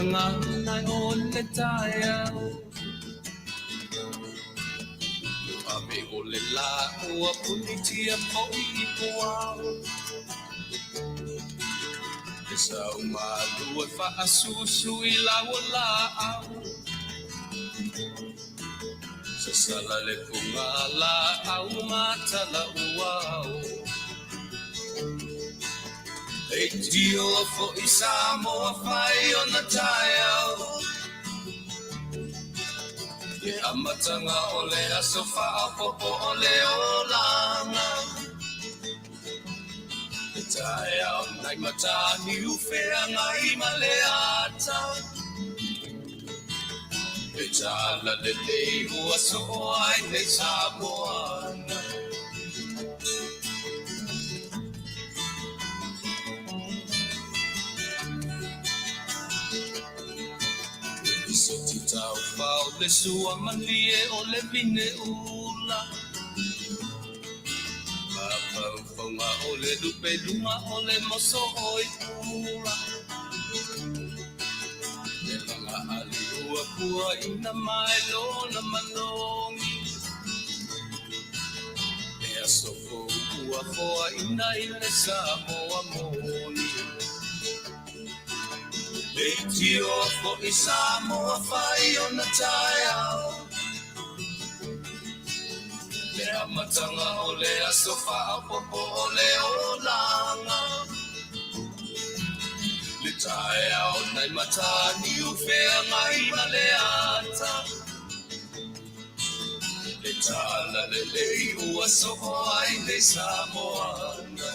gagana o le taeao. Ua ave o le lā ua punitia foi i puao. E sau malu e faasusu i lau laau. Sasala le puga laau matala uao. Leitioa foi Samoa fai ona taeao. Le amataga o le aso faaopoopo o le olaga. Le taeao nai Mataniu feagai ma le ata. Le tala lelei ua soo ai nei Samoana. Le soti taufao le sua malie o le vine ula. Mafaufauga o le lupe luga o le moso oi pula. Le laga ali ua pua ina mai lona manogi. Le aso fou ua foaina i le Samoa moni. Leitioa foi Samoa fai ona taeao. Le amataga o le aso faaopoopo o le olaga. Le taeao nai Mataniu feagai ma le ata. Le tala lelei ua soo ai nei Samoana.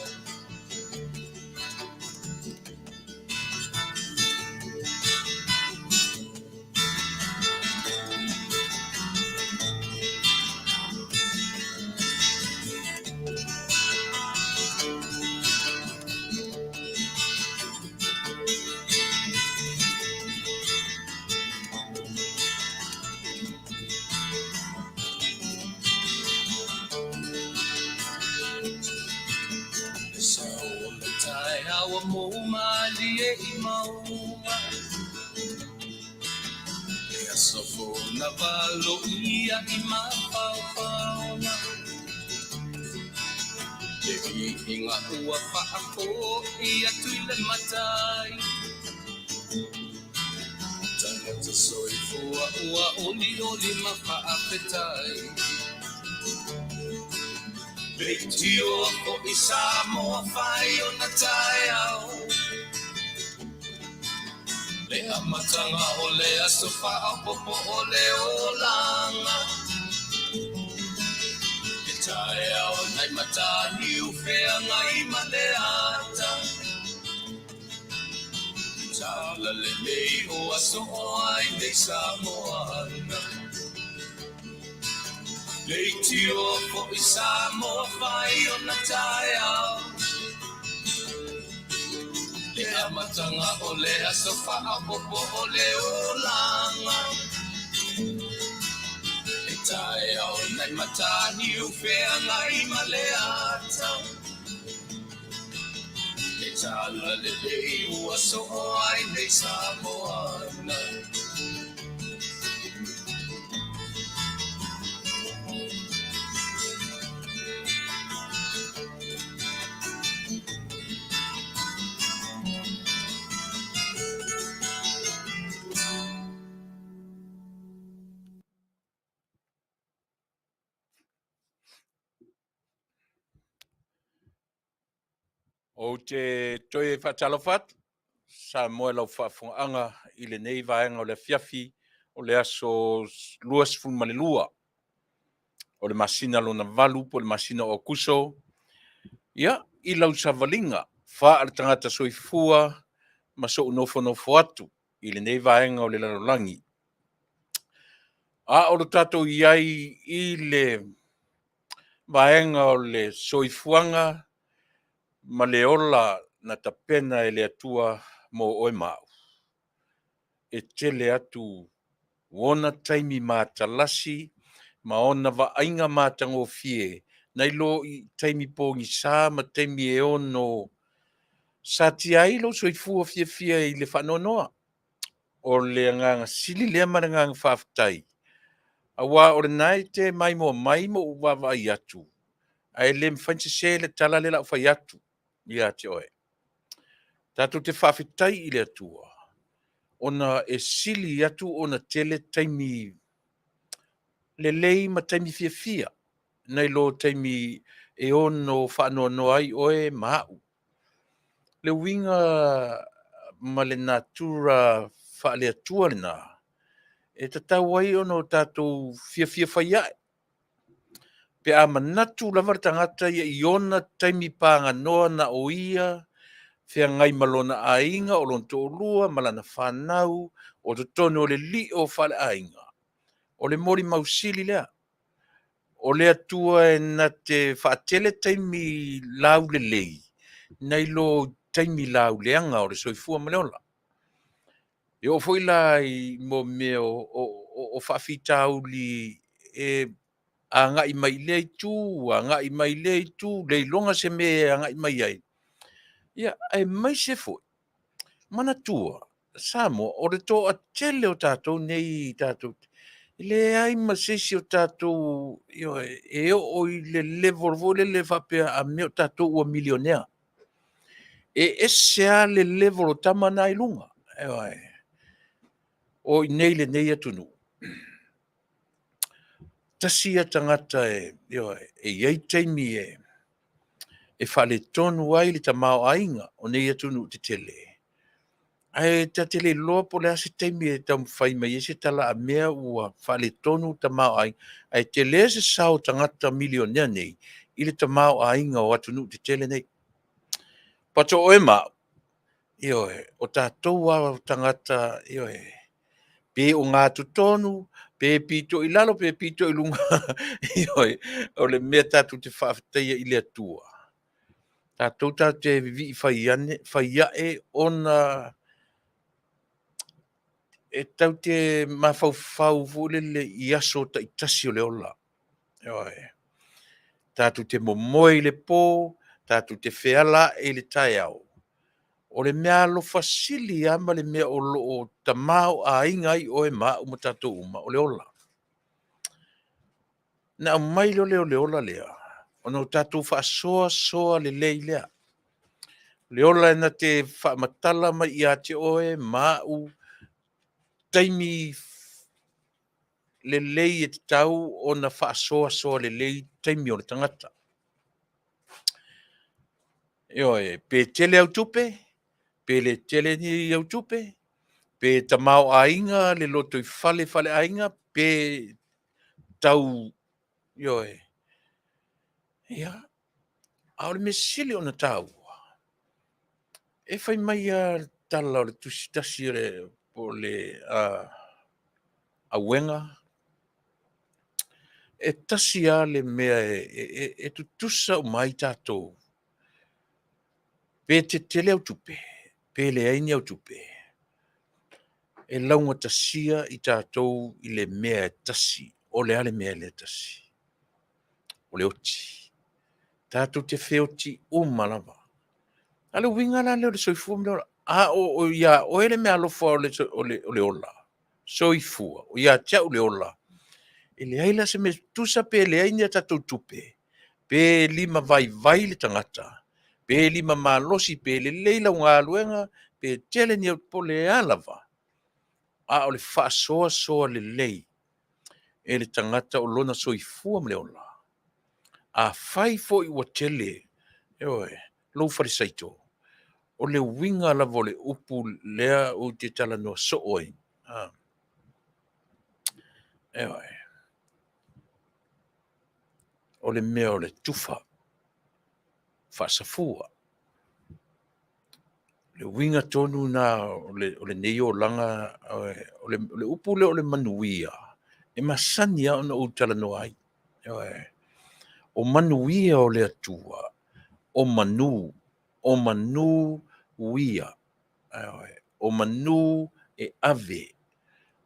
Le sao o le taeao ua mou malie i mauga. Le aso fou na valoia i mafaufauga. Le viiga ua faafoi atu i le matai. Tagata soifua ua olioli ma faafetai. Leitioa foi Samoa fai ona taeao. Le amataga o le aso faaopoopo o le olaga. Le taeao nai Mataniu feagai ma le ata. Tala lelei ua soo ai nei Samoana. Leitioa foi Samoa fai ona taeao. Le amataga o le aso faaopoopo o le olaga. Le taeao nai Mataniu feagai ma le ata. Le tala lelei ua soo ai nei Samoana. Ou te toe faatalofa atu, Samoa i lau faafofogaaga i lenei vaega o le afiafi o le aso 22 o le masina lona valu po o le masina o Aokuso. Ia, i lau savaliga faaletagata soifua ma so'u nofonofo atu i lenei vaega o le lalolagi. A o lo tatou i ai i le vaega o le soifuaga ma le ola na tapena e le Atua mo oe ma au. E tele atu ona taimi matalasi ma ona vaaiga matagofie nai lo i taimi pogisa ma taimi e ono satia ai lou soifua fiafia i le faanoanoa. O le agaga sili lea ma le agaga faafetai, aua o lena e te maimoa mai ma ou vaavaai atu, ae le mafai ona sese le tala lea o le a ou fai atu ia te oe. Tatou te faafetai i le Atua, ona e sili atu ona tele taimi lelei ma taimi fiafia nai lo taimi e ono faanoanoa ai oe ma a'u. Le uiga ma le natura faale-Atua lena, e tatau ai ona o tatou fiafia fai ae. Pe a manatu lava le tagata ia i ona taimi paganoa na o ia, feagai ma lona aiga, o lona toalua ma lana fanau, o totonu o le lio faaleaiga, o le molimau sili lea. O le Atua e na te faatele taimi laulelei nai lo taimi lauleaga o le soifua ma le ola. E oo foi la i mea o faafitauli e agai mai lea itu, agai mai lea itu, le iloga se mea e agai mai ai, ia aemaise foi, manatua Samoa, o le toatele o tatou nei tatou e leai ma se isi o tatou, ioe, e oo i le level foi lele faapea a mea o tatou ua milionea. E ese lava le level o tama na i luga, ioe, o i inei i lenei atunuu. Tasi ia tagata e, ioe, e i ai taimi e faaletonu ai le tamaoaiga o nei atunuu tetele, ae ta te le iloa po o le a se taimi e taumafai mai ai se tala a mea ua faaletonu le tamaoaiga, ae tele se sao o tagata milionea nei i le tamaoaiga o atunuu tetele nei. But o oe ma au, ioe, o tatou lava o tagata, ioe, pe ogatotonu, pe pito i lalo, pe pito i luga, ioe, o le mea tatou te faafetaia i le Atua, tatou tatou te vivii fai ane, fai ae ona e tatou te mafaufau foi lele i aso taitasi o le ola. Ioe. Tatou te momoe i le po, tatou te feala ae i le taeao. O le meaalofa sili lava ma le mea o lo o tamaoaiga ai oe ma au ma tatou uma, o le ola. Na aumai loa lea o le ola lea, ona o tatou faasoasoa lelei lea. O le ola e na te faamatala mai ia te oe ma au taimi lelei e tatau ona faasoasoa lelei taimi o le tagata. Ioe, pe tele au tupe, pe le tele ni au tupe, pe tamaoaiga le lotoifale faaleaiga, pe tau, ioe. Ia, a o le mea sili ona taua, e fai mai lava le tala o le Tusi Tasi po o le Auega, e tasi lava le mea e tutusa uma ai tatou, pe tetele au tupe, pe leai ni au tupe, e laugatasia i tatou i le mea e tasi. O le a le mea lea e tasi? O le oti. Tatou te feoti uma lava. A o le uiga la lea o le soifua ma le ola. A o ia oe le meaalofa o le ola, soifua, o ia te au le ola, e leai la se mea tusa pe leai ni a tatou tupe, pe lima vaivai le tagata, pe lima malosi, pe lelei lau galuega, pe tele ni au, po o le a lava, a o le faasoasoa lelei e le tagata o lona soifua ma le ola. Afai foi ua tele, ioe, lou falesaito, o le uiga lava o le upu lea ou te talanoa soo ai, ioe, o le mea o le tufa, faasafua. O le uiga tonu lena o lenei olaga, o le upu lea o le manuia, e masani lava ona ou talanoa ai. Ioe. O manuia o le Atua, o manu, o manu uia. Ioe. O manu e ave.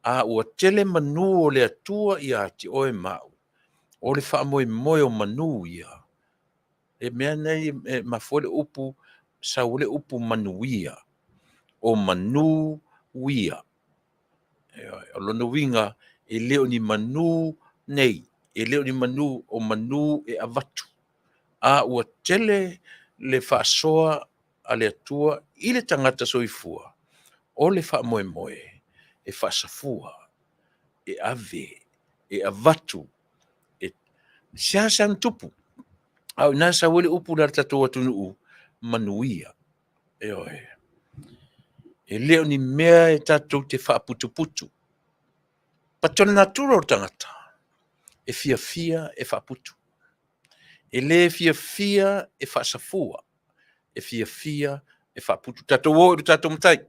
A ua tele manu o le Atua ia te oe ma au, o le faamoemoe o manu ia, e mea nei e mafua le upu, sau ai le upu manuia, o manu uia. O lona uiga e le o ni manū nei, e le o ni manū, o manū e avatu. A ua tele le faasoa a le Atua i le tagata soifua, o le faamoemoe e faasafua, e ave, e avatu, e seasea ona tupu. A o i ina e sau ai le upu lea a le tatou atunuu, manuia. Ioe. E le o ni mea e tatou te faaputuputu. But o le natura o le tagata, e fiafia e faaputu. E le fiafia e faasafua, e fiafia e faaputu. Tatou o i lo tatou Matai,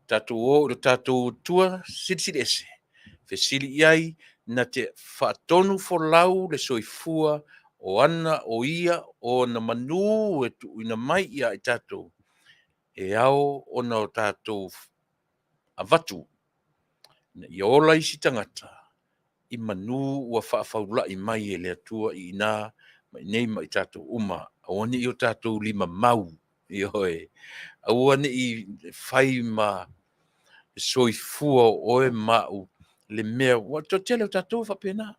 tatou o i lo tatou Atua Silisili Ese, fesili i ai na te faatonufolau le soifua o ana o ia o ona manū e tuuina mai ia i tatou, e ao ona o tatou avatu ina ia ola isi tagata i manū ua faafaulai mai e le Atua i ina ma i inei ma i tatou uma. Aua ne i o tatou lima mau, ioe, aua ne i fai ma soifua o oe ma au le mea, ua toatele o tatou e faapena.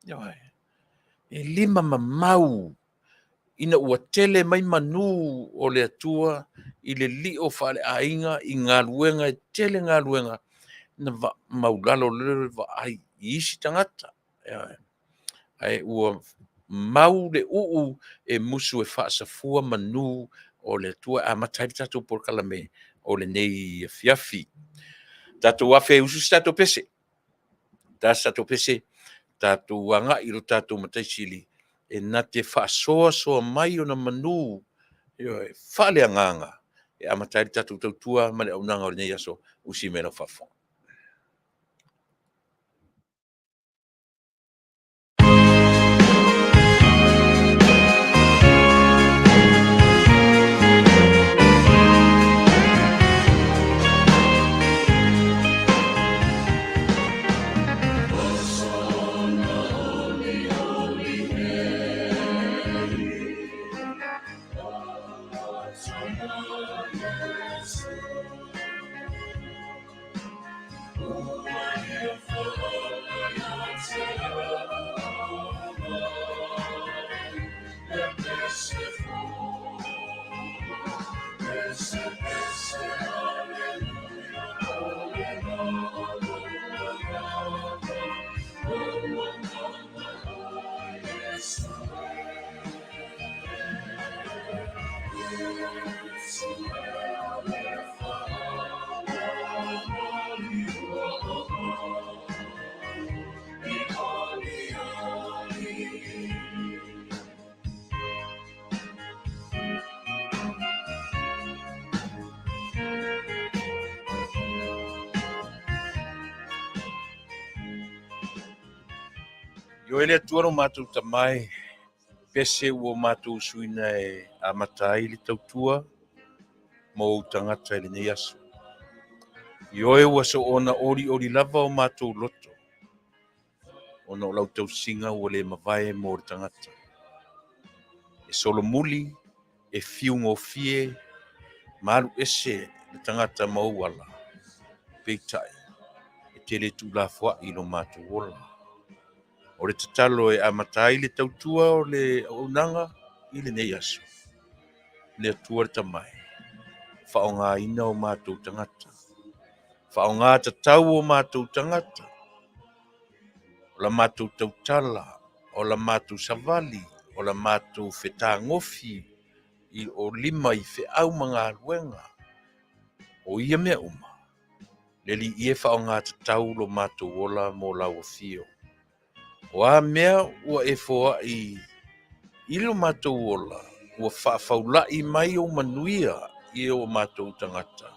Ioe. E lima mamau ina ua tele mai manū o le Atua i le lio faaleaiga i galuega e tele galuega, na maulalo loa le vaai i isi tagata. Ae ua mau le uu e musu e faasafua manū o le Atua e amata ai le tatou polokalame o lenei afiafi. Tatou afe e usu se tatou pese, ta se tatou pese, tatou agai i lo tatou Matai Sili e na te faasoasoa mai ona manū, ioe, faaleagaga e amata ai le tatou tautua ma le auaunaga o lenei aso. Usi mai i lau faafofoga. Ioe le Atua lo matou Tama e, pese ua o matou usuina e amata ai le tautua mo ou tagata i lenei aso. Ioe ua soona olioli lava o matou loto, ona o lau tausiga ua le mavae mo le tagata. E solomuli, e fiugofie, ma alu ese le tagata ma ou ala, peitai, e te le tuulafoai i lo matou ola. O le tatalo e amata ai le tautua o le auaunaga i lenei aso, le Atua le Tama e, faaaogaina o matou tagata, faaaoga tatau o matou tagata, o la matou tautala, o la matou savali, o la matou fetagofi i o lima i feau ma galuega, o ia mea uma, le Alii e faaaoga tatau lo matou ola mo lau afio. O a mea ua e foai i lo matou ola, ua faafaulai mai ou manuia i o matou tagata,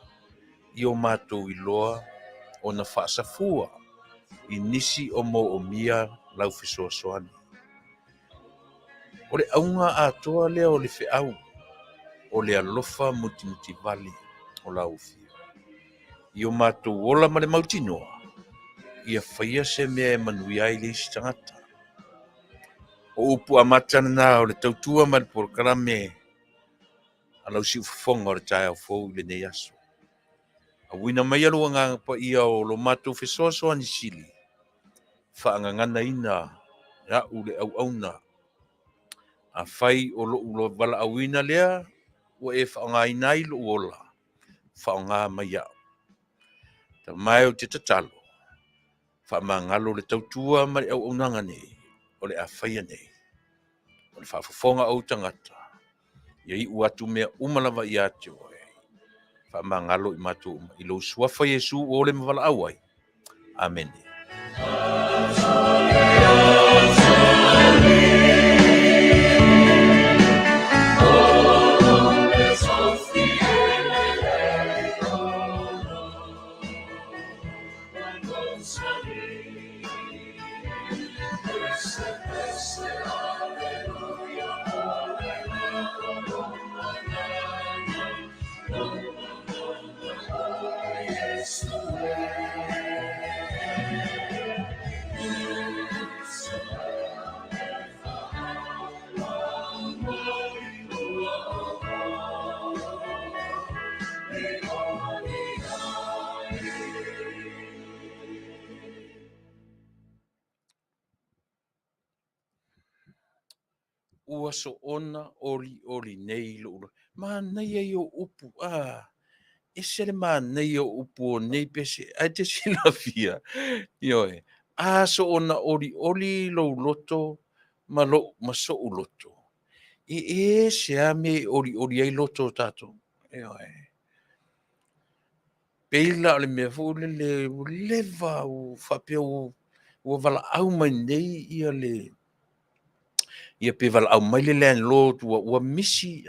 i o matou iloa ona faasafua i nisi o moomia lau fesoasoani. O le auga atoa lea o le feau, o le alofa mutimutivale o lau afio. I o matou ola ma le mautinoa, ia faia se mea e manuia ai le isi tagata. O upu amata lena o le tautua ma le polokalame a lau siufofoga o le taeao fou i lenei aso. Auina maia lou Agaga Paia o lo matou fesoasoani sili, faagaganaina a'u le auauna. Afai o lo'u valaauina lea ua e faaaogaina ai lo'u ola, faaaoga mai a'u. Tama e ou te tatalo, faamagalo le tautua ma le auaunaga nei o le a faia nei. O le faafofoga o ou tagata, ia iu atu mea uma lava ia te oe. Faamagalo i matou uma i lou suafa Iesu ua ole ma valaau ai. Amene. Ua soona olioli nei lou loto. Manaia ia o upu, a ese le manaia o upu o nei pese, ae te silafia, ioe, a soona olioli lou loto ma lou, ma so'u loto, e ese lava mea e olioli ai loto o tatou, ioe. Pei la o le mea foi lele ua leva ua faapea ua valaau mai nei ia le ia pe valaau mai le landlord ua misi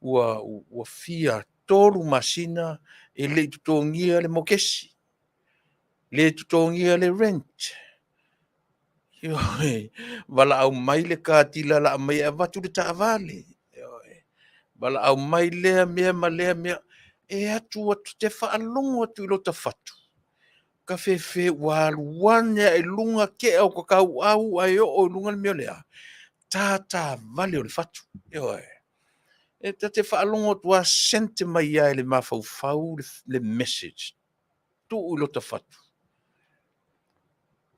ua fia 3 masina e le i totogia le mokesi, le totogia le rent. Ioe, valaau mai le katila la mai e avatu le taavale. Ioe, valaau mai lea mea ma lea mea. E atu atu te faalogo atu i lota fatu. Ka fefe ua alu ane a i luga kea o ka kauau ae oo i luga le mea o le a? Tātāvale o le fatu. Ioe. E ta te faalogo atu a sente mai lava e le mafaufau le message. Tuu i lota fatu.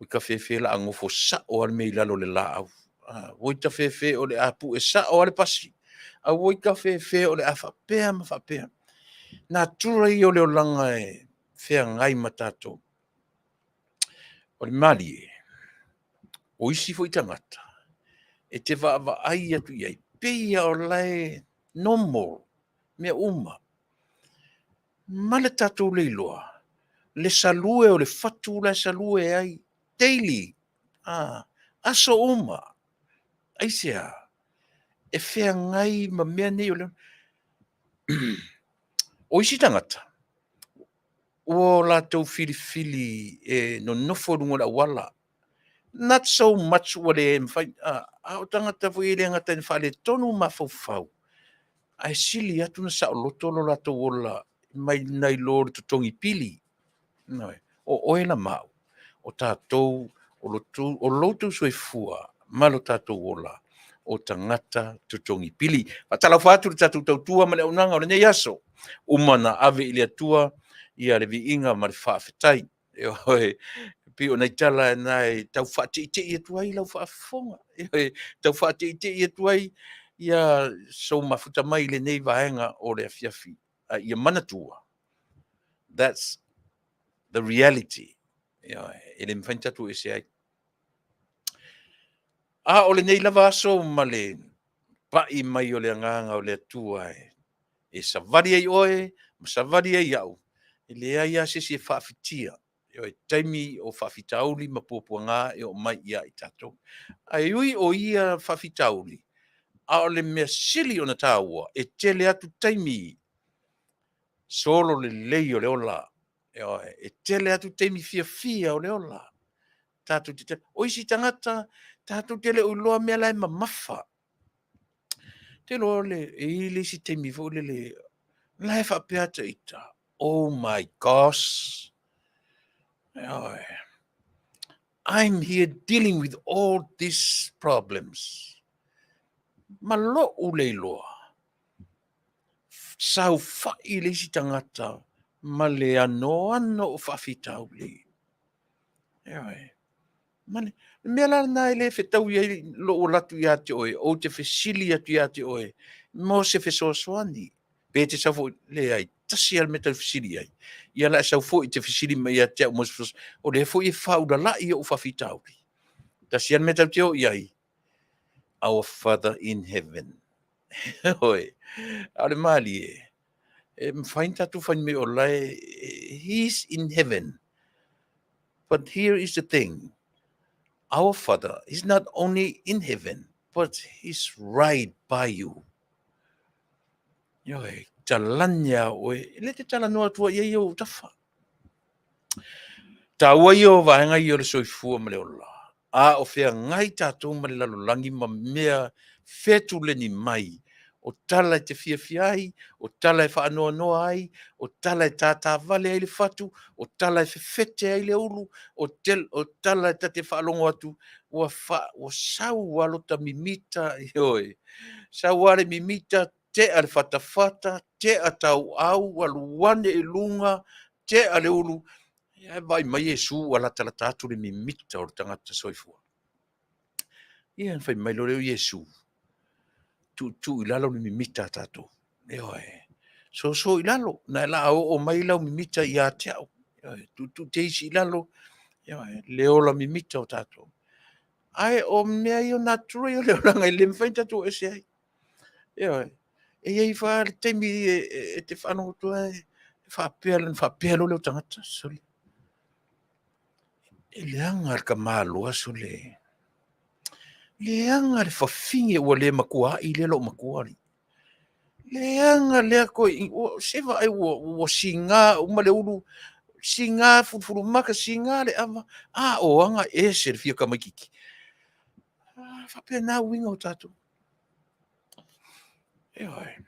Oi ka fefe la a gofo sa'o lava le mea i lalo o le laau. Oi ta fefe o le a pue sa'o lava le pasi. Auoi ka fefe o le a faapea ma faapea. Natura ia o le olaga e feagai ma tatou. O le malie, o isi foi tagata, e te vaavaai atu i ai, pei lava o la e normal mea uma. Ma le tatou le iloa, le salue o le fatu la e salue ai daily, aso uma. Aisea? E feagai ma mea nei o le... O isi tagata, ua latou filifili e nonofo i luga o le auala. Not so much ua le mafai, a o tagata foi e le gata ina faaletonu mafaufau, ae sili atu ona saoloto lo latou ola mai nai lo le totogi pili. O oe la ma au, o tatou, o lo outou soifua ma lo tatou ola, o tagata totogi pili. Faatalofa atu i le tatou tautua ma le auaunaga o lenei aso, uma ona ave i le Atua ia le viiga ma le faafetai. Ioe, pei o nai tala na e tau faateitei atu ai lau faafofoga, ioe, tau faateitei atu ai ia sou mafuta mai i lenei vaega o le afiafi. A ia manatua, that's the reality. Ioe, e le mafai ona tatou ese ai. A o lenei lava aso ma le pai mai o le Agaga o le Atua e savali ai oe ma savali ai au, e leai lava se isi e faafitia. Ioe, taimi o faafitauli ma puapuaga e oo mai ia i tatou. Ae ui o ia faafitauli, a o le mea sili ona taua, e tele atu taimi solo lelei o le ola. Ioe, e tele atu taimi fiafia o le ola. Tatou te, o isi tagata, tatou te le o iloa mea la e mamafa. Te iloa le, e i ai le isi taimi foi lele, la e faapea ata ita, oh my gosh, ioe, I'm here dealing with all these problems. Ma lo'u le iloa, saofai le isi tagata ma le anoano o faafitauli. Ioe. Ma le mea la lena e le fetaui ai lou alu atu ia te oe, ou te fesili atu ia te oe mo se fesoasoani. Pe te sau foi, leai, tasi lava le mea e tau fesili i ai. Ia o le a e sau foi e te fesili mai ia te au mo se fesoasoani. O lea foi e faaulalai ou faafitauli. Tasi lava le mea tatou te o i ai, Our Father in Heaven. Ioe. A o le malie, e mafai ona tatou fai mai o la e, He is in heaven. But here is the thing. Our Father is not only in heaven, but He's right by you. Ioe, talani a oe. E le te talanoa atua i ai i ou tafa. Taua ia o vaega ia o le soifua ma le ola. A o feagai tatou ma le lalolagi ma mea fetuleni mai, o tala e te fiafia ai, o tala e faanoanoa ai, o tala e tātāvale ai le fatu, o tala e fefete ai le ulu, o, tel, o tala e ta te faalogo atu, ua, fa, ua sau a lota mimita, ioe, sau a le mimita, tea le fatafata, tea tauau, alu ane i luga, tea le ulu, ae vaai mai Iesu ua latalata atu le mimita o le tagata soifua. Ia na fai mai loa lea o Iesu, tuutuu i lalo le mimita a tatou. Ioe. Soso i lalo, na la oo mai lau mimita ia te au. Ioe. Tuutuu teisi i lalo, ioe, le ola mimita o tatou. Ae o mea ia o natura ia o le olaga e le mafai ona tatou o ese ai. Ioe. E i ai fa le taimi e te faalogo atu ai, e faapea, ona faapea loa lea o tagata, sole, e leaga le tamaloa sole, leaga le fafine ua le matuaai lea lou matua alii. Leaga lea toe, se vaai ua siga uma le ulu, siga fulufulumaka, siga le ava, a o aga ese le fia tamaititi. A faapena uiga o tatou. Ioe.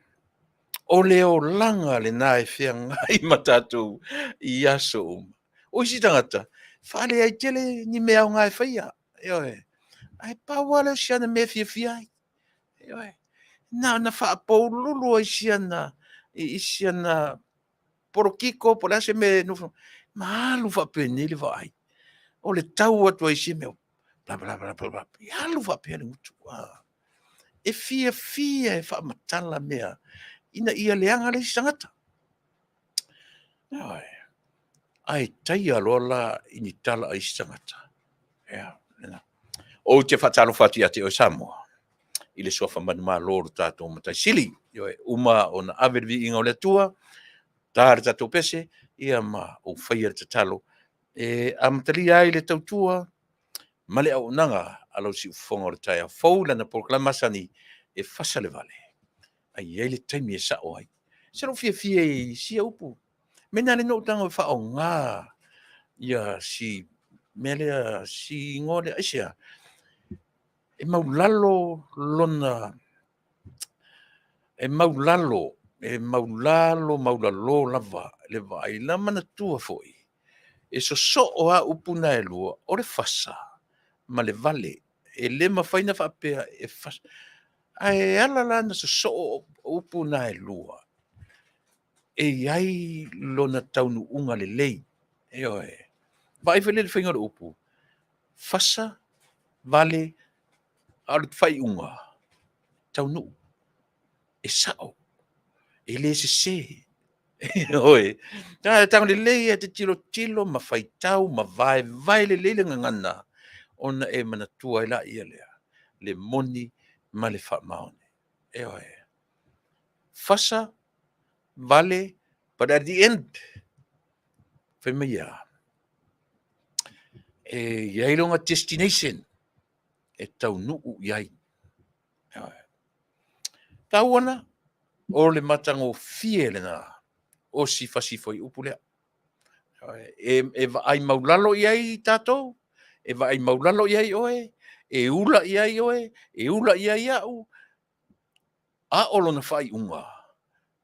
O le olaga lena e feagai ma tatou i aso uma. O isi tagata, faaleai tele ni mea aoga e faia. Ioe. Ae pau lava lea o si ana mea e fiafia ai. Ioe. Na ona faapoululu ai siana, i siana polokiko po o le a se mea e nofo, ma alu faapenei le vaai. O le tau atu ai i sia mea, bla bla bla bla, e alu faapea le gutu. E fiafia e faamatala mea ina ia leaga le isi tagata. Ae taia loa la i ni tala a isi tagata. Ia, lena. Ou te faatalofa atu ia te oe Samoa i le suafa manumalo o lo tatou Matai Sili. Ioe, uma ona ave le viiga o le Atua, ta le tatou pese, ia ma ou faia le tatalo e amatalia ai le tautua ma le auaunaga a lau siufofoga o le taeao fou i lana polokalame masani e fasa le vale, a i ai le taimi e sao ai. Se lou fiafia i sia upu, mea na le na ou tago e faaaoga ia si mea lea, si igoa lea, aisea? E maulalo lona, e maulalo, e maulalo maulalo lava le vaai. Na manatua foi, e sosoo lava upu na e lua, o le fasa ma le vale. E le mafai ona faapea e fasa. Ae ala la ona sosoo upu na e lua, e i ai lona taunuuga lelei. Ioe. Vaai foi lea i le faiga o le upu, fasa, vale, a o le faaiuga, taunuu. E sao, e le sese. Ioe. E tago lelei e te tilotilo ma faitau ma vaevae lelei le gagana ona e manatua ai laia lea le moni ma le faamaoni. Ioe. Fasa, vale, but at the end, fai mai e a? E i ai lona destination e taunuu i ai. Ioe. Taua na, o le matagofie lena o si fasi fuaiupu lea. E, e vaai maulalo i ai tatou, e vaai maulalo i ai oe, e ula i ai oe, e ula i ai au, a o lona faaiuga,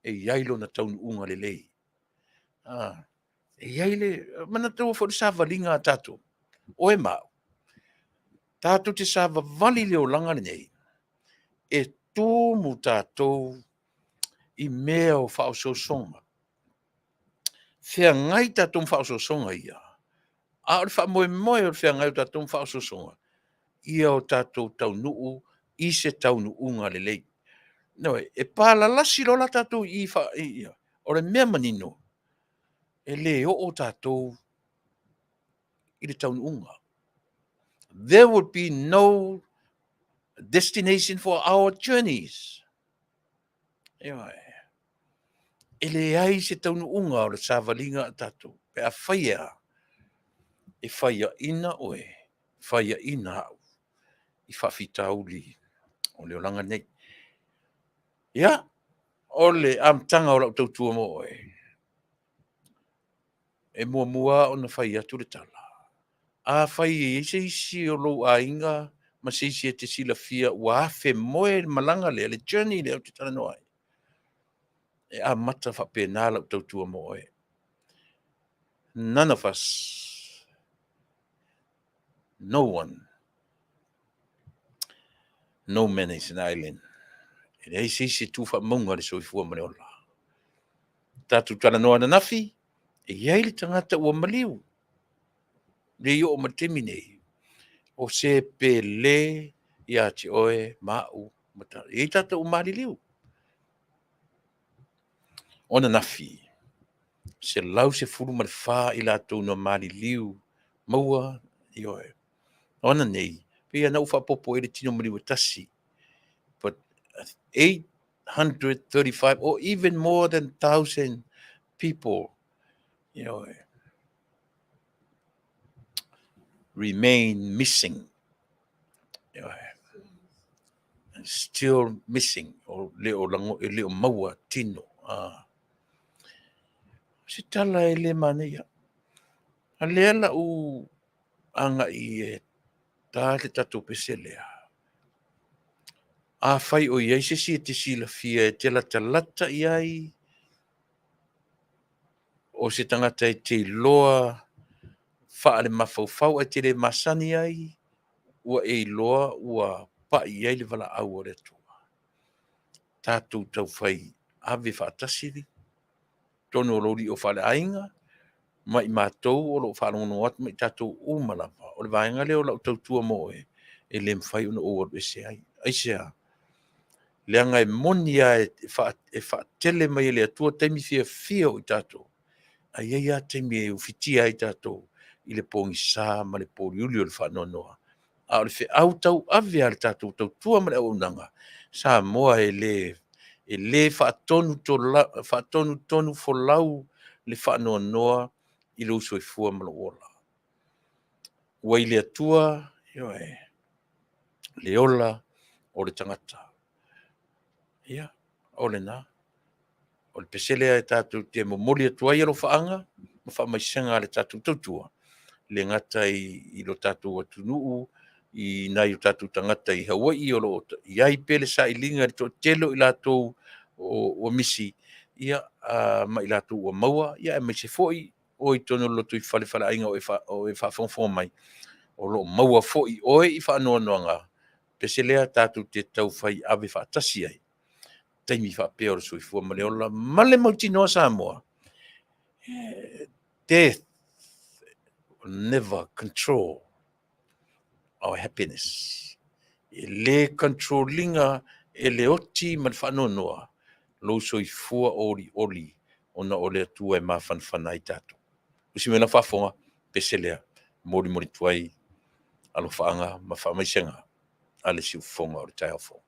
e i ai lona taunuuga lelei. Ah, e i ai le, manatua foi le savaliga a tatou, oe ma au, tatou te savavali i le olaga lenei, e tumu tatou i mea o faaosoosoga. Feagai tatou ma faaosoosoga ia, a o le faamoemoe o le feagai o tatou ma faaosoosoga, ia o tatou taunuu i se taunuuga lelei. Ioe, e palalasi loa la tatou i i, o le mea manino, e le oo tatou i le taunuuga. There will be no destination for our journeys. Ioe. E leai se taunuuga o le savaliga a tatou pe afai e a? E faiaina oe, faiaina au i faafitauli o le olaga lenei. Ia, o le amataga o lau tautua mo oe, e muamua ona fai atu le tala, afai e i ai se isi o lou aiga ma se isi e te silafia ua afemoe i le malaga lea, le journey lea ou te talanoa ai, e amata faapena lau tautua mo oe. None of us, no one, no man is an island. E leai se isi e tu faamauga i le soifua ma le ola. Tatou talanoa ananafi, e i ai le tagata ua maliu, le i oo mai i le taimi nei, o se pele ia te oe ma au, e i ai tagata ua maliliu. O ananafi, 114 i latou na maliliu maua, ioe. O ananei, pei lava na ou faaopoopo i ai le tino maliu e tasi. But 835 or even more than 1,000 people, ioe, remain missing. Ioe. Still missing, o le o lango, e le o maua tino. Ah. O se tala e le manaia. A lea la u agai e ta le tatou pese lea. Afai o i ai se isi e te silafia e te latalata i ai, o se tagata e te iloa faalemafaufau ae te le masani ai, ua e iloa ua pai i ai le valaau a le Atua. Tatou taufai ave faatasi totonu o lou lio faaleaiga, ma i matou o lo o faalogologo atu ma i tatou uma lava. O le vaega lea o lau tautua mo oe, e le mafai ona ou alu ese ai. Aisea? Leaga e moni lava e faatele mai e le Atua taimi fiafia o i tatou, ae i ai lava taimi e ufitia ai tatou i le pogisa ma le poliuli o le faanoanoa. A o le feau tauave a le tatou tautua ma le auaunaga, Samoa e le faatonutonu folau le faanoanoa i lou soifua ma lou ola. Ua i le Atua, ioe, le ola o le tagata. Ia, o lena. O le pese lea e tatou te momoli atu ai alofaaga ma faamaisega a le tatou tautua, e le gata i lo tatou atunuu, i nai o tatou tagata i Hawaii o lo o i ai pea le sailiga i le toatele o i latou ua misi, ia, ma i latou ua maua, ia aemaise foi oe i totonu o le lotoifale faleaiga o e faafogafoga mai, o lo o maua foi i oe i faanoanoaga. Pese lea tatou te taufai ave faatasi ai taimi faapea o le soifua ma le ola ma le mautinoa Samoa, death will never control our happiness. E le control ina e le oti ma le faanoanoa lou soifua olioli ona o le Atua e mafanafana ai tatou. Usi mai lau faafofoga, pese lea, molimoli atu ai alofaaga ma faamaisega a le siufofoga o le taeao fou.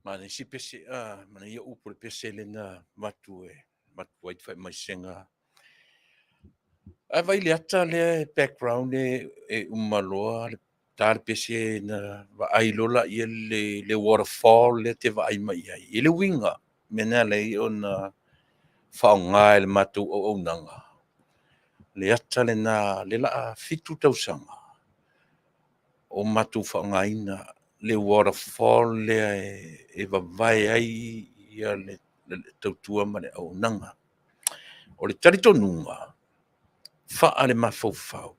Manaia si pese, manaia upu o le pese lea na avatu e avatu ai le faamaisega. Ae vaai i le ata lea e background e uma loa ta le pese ona vaai loa lea le waterfall lea e te vaai mai i ai. I le uiga, o le mea lena e ala ai ona faaaoga e le matou auaunaga le ata lena, o lea o le a 7 tausaga o matou faaaogaina le waterfall lea e vavae ai le tautua ma le auaunaga. O le talitonuga faale-mafaufau,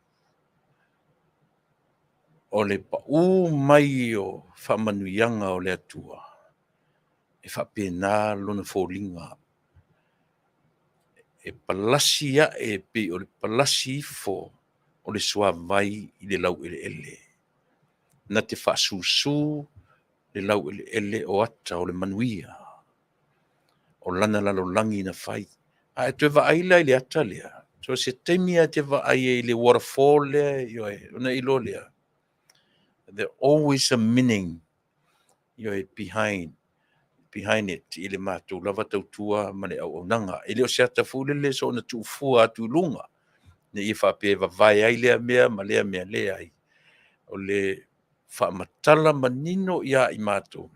o le pau mai o faamanuiaga o le Atua, e faapena lona foliga, e palasi ae pei o le palasi ifo o le suavai i le laueleele, na te faasusu le laueleele o ata o le manuia o lana lalolagi na fai. A e toe vaai la i le ata lea, so o se taimi lava e te vaai ai i le waterfall lea, ioe, ona e iloa lea, there always a meaning, ioe, behind it i le matou lava tautua ma le auaunaga. E le o se ata foi lele soona tuufua atu i luga, ne i faapea e vavae ai lea mea ma lea mea, leai. O le faamatala manino ia i matou,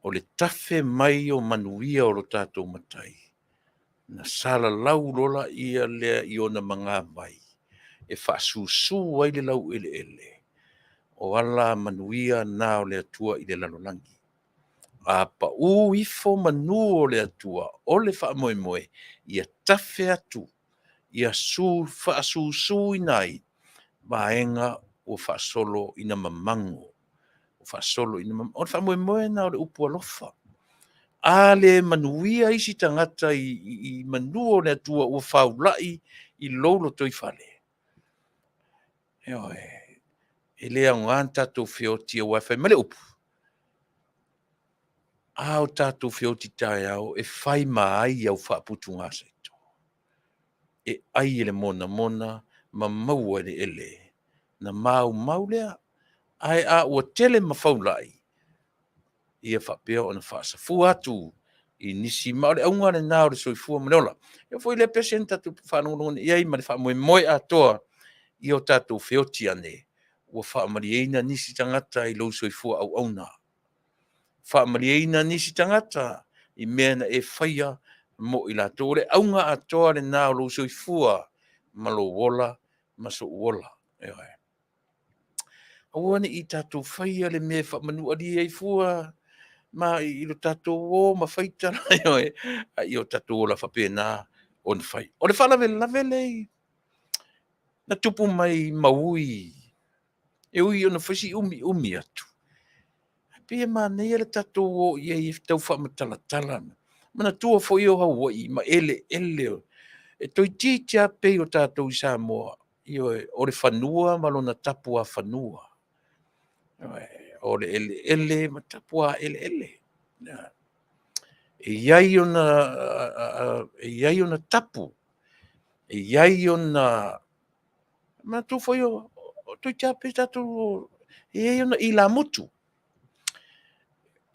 o le tafe mai o manuia o lo tatou Matai, na salalau loa lea i ona magavai e faasusu ai le laueleele o alamanuia na o le Atua i le lalolagi. A pau ifo manu o le Atua, o le faamoemoe, ia tafe atu, ia faasusuina ai vaega ua faasolo ina mamago. Faasolo ina mamago. O le faamoemoe lena o le upu alofa. A le manuia isi tagata i manu o le Atua ua faulai i lou lotoifale, ioe, e le aoga ona tatou feoti, aua fai mai le upu, a o tatou feoti taeao e fai ma ai au faaputugasaito, e ai e le monamona ma maua e le ele, ona maumau lea. Ae a ua tele ma faulai, ia faapea ona faasafua atu i nisi, ma o le auga lena o le soifua ma le ola. E oo foi i lea pese na tatou faalogologo nei i ai ma le faamoemoe atoa ia o tatou feoti ane, ua faamalieina nisi tagata i lou soifua auauna, faamalieina nisi tagata i mea na e faia mo i latou. O le auga atoa lena o lou soifua ma lou ola ma sou ola. Ioe. Aua ne i tatou faia le mea e faamanualia ai fua ma i lo tatou o ma fai tala, ioe, a ia o tatou ola faapena ona fai. O le faalavelave lea na tupu mai i Maui, e ui ona fai si umiumi atu, ae pei e manaia le tatou o i ai e tau faamatalatala. Manatua foi o Hawaii ma eleele, e toeitiiti lava pei o tatou i Samoa, ioe, o le fanua ma lona tapuafanua. Ioe, o le eleele ma tapuaeleele. E i ai ona tapu, e i ai ona... manatua foi toeitiiti lava pei o tatou e i ai ona ilamutu.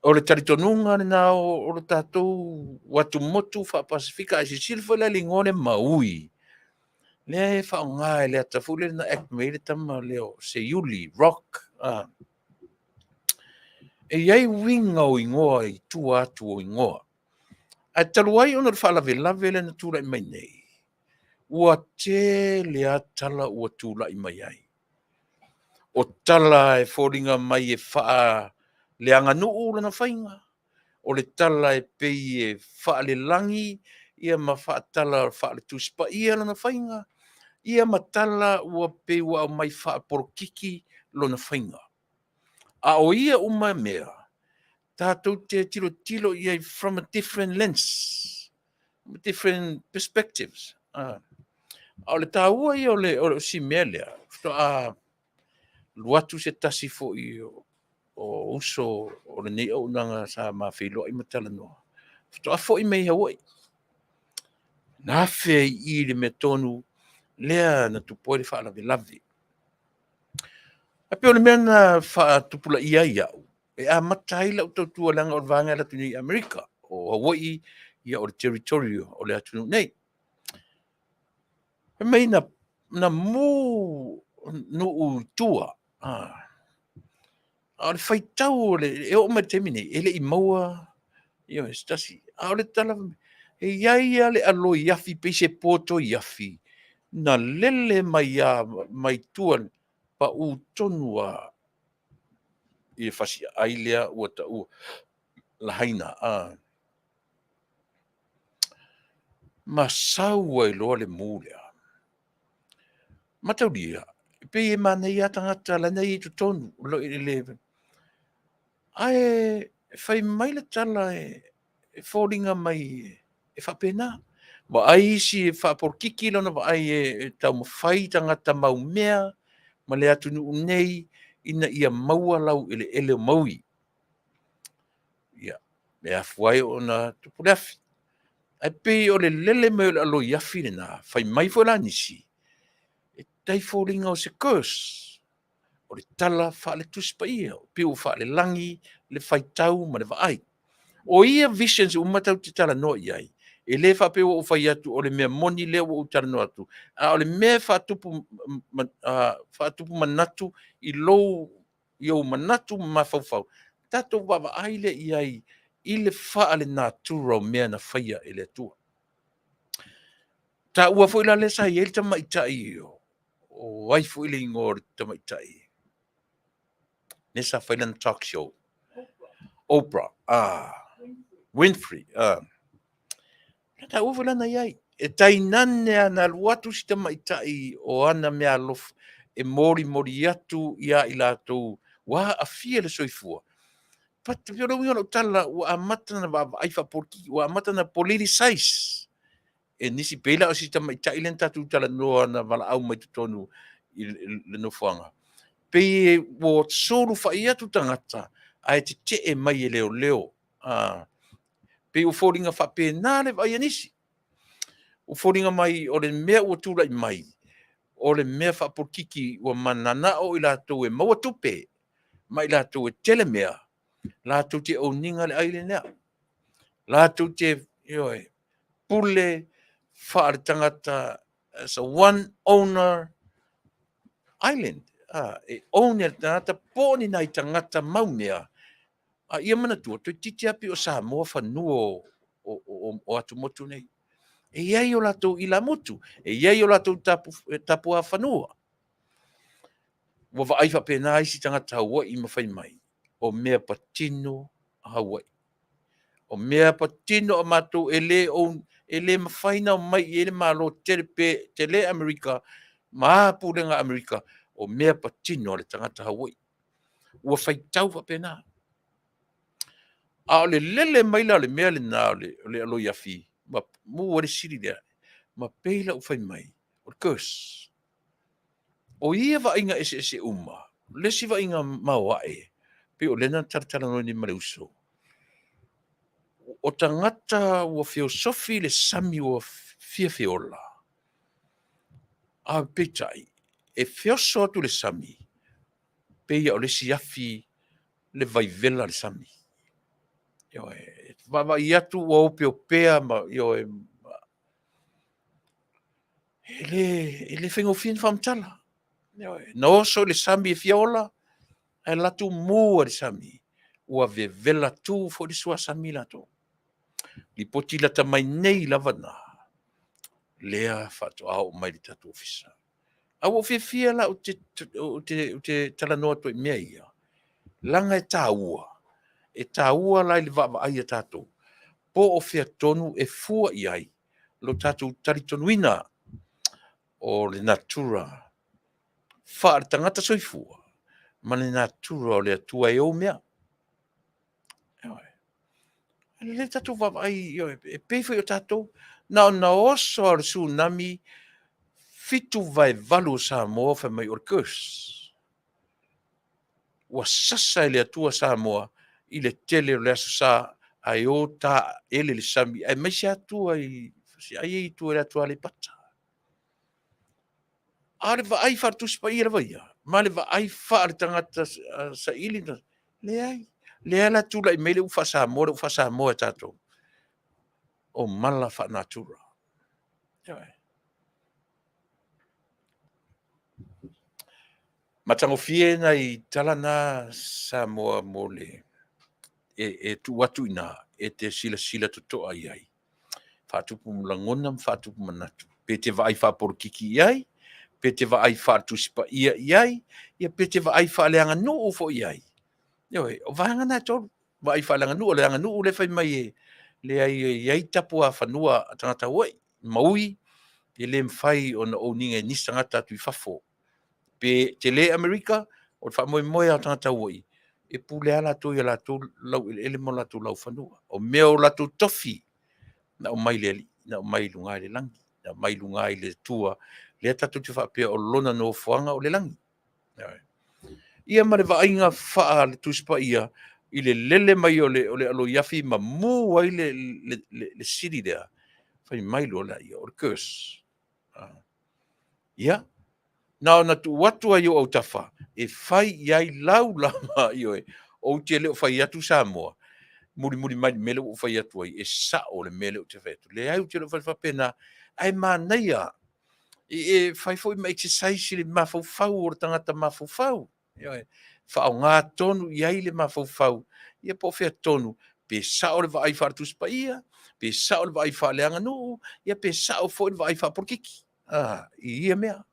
O le talitonuga lena o le tatou atumotu faa-Pasefika, ae silasila foi la i le igoa lea Maui, lea e faaaoga i le ata foi lea na act mai ai le tama lea o Seiuli, Rock. E i ai uiga o igoa i tua atu o igoa. Ae talu ai ona o le faalavelave lea na tulai mai nei, ua tele lava tala ua tulai mai ai. O tala e foliga mai e faaleaganuu lona faiga, o le tala e pei e faalelagi ia ma faatala faale-Tusi Paia lona faiga, ia ma tala ua pei ua aumai faapolokiki lona faiga. A o ia uma mea, tatou te tilotilo i ai from a different lens, different perspectives. A o le taua ia o si mea lea, faatoa alu atu se tasi foi o uso o lenei auaunaga sa ma feiloai ma talanoa, faatoa foi mai Hawaii. Na afe ai i i le mea tonu lea na tupu ai le faalavelave. Ae pei o le mea na faatupulaia ai au, e amata ai lau tautua leaga o le vaega e alu atu nei i Amerika. O Hawaii, ia o le territory o le atunuu nei. Fai mai na mu nuu i tua, a o le faitau e oo mai i le taimi nei, e le i maua se tasi. A o le tala, e i ai lava le aloi afi pei se poto afi na lele mai lava mai tua, pau tonu lava i le fasiaai lea ua taua Lahaina, ma sau ai loa le mu lea. Mataulia, e pei e manaia lava tagata la e i totonu. Ae fai mai le tala e foliga mai e faapena. Vaai isi e faapolokiki lona vaai e taumafai tagata maumea ma le atunuu nei ina ia maua laueleele o Maui. Ia, e afua ai ona tupu le afi. Ae pei o le lele mai o le aloi afi lena, fai mai foi la nisi, e tai foliga o se curse, o le tala faale-Tusi Paia, pei ua faalelagi le faitau ma le vaai. O ia visions uma tatou te talanoa i ai, e le faapea ua ou fai atu o le mea moni lea ua ou talanoa atu, a o le mea e faatupu manatu i lou manatu ma mafaufau, tatou vaavaai lea i ai i le faale-natura o mea na faia e le Atua. Taua foi la lea sa i ai le tamaitai o ai foi le igoa o le tamaitai lea sa fai lana talk show? Oprah. Winfrey. Na taua foi lana i ai. E tainane lava na alu atu si tamaitai o ana meaalofa e molimoli atu ia i latou ua aafia le soifua. But pei o le uiga o lau tala, ua amata ona vaavaai faapolokiki, ua amata ona politicize e nisi, pei la o si tamaitai lea na tatou talanoa na valaau mai totonu i le nofoaga, pei ua sulufai atu tagata ae tetee mai e leoleo. Pei ua foliga faapena le vaai a nisi. Ua foliga mai o le mea ua tulai mai, o le mea faapolokiki ua mananao i latou e maua tupe ma i latou e tele mea, latou te own ina le island lea. Latou te, ioe, pule faaletagata as a one owner island. E own e le tagata po o ni nai tagata maumea. A ia manatua, toeitiiti lava pei o Samoa fanua o atumotu nei. E i ai o latou ilamutu, e i ai o latou tapuafanua. Ua vaai faapena isi tagata Hawaii ma fai mai, o mea patino a Hawaii. O mea patino a matou e le, o, e le mafai na omai i ai le Malo tele pe tele Amerika ma a pulega Amerika, o mea patino a le tagata Hawaii. Ua faitau faapena. A o le lele mai la o le mea lena o le aloiafi, ma mu ai le sili lea, ma pei la ua fai mai, o le curse. O ia vaaiga eseese uma, le isi vaaiga maoae, pei o lea na talatalanoa nei ma le uso, o tagata ua feosofi i le sami ua fia feola, a peitai, e feoso atu i le sami, pei o le isi afi le vaivela le sami. Ioe, e vaavaai atu ua opeopea ma, ioe, e le faigofie ona faamatala. Ioe, na oso i le sami e fia ola, ae alu atu mu ai le sami, ua vevela tu foi le suasami latou. Lipoti lata mai nei lava na, lea faatoa oo mai i le tatou ofisa. A ua ou fiafia la ou te, ou te, ou te talanoa atu ai i mea ia, leaga e taua, e taua la i le vaavaai a tatou, po o fea tonu e fua i ai lo tatou talitonuina o le natura faale-tagata soifua ma le natura o le Atua e ou mea. E lelei tatou vaavaai, e pei foi o tatou, na ona oso lava o le tsunami 7 vae 8 o Samoa, fai mai o le curse. Ua sasa e le Atua Samoa i le tele o le Aso Sa ae o taele le sami, aemaise atua i ai i tua i le atu Aleipata. A o le vaai faale-Tusi Paia lava ia, ma le vaai faale-tagata saili, leai. Lea la tulai mai le upu faa-Samoa, le upu faa-Samoa e tatou, o mala faanatura. Matagofie nai tala na Samoa mo le e tuu atu i ina e te silasila totoa i ai. Faatupu lagona ma faatupu manatu. Pe te vaai faapolokiki i ai, pe te vaai faale-Tusi Paia i ai, ia pe te vaai faaleaganuu foi i ai. Ioe, o vaega na e tolu. Vaai faaleaganuu, o le aganuu lea fai mai e leai e i ai tapuafanua a tagata Hawaii, maui e le mafai ona own ina e nisi tagata atu i fafo. Pe tele Amerika, o le faamoemoe lava o tagata Hawaii, e pule lava latou i a latou laueleele ma o latou laufanua. O mea o latou tofi, na aumai le Alii, na aumai i luga i le lagi, na aumai i luga i le Atua, lea tatou te faapea o lona nofoaga o le lagi. Ia ma le vaaiga faale-Tusi Paia i le lele mai o le aloiafi ma mu ai le sili lea, fai mai loa lea, o le curse. Ia, na ona tuu atu ai i ou autafa e fai i ai lau lava, ioe, ou te le o fai atu Samoa, mulimuli mai le mea lea ua ou fai atu ai, e sao le mea lea ou te fai atu. Leai, ou te le o fai faapena, ae manaia e fai foi ma exercise i le mafaufau o le tagata mafaufau. Ioe, faaaoga tonu i ai le mafaufau, ia po o fea tonu, pe sao le vaai faale-Tusi Paia, pe sao le vaai faaleaganuu, ia pe sao foi le vaai faapolokiki i ia mea.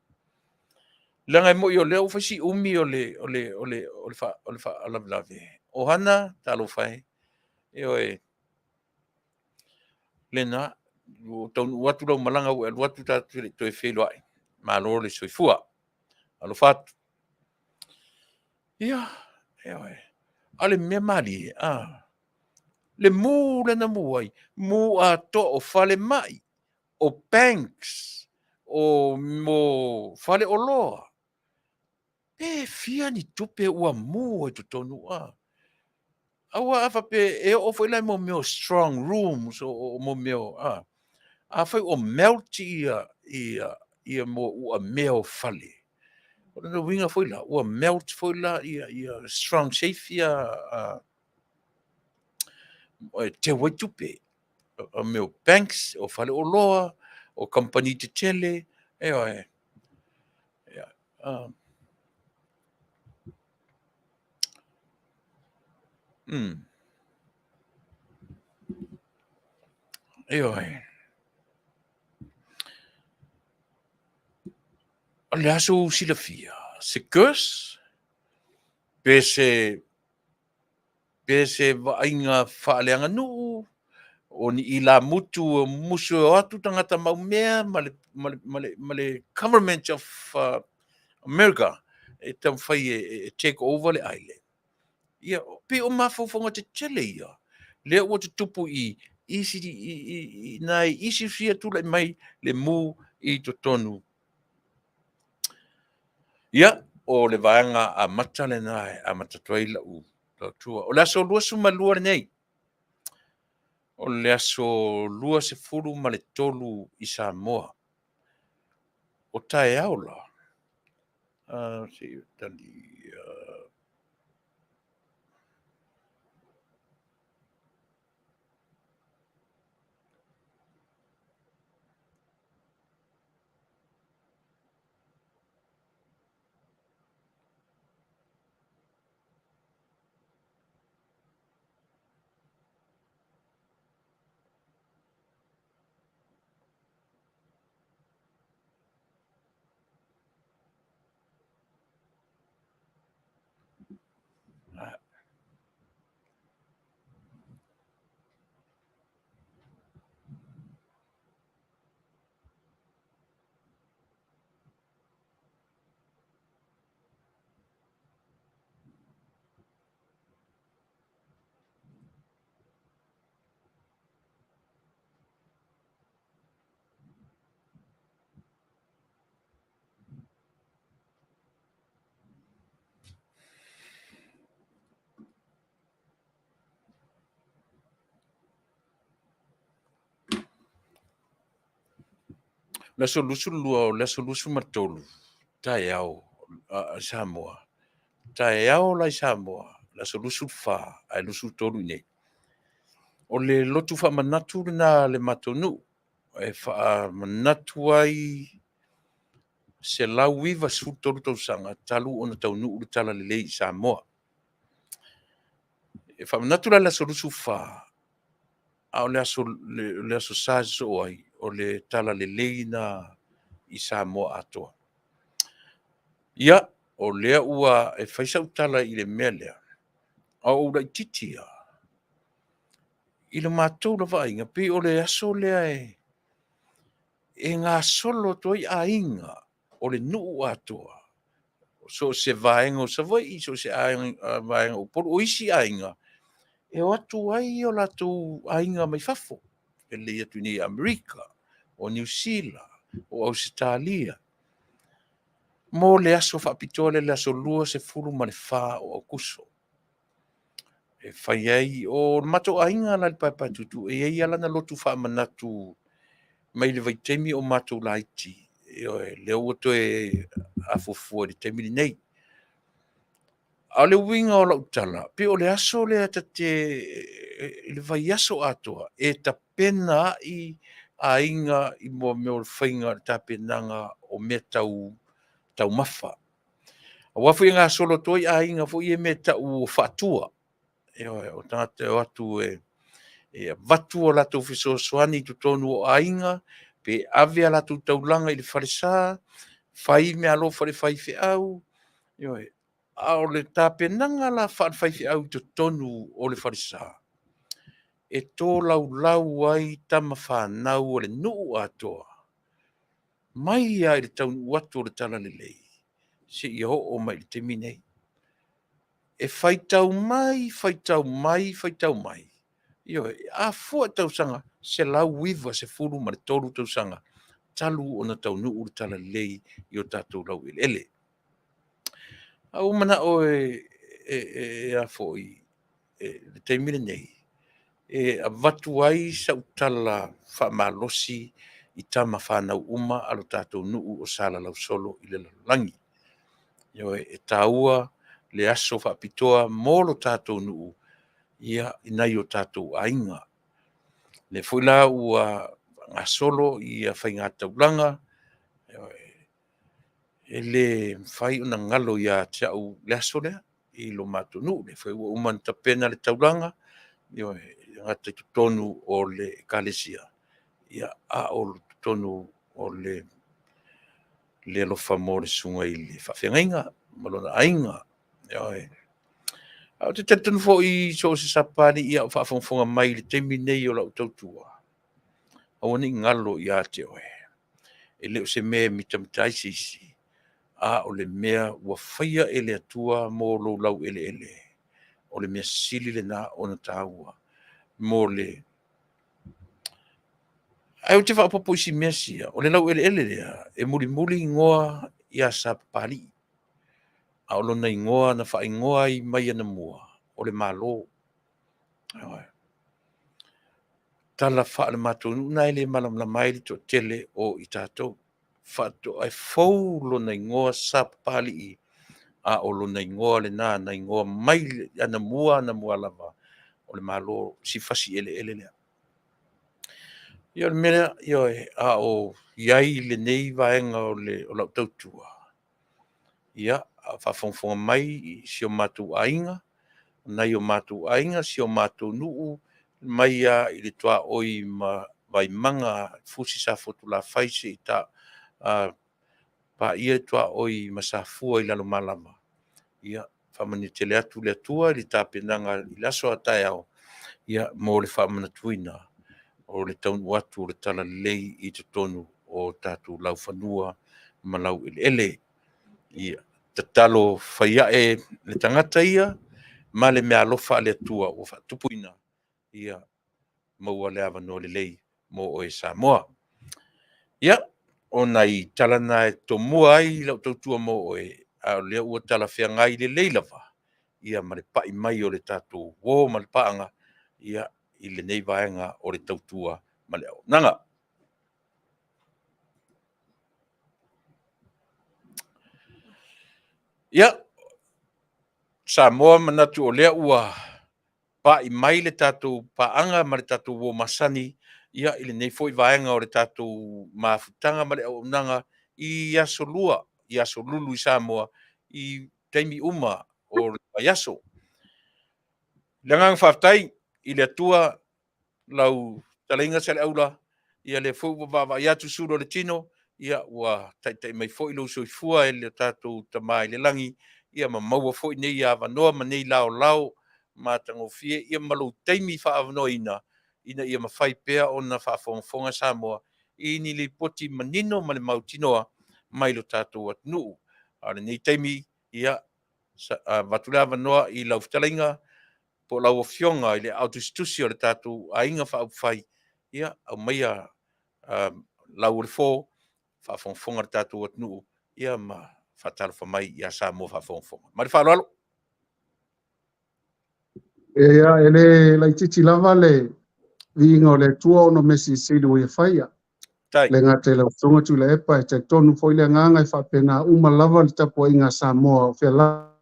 Leaga e moni o lea ua fai si umi o le faalavelave. O Hana, talofa e, ioe, lena, ua taunuu atu lau malaga ua e alu atu tatou te le i toe feiloai. Malo le soifua. Alofa atu. Ia, ioe. A o le mea malie, le mu lea na mu ai, mu atoa o falemai, o banks, o mo faleoloa, pe fia ni tupe ua mu ai totonu a. Aua a faapea e oo foi la i mea o strong rooms o mo mea o afai ua melt ia mo uamea o fale, o lona uiga foi la ua melt foi la ia strong safe ia e teu ai tupe o mea o banks, o faleoloa, o kamupani tetele, ioe. Ioe. O le a sou silafia? Se curse? Pe se pe se vaaiga faaleaganuu, o ni ilamutu e musu e o atu tagata maumea ma le, ma le, ma le, ma le government of America e taumafai e take over le island. Ia, pei o mafaufauga tetele ia, lea ua tutupu i isi, i nai issues ia tulai mai le mu i totonu. Ia, o le vaega amata lena e amata atu ai lau tautua. O le aso 22 lenei, o le aso 23 i Samoa. O taeao la, se i tali, O le aso 22, o le aso 23, taeao i Samoa. Taeao la i Samoa, le aso 24 ae 23 i inei. O le lotu faamanatu lena a le matou nuu e faamanatu ai 193 tausaga talu ona taunuu le Talalelei i Samoa. E faamanatu la i le aso 24, a o le aso, le aso Sa e sosoo ai, o le Talalelei na i Samoa atoa. Ia, o lea ua e fai sau tala i le mea lea, a o ou laitiiti lava, i le matou lava aiga, pei o le aso lea e gasolo atu ai aiga o le nuu atoa, so o se vaega o Savaii, so o se vaega o Upolu, o isi aiga, e o atu ai o latou aiga mai fafo, felelei atu i inei i Amerika, o Niu Sila, o Ausetalia, mo le aso faapitoa lea, le aso 24 o Aokuso. E fai ai, o le matou aiga la i le Paepaetutu, e i ai lava lana lotu faamanatu mai le vaitaimi o matou laiti, ioe, lea ua toe afuafua i le taimi lenei. A o le uiga o lau tala, pei o le aso lea ta te, i le vaiaso atoa, e tapena ai aiga i mea o le faiga o le tapenaga o mea tau taumafa. Aua foi e gasolo atu ai aiga foi ia i mea e tau o faatua. Ioe, o tagata e o atu e avatu a latou fesoasoani i totonu o aiga, pe ave a latou taulaga i le falesa, fai meaalofa i le faifeau. Ioe. A o le tapenaga la faale-faifeau i totonu o le falesa, e tolaulau ai tama fanau a le nuu atoa, mai lava i le taunuu atu o le Talalelei seia oo mai i le taimi nei. E faitau mai, faitau mai, faitau mai, ioe, a fua i tausaga, 193 tausaga talu ona taunuu le Talalelei i o tatou laueleele. A ua manao e le taimi lenei, e avatu ai sau tala faamalosi i tama fanau uma a lo tatou nuu o Salalausolo i le lalolagi. Ioe, e taua le aso faapitoa mo lo tatou nuu i nai o tatou aiga. O lea foi la ua gasolo faiga taulaga, e le mafai ona galo ia te au le aso lea i lo matou nuu. O lea foi ua uma ona tapena le taulaga, ioe, e le gata i totonu o le Ekalesia, a o totonu o le le alofa mo le susuga i le faafeagaiga ma lona aiga. Ioe. Ae ou te talitonu foi i so o se Sapapalii a o faafogafoga mai i le taimi nei o lau tautua, aua ne i galo ia te oe, e le o se mea e mitamita ai se isi, a o le mea ua faia e le Atua mo lou laueleele, o le mea sili lena ona taua mo le. Ae ou te faaopoopo i si mea sia, o le laueleele lea e mulimuli igoa ia Sapapalii, a o lona igoa na faaigoa ai mai anamua, o le Malo. Ioe. Tala faale-matou nuu na e le malamalama ai le toatele o i tatou. Faatoa fou lona igoa Sapapalii, a o lona igoa lena na igoa mai anamua anamua lava, o le Malo, si fasi eleele lea. Ia o le mea lea, ioe, a o i ai lenei vaega o lau tautua, ia, a o faafogafoga mai i si o matou aiga, nai o matou aiga, si o matou nuu, mai lava i le tuaoi ma Vaimaga, Fusi Safotulafai seia paia le tuaoi ma Safua i Lalomalama, ia, faamanuia tele atu le Atua i le tapenaga i le aso a taeao, ia, mo le faamanatuina o le taunuu atu o le talalelei i totonu o tatou laufanua ma laueleele. Ia, tatalo fai ae le tagata ia ma le meaalofa a le Atua ua faatupuina, ia maua le avanoa lelei mo oe Samoa. Ia, o nai tala na e tomua ai lau tautua mo oe, a o lea ua talafeagai lelei lava ia ma le pai mai o le tatou uo ma le paaga ia i lenei vaega o le tautua ma le auaunaga. Ia, Samoa, manatu o lea ua pai mai le tatou paaga ma le tatou uo masani ia i lenei foi vaega o le tatou mafutaga ma le auaunaga i aso Lua, i aso Lulu i Samoa, i taimi uma o le vaiaso. Le agaga faafetai i le Atua lau fetalaiga Saleaula, ia lea foi ua vaavaai atu sulu o le tino, ia ua taitai mai foi lou soifua e le tatou Tama i le lagi, ia ma maua foi nei avanoa ma nei laolao matagofie, ia ma lou taimi faaavanoaina ina ia mafai pea ona faafogafoga Samoa i ni lipoti manino ma le mautinoa mai lo tatou atunuu. A o lenei taimi, ia, avatu le avanoa i lau fetalaiga po o lau Afioga i le Aao Tusitusi o le tatou Aiga Faaupufai, ia aumaia lau o le fo, faafogafoga le tatou atunuu, ia ma faatalofa mai ia Samoa faafogafoga. Ma le faaaloalo. Ia, e le laitiiti lava le viiga o le Atua ona o mea silisili ua ia faia. Tai. Le gata i lau Afioga Tuilaepa, e talitonu foi le agaga e faapena uma lava le tapuaiga a Samoa o fea lava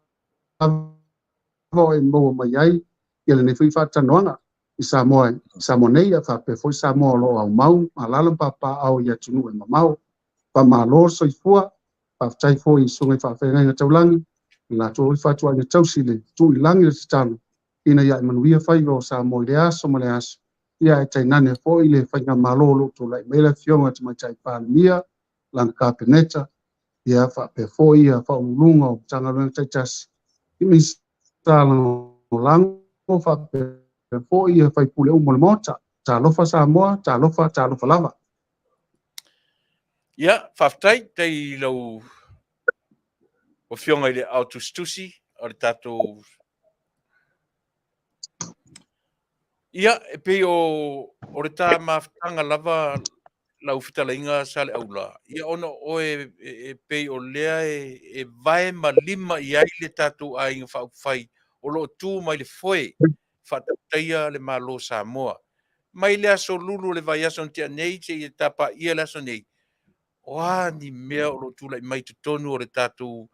o e maua mai ai ia lenei foi faatalanoaga i Samoa, i Samoa nei, ia faapea foi Samoa o lo o aumau ma alaala ma papaaao i atunuu e mamao. Faamalo le soifua, faafetai foi i susuga i faafeagaiga taulagi, i latou foi fatuaiga tausi le tuu i lagi le tatalo ina ia manuia faiva o Samoa i le aso ma le aso, ia ae tainane foi le faigamalo o lo o tulai mai le Afioga i le Tamaitai Palemia, lana Kapeneta, ia faapea foi ia Faauluuluga o Matagaluega taitasi, i Minisita Lagolago faapea foi ia sui usufono uma o le Maota. Talofa Samoa, talofa, talofa lava. Ia, faafetai tai i lau Afioga i le Aao Tusitusi o le tatou. Ia, e pei o le ta mafutaga lava lau fetalaiga Saleaula, ia ona o oe e pei o lea e vae ma lima i ai le tatou Aiga Faaupufai o lo o tu mai le foe faatautaia le Malo o Samoa. Mai le aso Lulu o le vaiaso na tea nei seia tapaia le aso nei, o a ni mea o lo o tulai mai totonu o le tatou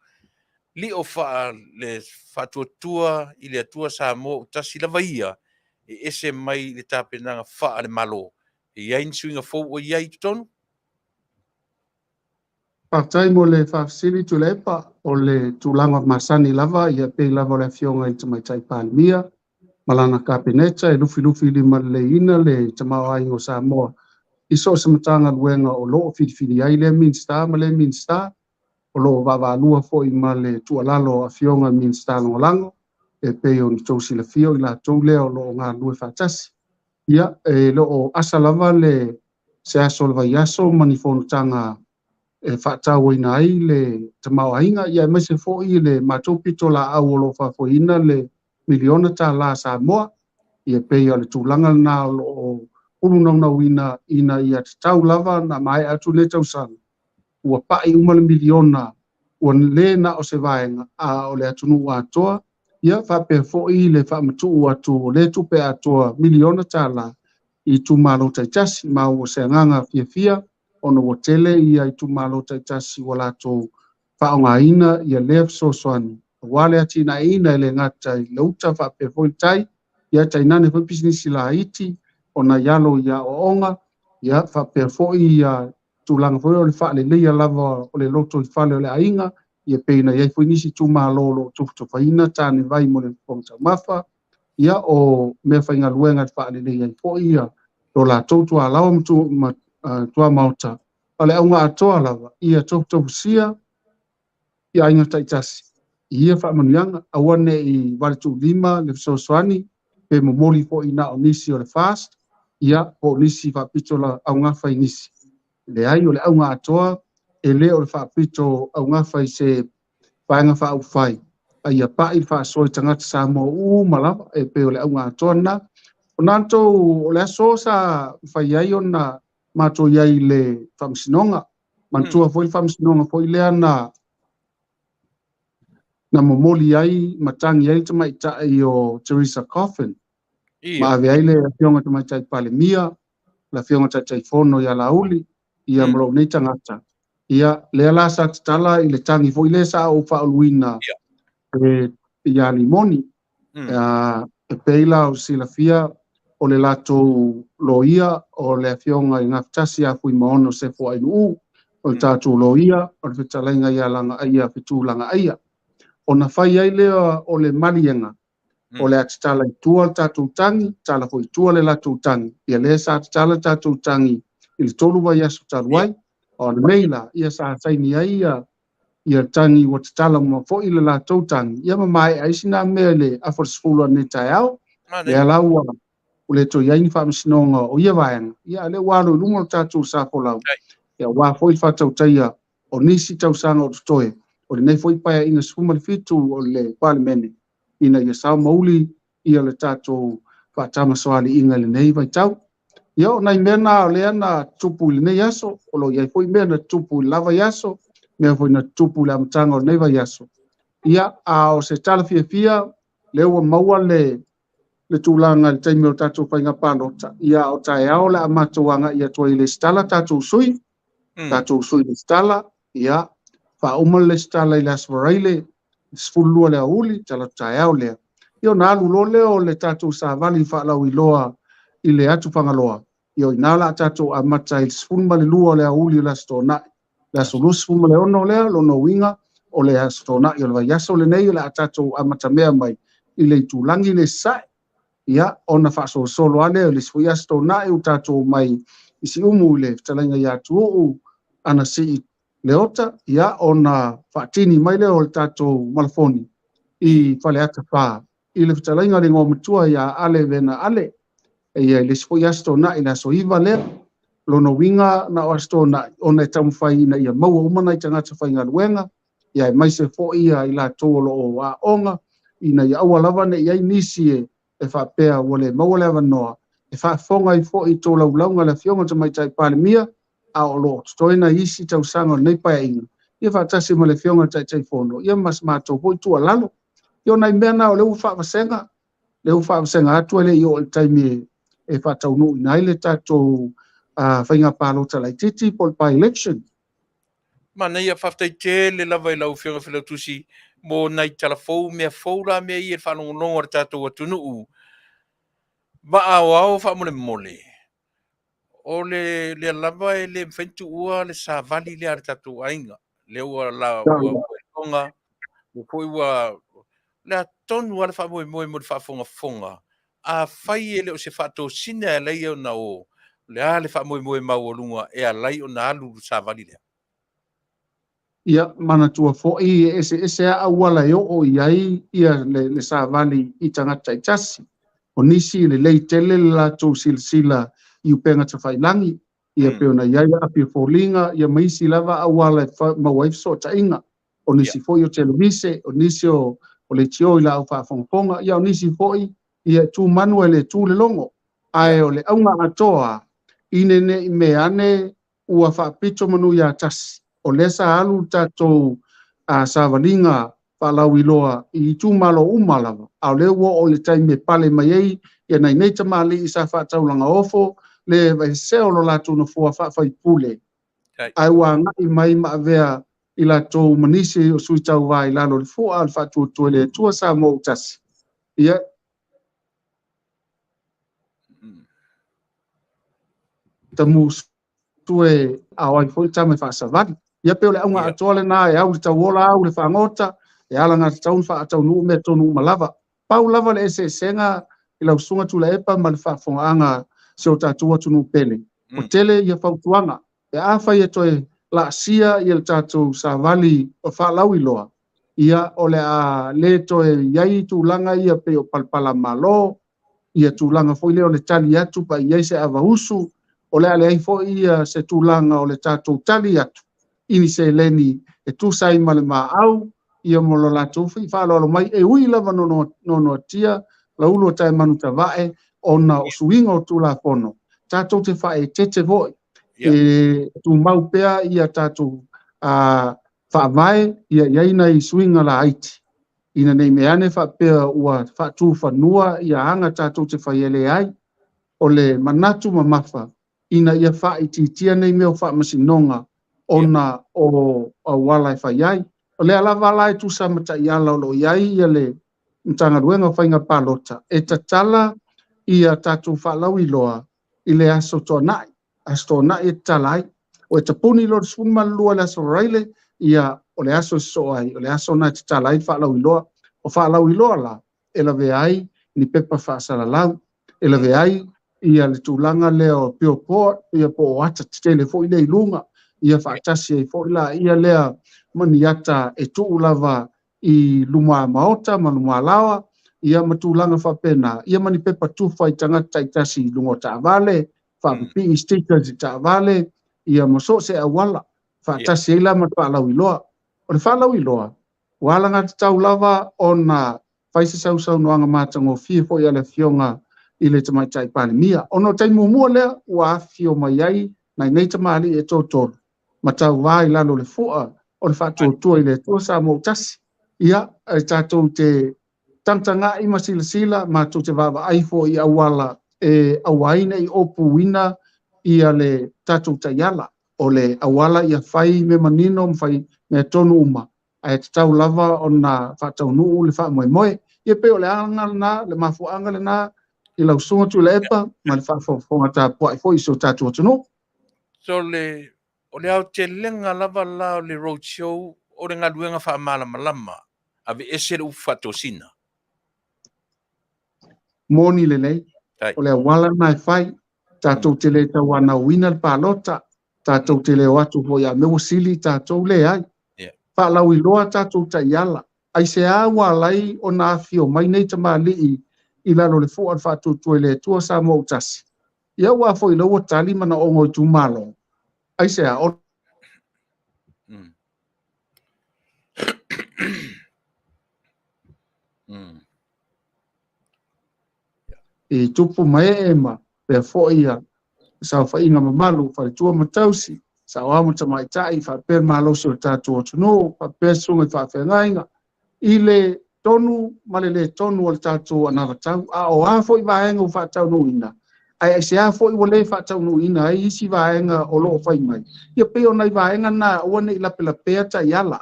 lio le faatuatua i le Atua Samoa ua tasi lava ia, e ese mai le tapenaga faale-Malo. E i ai ni suiga fou o i ai i totonu? Faafetai mo le faafesili Tuilaepa. O le tulaga masani lava, ia pei lava o le Afioga i le Tamaitai Palemia ma lana Kapeneta e lufilufi limaleleiina le tamaoaiga o Samoa i so o se Matagaluega o lo o filifili ai lea Minisita ma lea Minisita. O lo o vaavaalua foi ma le tuualalo a Afioga i Minisita Lagolago e pei ona outou silafia o i latou lea o lo o galulue faatasi. Ia, e le o asa lava le se aso o le vaiaso ma ni fonotaga e faatauaina ai le tamaoaiga, ia aemaise foi le matou pitolaau o lo o faafoeina le miliona tala Samoa. Ia pei o le tulaga lena o lo o ulunaunauina ina ia tatau lava ona maea atu lenei tausaga ua pai uma le miliona, ua le na o se vaega a o le atunuu atoa, ia faapea foi le faamatuu atu o lea tupe atoa miliona tala i itumalo taitasi. Ma ua se agaga fiafia ona ua tele ia itumalo taitasi ua latou faaaogaina ia lea fesoasoani aua le atinaeina e le gata i le uta faapea foi le tai, ia tainane foi pisinisi laiti o nai alo i aoaoga, ia faapea foi ia tulaga foi o le faaleleia lava o le lotoifale o le aiga, ia pei ona i ai foi nisi itumalo o lo o tufatufaina tanevai mo le fofoga taumafa, ia o meafaigaluega e faaleleia ai foi ia lo latou tualaoa ma tuamaota. O le auga atoa lava ia tofutofusia i aiga taitasi i ia faamanuiaga, aua ne i valetuulima le fesoasoani pe momoli foi na o nisi o le FAST, ia po o nisi faapito la augafa i nisi. Leai, o le auga atoa e le o le faapito augafa i se vaega faaupufai, a ia pai le faasoa i tagata Samoa uma lava, e pei o le auga atoa lena. O natou o le aso sa mafai ai ona matou i ai i le faamasinoga, manatua foi le faamasinoga foi lea na momoli ai ma tagi ai le tamaitai o Teresa Coffin, ma ave ai le afioga tamaitai Palemia, le afioga Taitaifono ia Laauli, ia ma lou nei tagata. Ia, lea la sa tatala i le tagi foi lea sa ou faauluina ia Limoni. E pei la o silafia o le latou loia o le afioga i Gafatasi ia Fuimaono Sefo Ainuu, o le tatou loia o le fetalaiga ia Lagaaia Fetu Lagaaia. Ona fai ai lea o le maliega, o le a tatala i tua le tatou tagi, tatala foi i tua le latou tagi. Ia lea sa tatala le tatou tagi i le 3 vaiaso talu ai. O lenei la, ia sa saini ai ia tagi ua tatala uma foi le latou tagi, ia ma maea ai sina mea i le afa o le 10 o lenei taeao. Lea la ua le toe i ai ni faamasinoga o ia vaega, ia lea ua alo i luma o le tatou safolau. Ia aua foi le faatautaia o nisi tausaga o totoe, o lenei foi paeaiga 17 o le Palemene, ina ia sao mauli ia le tatou faatamasoaliiga i lenei vaitau. Ia o nai mea na o lea na tupu i lenei aso, o lo o i ai foi mea na tupu i le la vaiaso, mea foi na tupu i le amataga o lenei vaiaso. Ia, a o se tala fiafia, lea ua maua le tulaga i le taimi o le tatou faiga palota, ia o taeao le a matou agai atu ai i le lesitala tatou sui, tatou sui lesitala, ia faauma le lesitala i le Aso Faraile, 12 le aoauli, talaatu taeao lea. Ia ona alu loa lea o le tatou savali faalauiloa i le atu Fagaloa, ia o ina la tatou amata i le 12 o le aoauli o le Aso Toonai. Le aso 26 lea, lona uiga o le Aso Toonai o le vaiaso lenei o le a tatou amatamea mai i le itulagi le sae, ia ona faasolosolo lava lea o le isi foi Aso Toonai ua tatou omai i Siumu i le fetalaiga ia Tuuu Anasii Leota, ia ona faatini mai lea o le tatou malafoni i Faleata 4 i le fetalaiga le igoa matua ia Ale Vena Ale, ia i le isi foi Aso Toonai le aso 9 lea. Lona uiga na o Aso Toonai ona e taumafai ina ia maua uma nai tagata faigaluega, ia aemaise foi ia i latou o lo o aoga, ina ia aua lava ne i ai nisi e faapea ua le maua le avanoa, e faafofoga ai foi i tolaulauga a le afioga i le Tamaitai Palemia, a o lo o totoe nai isi tausaga o lenei paeaiga, ia faatasi ma le afioga i le Taitaifono, ia ma se matou foi tuualalo. Ia o nai mea na o lea ua faavasega, lea ua faavasega atu e le i oo i le taimi e faataunuuina ai le tatou faiga palota laitiiti po o le by-election. Manaia, faafetai tele lava i lau Afioga Failautusi mo nai tala fou, mea fou la mea ia i le faalogologo a le tatou atunuu. Vaa aoao faamolemole, o le lea lava e le mafai ona tuua le savali lea a le tatou aiga. Lea ua la ua iloga, lea foi ua le a tonu lava le faamoemoe mo le faafogafoga. Afai e le o se faatosina e alai ona o, le a le faamoemoe maualuga e alai ona alu le savali lea? Ia manatua foi e eseese lava auala e oo i ai ia le savali i tagata taitasi. O nisi e lelei tele le latou silasila i upega tafailagi, ia pei ona i ai api o foliga, ia ma isi lava auala e maua ai fesootaiga. O nisi foi o televise, o nisi o leitio i laau faafogafoga, ia o nisi foi ia e tu manu ae le tu le logo. Ae o le auga atoa, ina ne i mea ane ua faapito manu ia tasi, o lea sa alu le tatou savaliga faalauiloa i itumalo uma lava, a o lea ua oo i le taimi e pale mai ai ia nai nei tamalii sa faataulagaofo le vaesea o lo latou nofoa faafaipule, ae ua agai mai ma avea i latou ma nisi o sui tauva i lalo o le fua o le Faatuatua i le Atua Samoa ua tasi. Ia tamusu e ao ai foi tama e faasavali. Ia pei o le auga atoa lena e au le tauola, au le fagota, e alagatatau ona faataunuu mea tonu uma lava. Pau lava le eseesega i lau Susuga Tuilaepa ma le faafofogaaga a si o tatou atunuu pele, ua tele ia fautuaga. Pe afai e toe laasia ia le tatou savali faalauiloa, ia o le a le toe i ai tulaga ia pei o palapalamalo, ia tulaga foi lea o le tali atu pa i ai se avausu, o le a leai foi ia se tulaga o le tatou tali atu i ni seleni e tusa ai ma le maau, ia mo lo latou foi faaaloalo mai, e ui lava noanoatia laulu o taemanu tavae ona o suiga o Tulafono, tatou te faaeteete foi, e tumau pea ia tatou faavae ia i ai nai suiga laiti, ina nei mea ane faapea ua faatufanua ia aga tatou te fai e leai. O le manatu mamafa ina ia faaitiitia nei mea o faamasinoga ona o auala e fai ai. O lea lava la e tusa ma taiala o lo o i ai ia le Matagaluega o Faiga Palota e tatala ia tatou faalauiloa i le aso Toonai, aso Toonai e tatala ai. O e tapuni loa le 12 i le aso Faraile, ia o le aso e sosoo ai, o le aso lena e tatala ai le faalauiloa. O faalauiloa la e lavea ai ni pepa faasalalau, e lavea ai ia le tulaga lea o billboard, ia po o ata tetele foi lea i luga, ia faatasi ai foi la ia lea ma ni ata e tuu lava i luma maota ma luma laoa, ia ma tulaga faapena, ia ma ni pepa tufa i tagata taitasi i luga o taavale, faapipii stickers i taavale, ia ma so o se auala, faatasi ai la ma le faalauiloa. O le faalauiloa, ua alagatatau lava ona fai se sausaunoaga matagofie foi a le Afioga i le Tamaitai Palemia. Ona o le taimi muamua lea ua afifio mai ai nai nei tamalii e toatolu ma tauva i lalo o le fua o le Faatuatua i le Atua Samoa ua tasi. Ia, e tatou te tagatagai ma silasila, matou te vaavaai foi i auala e aua ai ne i opuina ia le tatou taiala. O le auala ia fai mea manino ma fai mea tonu uma, ae tatau lava ona faataunuu le faamoemoe. Ia pei o le aga lena, le mafuaaga lena i lau Susuga Tuilaepa ma le faafogafoga tapuai foi i si o tatou atunuu. So le, o le aotelega lava la o le road show o le galuega faamalamalama, aveese le upu faatosina. Moni lelei, o le auala lena e fai, tatou te le tauanauina le palota, tatou te le o atu foi a mea ua sili tatou, leai. Faalauiloa tatou taiala, aisea ua ala ai ona afifio mai nei tamalii i lalo o le fua o le Faatuatua i le Atua Samoa ua tasi. Ia aua foi lea ua tali manaoga o itumalo, aisea o i tupu ma ee ma pea foi ia saofaiga mamalu, faletua ma tausi, saoao ma tamaitai, faapea le malosi o le tatou atunuu, faapea susuga i faafeagaiga, i le tonu ma le le tonu o le tatou anavatau. A o a foi vaega ua faataunuuina, ae aisea foi ua le faataunuuina ai isi vaega o lo o fai mai, ia pei o nai vaega na aua ne i lapelapea taiala.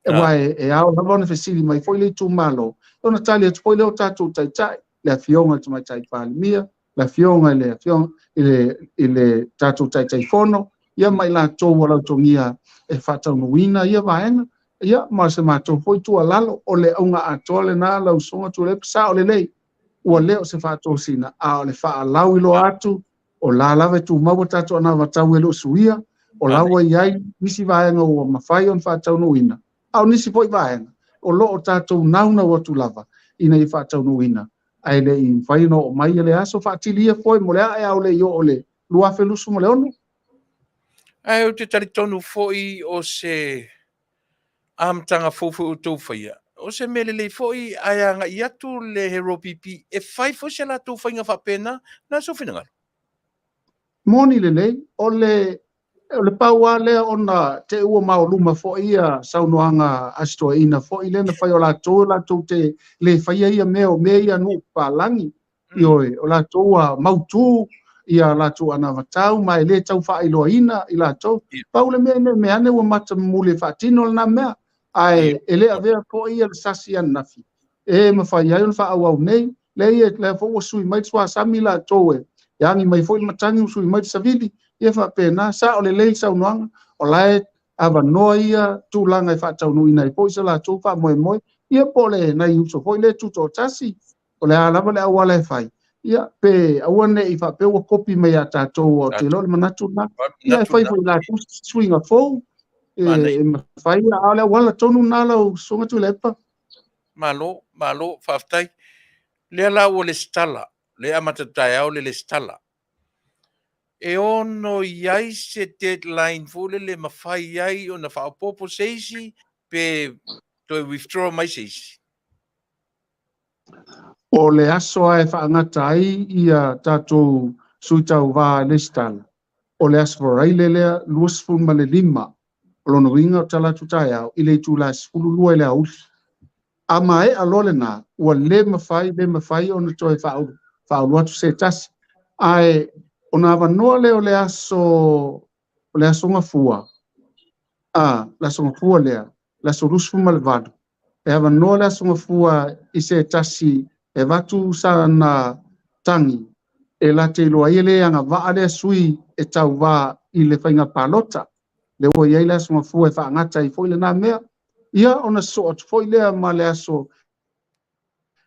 Aua e ao lava ona fesili mai foi le itumalo, ona tali atu foi lea o tatou taitai, le Afioga i le Tamaitai Palemia, le Afioga i le Afioga i le tatou Taitaifono, ia ma i latou ua lautogia e faataunuuina ia vaega, ia ma se matou foi tuualalo. O le auga atoa lena lau Susuga Tuilaepa, sao lelei, ua le o se faatosina, a o le faalauiloa atu, o la lava e tumau a tatou anavatau e le o suia, O la ua i ai nisi vaega ua mafai ona faataunuuina, a o nisi foi vaega o lo o tatou naunau atu lava ina ia faataunuuina, ae le i mafai ona oo mai le aso faatili ia foi mo le ae a o le i oo le 2026. Ae ou te talitonu foi o se amataga fou foi o outou faia, o se mea lelei foi ae agai atu le Hero PP e fai foi se latou faiga faapena. O le a sou finagalo? Moni lelei, o le o le pau lava lea ona te i ua maoluma foi ia saunoaga a si toeaina foi lea na fai o latou latou te le faia ia mea o mea ia nuu papalagi. Ioe, o latou ua mautu ia latou anavatau ma e le tau faailoaina i latou. Pau le mea ne i meaane ua matamuli e faatino lena mea, ae e le avea foi ia le sasi ananafi e mafai ai ona faaauau nei. Leai, lea foi ua sui mai le suasami latou e agi mai foi le matagi ua sui mai le savili, ia faapena. Sao lelei le saunoaga, o la e avanoa ia tulaga e faataunuuina ai foi se latou faamoemoe, ia po o le nai uso foi lea tutoatasi, o le a lava le auala e fai, ia pe aua ne i faapea ua kopi mai ia tatou, ou te iloa o le manatu lena, ia e fai foi e latou se suiga fou e mafai, a o le auala tonu lena lau Susuga Tuilaepa. Malo, malo, faafetai. Lea la ua lesitala, lea e amata taeao le lesitala. E ono i ai se deadline foi lele e mafai ai ona faaopoopo se isi pe toe withdraw mai se isi? O le aso lava e faagata ai ia tatou sui tauva i lesitala, o le Aso Faraile lea 25, o lona uiga o talaatu taeao i le itula e 12 i le aoauli. A maea loa lena, ua le mafai, le mafai ona toe faaulu atu se tasi. Ae ona avanoa lea o le aso, o le aso Gafua, a, le aso Gafua lea, le aso 28, e avanoa le aso Gafua i se tasi e avatu sana tagi e la te iloa ai e le agavaa lea sui e tauva i le faiga palota. Lea ua i ai le aso Gafua e faagata ai foi lena mea. Ia ona sosoo atu foi lea ma le aso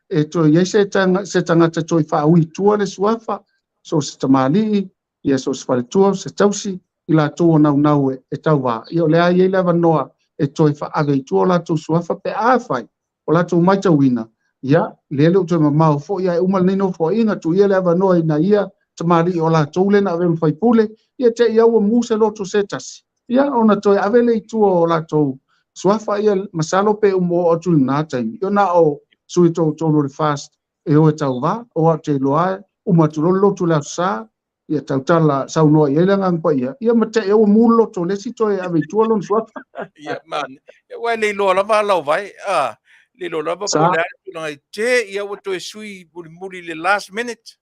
e toe i ai se tagata toe faaui i tua le suafa, so o se tamalii, ia so o se faletua, se tausi, i latou o naunau e tauva. Ia o lea e i ai le avanoa e toe faaave i tua o latou suafa pe afai o latou matauina, ia, lea e le o toe mamao foi ae uma lenei nofoaiga, tuu ia le avanoa i nai ia tamalii o latou lea na avea ma faipule, ia te i au ua mu se loto se tasi, ia ona toe ave lea i tua o latou suafa, ia masalo pe uma oo atu i lena taimi, ia na o sui toatolu o le FAST e o e tauva, aua ou te iloa e uma atu loa le lotu i le Aso Sa, ia tautala saunoa i ai le Agaga Paia, ia ma te i ua mu le loto o le isi toe ave i tua lona suafa. Ia, man, aua e le iloa lava ala o vae, a, le iloa lava po o le a le tulaga i te, ia ua toe sui mulimuli i le last minute.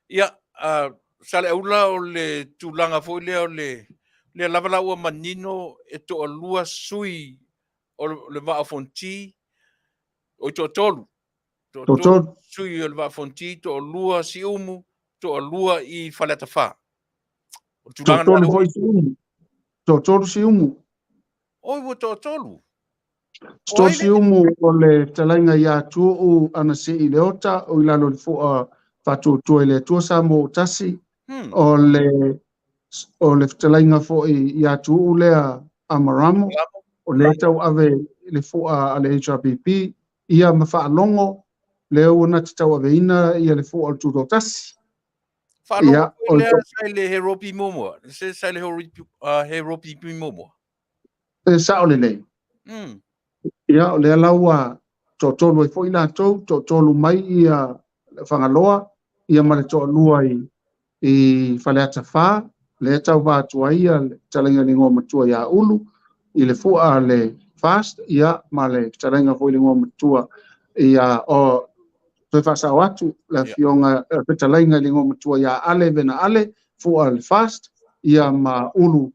Ia, Saleaula, o le tulaga foi lea o le, lea lava la ua manino e toalua sui o le Vaa o Fonoti, oi toatolu. Toatolu sui o le Vaa o Fonoti, toalua Siumu, toalua i Faleata 4. O le tulaga Toatolu foi Siumu. Toatolu Siumu. Oi, ua toatolu. Toatolu Siumu o le fetalaiga ia Tuuu Anasii Leota o i lalo i le Fua Faatuatua i le Atua Samoa ua Tasi. O le o le fetalaiga foi ia Tuuu lea Amaramo, o lea tauave le fua a le HRPP, ia ma Faalogo, lea ua na te tauaveina ia le fua o le Tutoatasi. Faalogo foi lea sa i le Heropi muamua, sa i le Heropi muamua. E sao lelei. Ia, o lea la ua toatolu ai foi latou, toatolu mai ia Fagaloa, ia ma le toalua i Faleata 4, lea e tauva atu ai ia le fetalaiga i le igoa matua ia Ulu, i le fua a le FAST, ia ma le fetalaiga foi i le igoa matua ia, o, toe faasao atu, le afioga, fetalaiga i le igoa matua ia Ale Vena Ale, fua a le FAST, ia ma Ulu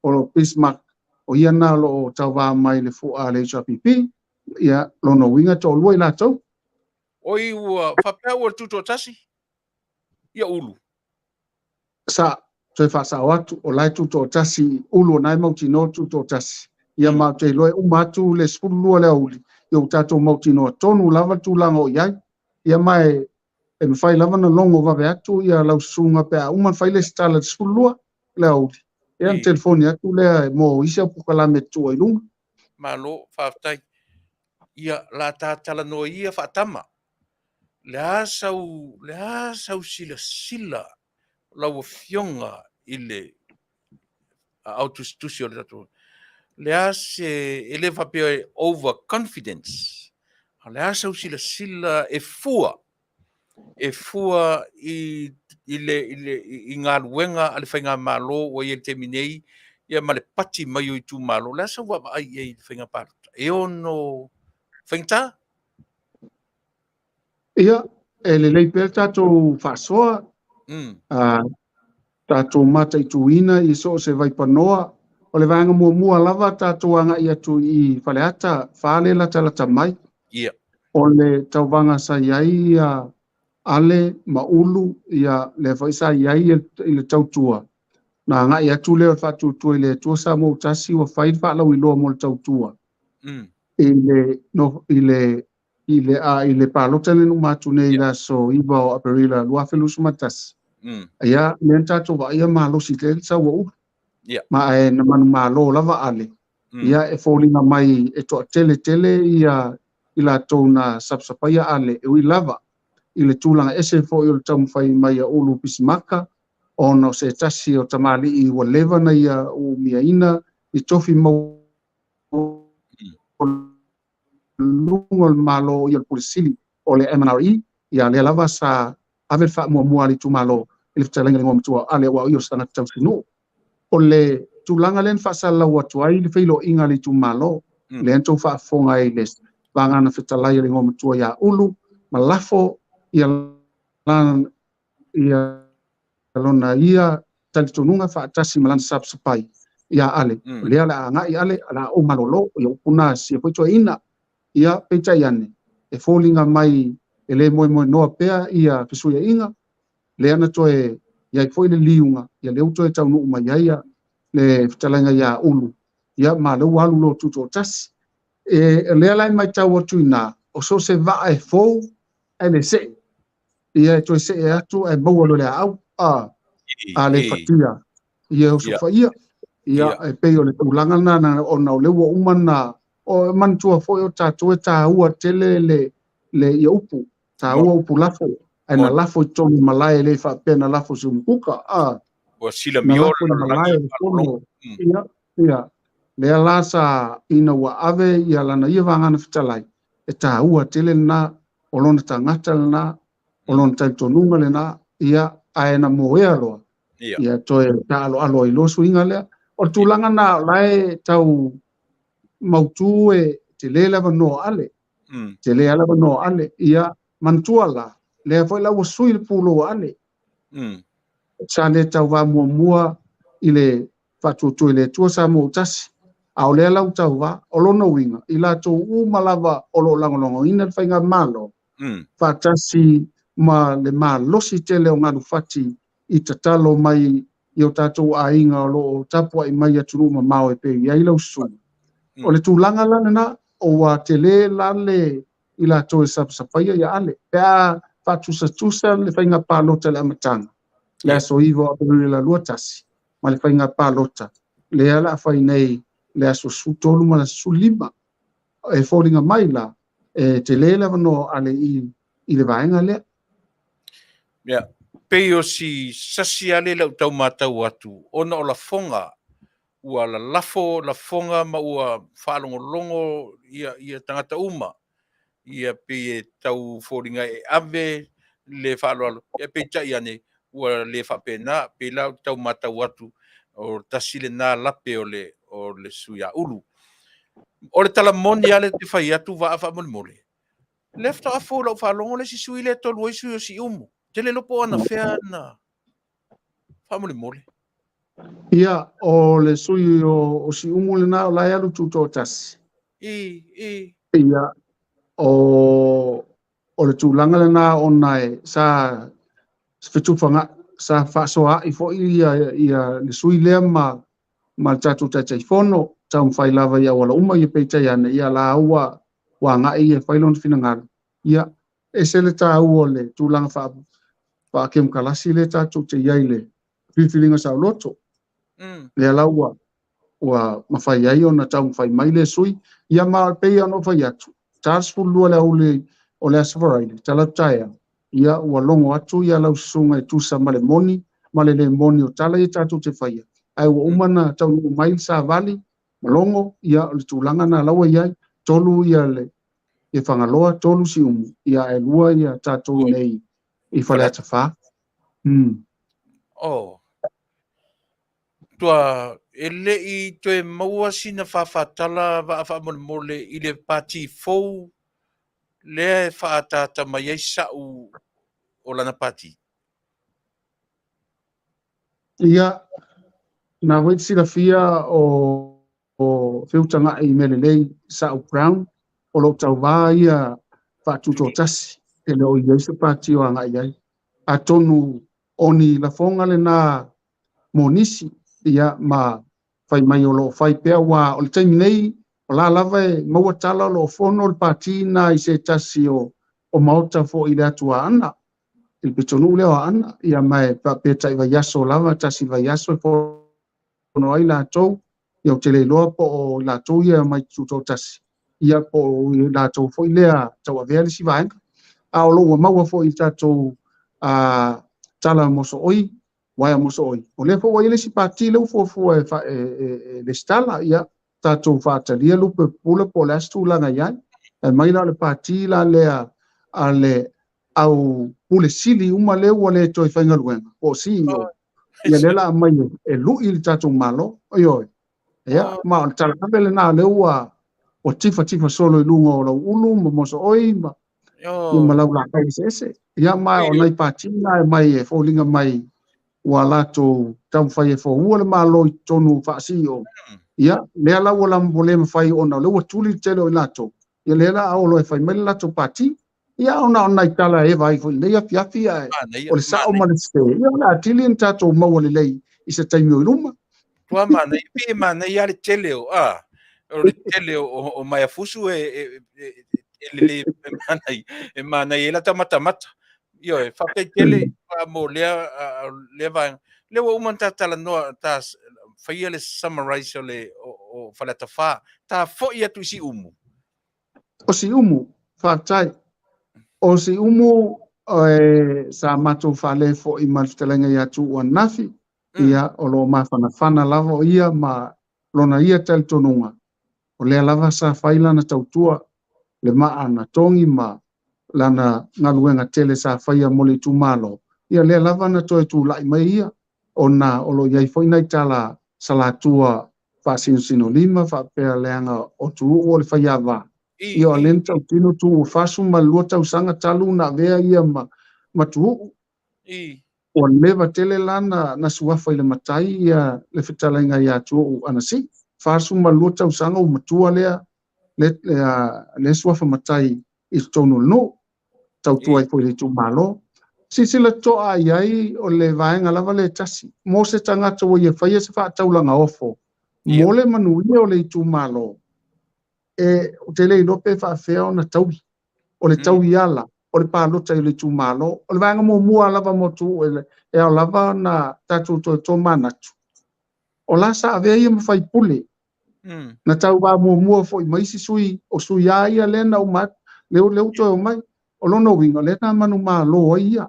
o Bismarck, o ia na o lo o tauva mai le fua a le HRPP, ia lona uiga toalua i latou. Oi, ua faapea ua tutoatasi ia Ulu. Sa, toe faasao atu, o la e tutoatasi Ulu o na e mautinoa tutoatasi. Ia ma ou te iloa e uma atu le 12 le aoauli, ia ua tatou mautinoa tonu lava le tulaga o i ai. Ia ma e mafai lava ona logo vave atu ia lau susuga pe a uma ona fai le resitala i le 12. Laauli, ia ona telefoni atu lea mo isi au polokalame e tuua i luga. Malo, faafetai. Ia, la ta talanoa ia faatama. Le a sau, le a sau silasila lau afioga i le aao tusitusi o le tatou le a se e le faapea e over confidence a le a sau silasila e fua e fua i i le i le i galuega a le faigamalo ua i ai i le taimi nei ia ma le pati mai o itumalo. O le a sau vaavaai i ai i le faiga palota e ono faigata? Ia, e lelei pea le tatou faasoa, tatou mataituina i so o se vaipanoa. O le vaega muamua lava tatou agai atu i Faleata, fale latalata mai. O le tauvaga sa i ai ia Ale ma Ulu, ia lea foi sa i ai i le tautua. Na agai atu lea o le faatuatua i le Atua Samoa ua tasi ua fai le faalauiloa mo le tautua. I le, no, i le i le, a, i le palota lea na uma atu nei i le aso 9 o Aperila 2021. Ia, lea na tatou vaaia malosi tele le sau a Ulu. Ma ae na manumalo lava Ale. Ia, e foliga mai e toatele tele ia i latou na sapasapaia Ale, e ui lava i le tulaga ese foi o le taumafai mai a Ulu Pisimaka, ona o se tasi o tamalii ua leva na ia uumiaina i tofi maualuga o le Malo ia le Pule Sili o le MNRE, ia lea lava sa ave le faamuamua a le itumalo i le fetalaiga i le igoamatua o Ale, aua o ia o se tagata tausinuu. O le tulaga lea na faasalalau atu ai le feiloaiga a le itumalo, lea na tou faafofoga ai i le vagana fetalai a le igoamatua ia Ulu, ma lafo ia ia lona ia talitonuga faatasi ma lana sapsapai ia Ale. O lea o le a agai Ale, o le a ou malolo, ia upu na sia foi toeaina. Ia, peitai ane, e foliga mai e le moemoenoa pea ia fesuiaiga, lea na toe i ai foi le liuga, ia lea ua toe taunuu mai ai ia le fetalaiga ia Ulu, ia ma lea ua alu loa tutoatasi. E, lea la e matau atu i ina, o so o se vaa e fou ae le see. Ia e toe see atu ae maua loa le aau, a, a le fatia, ia e osofaia. Ia, e pei o le tulaga lena, ona o lea ua uma na, o manatua foi o tatou e taua tele le, le ia upu, taua upu lafo, ae na lafo i totonu malae, e le faapea na lafo i se umukuka, a. Ua silamio na lafo i malae o le fono. Ia, ia, lea la sa ina ua ave ia lana ia vagana fetalai, e taua tele lena, o lona tagata lena, o lona talitonuga lena, ia, ae na moea loa, ia toe taaloalo ai loa suiga lea. O le tulaga na o la e tau mautu e tele le avanoa o Ale. Tele le avanoa o Ale. Ia, manatua la, lea foi la ua sui le pulou a Ale. Sa le tauva muamua i le faatuatua i le Atua Samoa ua tasi, a o lea la ua tauva, o lona uiga, i latou uma lava o lo o lagolagoina le faigamalo, faatasi ma le malosi tele o galufati i tatalo mai i o tatou aiga o lo o tapuai mai i atunuu mamao e pei i ai lau susuga. O le tulaga la lena, ua tele la le i latou e sapasapaia ia Ale, pe a faatusatusa le faiga palota i le amataga, le aso 9 o Aperila 21, ma le faiga palota lea o le a fai nei le aso 13 ma le aso 15. E foliga mai la, e tele le avanoa o Ale i le vaega lea. Ia, pei o si sasi lava lea i lau tau matau atu, ona o lafoga, ua lalafo lafoga ma ua faalogologo ia, ia tagata uma, ia pei e tau foliga e ave le faaaloalo, ia peitai ane ua le faapena, pei la ou te tau matau atu, o tasi lena lape o le, o le sui a Ulu. O le tala moni lava lea ou te fai atu Vaa faamolemole, lea faatoa fou i lau faalogo le isi sui lea e tolu ai sui o Siumu. Ou te le iloa po o anafea na faamolemole. Ia, o le sui o Siumu lena o la e alu tutoatasi. I, i. Ia, o, o le tulaga lena ona e sa fetufaga, sa faasoaai foi ia, ia le sui lea ma, ma le tatou Taitaifono, taumafai lava i auala uma, ia peitai ane, ia la ua, ua agai ia e fai lona finagalo. Ia, ese le taua o le tulaga faa, faakemokalasi lea tatou te i ai i le filifiliga saoloto. Lea la ua ua mafai ai ona taumafai mai le sui. Ia ma pei ona ou fai atu, 42 le aoauli o le Aso Faraile, talaatu taeao, ia ua logo atu ia lau susuga e tusa ma le moni ma le le moni o tala ia tatou te faia. Ae ua uma ona taunuu mai le savali ma logo, ia o le tulaga na la ua i ai, 3 ia le ia Fagaloa, 3 Siumu, ia ae 2 ia tatou nei i Faleata 4. Oh. Tua e le i toe maua sina fāfātala vaa faamolemole i le pati fou lea e faaataata mai ai sa'u o lana pati. Ia, na foi te silafia o Feutaga'i i mea lelei Sa'u Brown, o lo o tauvā ia faatutoatasi, e le o i ai se pati o agai ai. Atonu o ni lafoga lena mo nisi, ia ma fai mai o lo o fai pea, aua o le taimi nei, o la lava e maua tala o lo o fono le pati na i se tasi o maota foi i le atu Aana, i le pitonuu lea o Aana, ia ma e faapea tai vaiaso lava, tasi vaiaso e fono ai latou, ia ou te le iloa po o latou ia mai tutoatasi, ia po o latou foi lea tauavea le isi vaega. A o lo o ua maua foi i tatou tala mosooi, uaea mosooi, o lea foi ua i ai le isi pati lea ua fuafua e lesitala, ia tatou faatalia lupe pupula po o le a se tulaga i ai. Ae mai la o le pati la lea a le au pule sili uma lea ua le toe faigaluega, po o CEO, ia lea la aumai e lui le tatou Malo. Ioe. Ia, ma o le tala ave lena lea ua tifatifa solo i luga o lau ulu ma mosooi ma ia ma lau laau eseese. Ia ma o nai pati na e mai e foliga mai ua latou taumafai e foua le Malo i totonu faa-CEO. Ia, lea la ua le mafai ona o lea ua tuli le tele o i latou. Ia lea la aolo e fai mai le latou pati. Ia ona o nai tala e vai foi nei afiafi ae o le sao ma le sese. Ia o le atili ni tatou maua lelei i se taimi o i luma. Tua manaia, pei e manaia le tele o, o le tele o Maeafusu e lelei e manaia e lata matamata. Ioe, faafetai tele mo lea lea vaega. Lea ua uma ona ta talanoa, ta faia le summarize o le o Faleata 4. Ta foi atu i Siumu. O Siumu, faafetai. O Siumu sa matou faale foi ma le fetalaiga ia Tuuu ananafi, ia o lo o mafanafana lava o ia ma lona ia talitonuga, o lea lava sa fai lana tautua, le maa na togi ma lana galuega tele sa faia mo le itumalo, ia lea lava na toe tulai mai ia, ona o lo o i ai foi nai tala salatua faasinosino lima faapea leaga o Tuuu o le faiava. Ia o lea na tautino Tuuu 42 tausaga talu na avea ia ma Tuuu. Ua leva tele la na suafa i le matai ia le fetalaiga ia Tuuu anasi. 42 tausaga ua matua lea le suafa matai i totonu o le nuu, tautua ai foi i le itumalo. Silasila totoa i ai o le vaega lava le tasi, mo se tagata ua ia faia se faataulaga ofo, mo le manuia o le itumalo, e ou te le iloa pe faafefea ona taui. O le taui ala, o le palota i le itumalo. O le vaega muamua lava mo Tuuu e ao lava ona tatou toe tomanatu. O la sa avea ia ma faipule, na tauvā muamua foi ma isi sui, o sui a ia lea na uma atu, lea ua toe omai. O lona uiga, o lea na manumalo ai ia.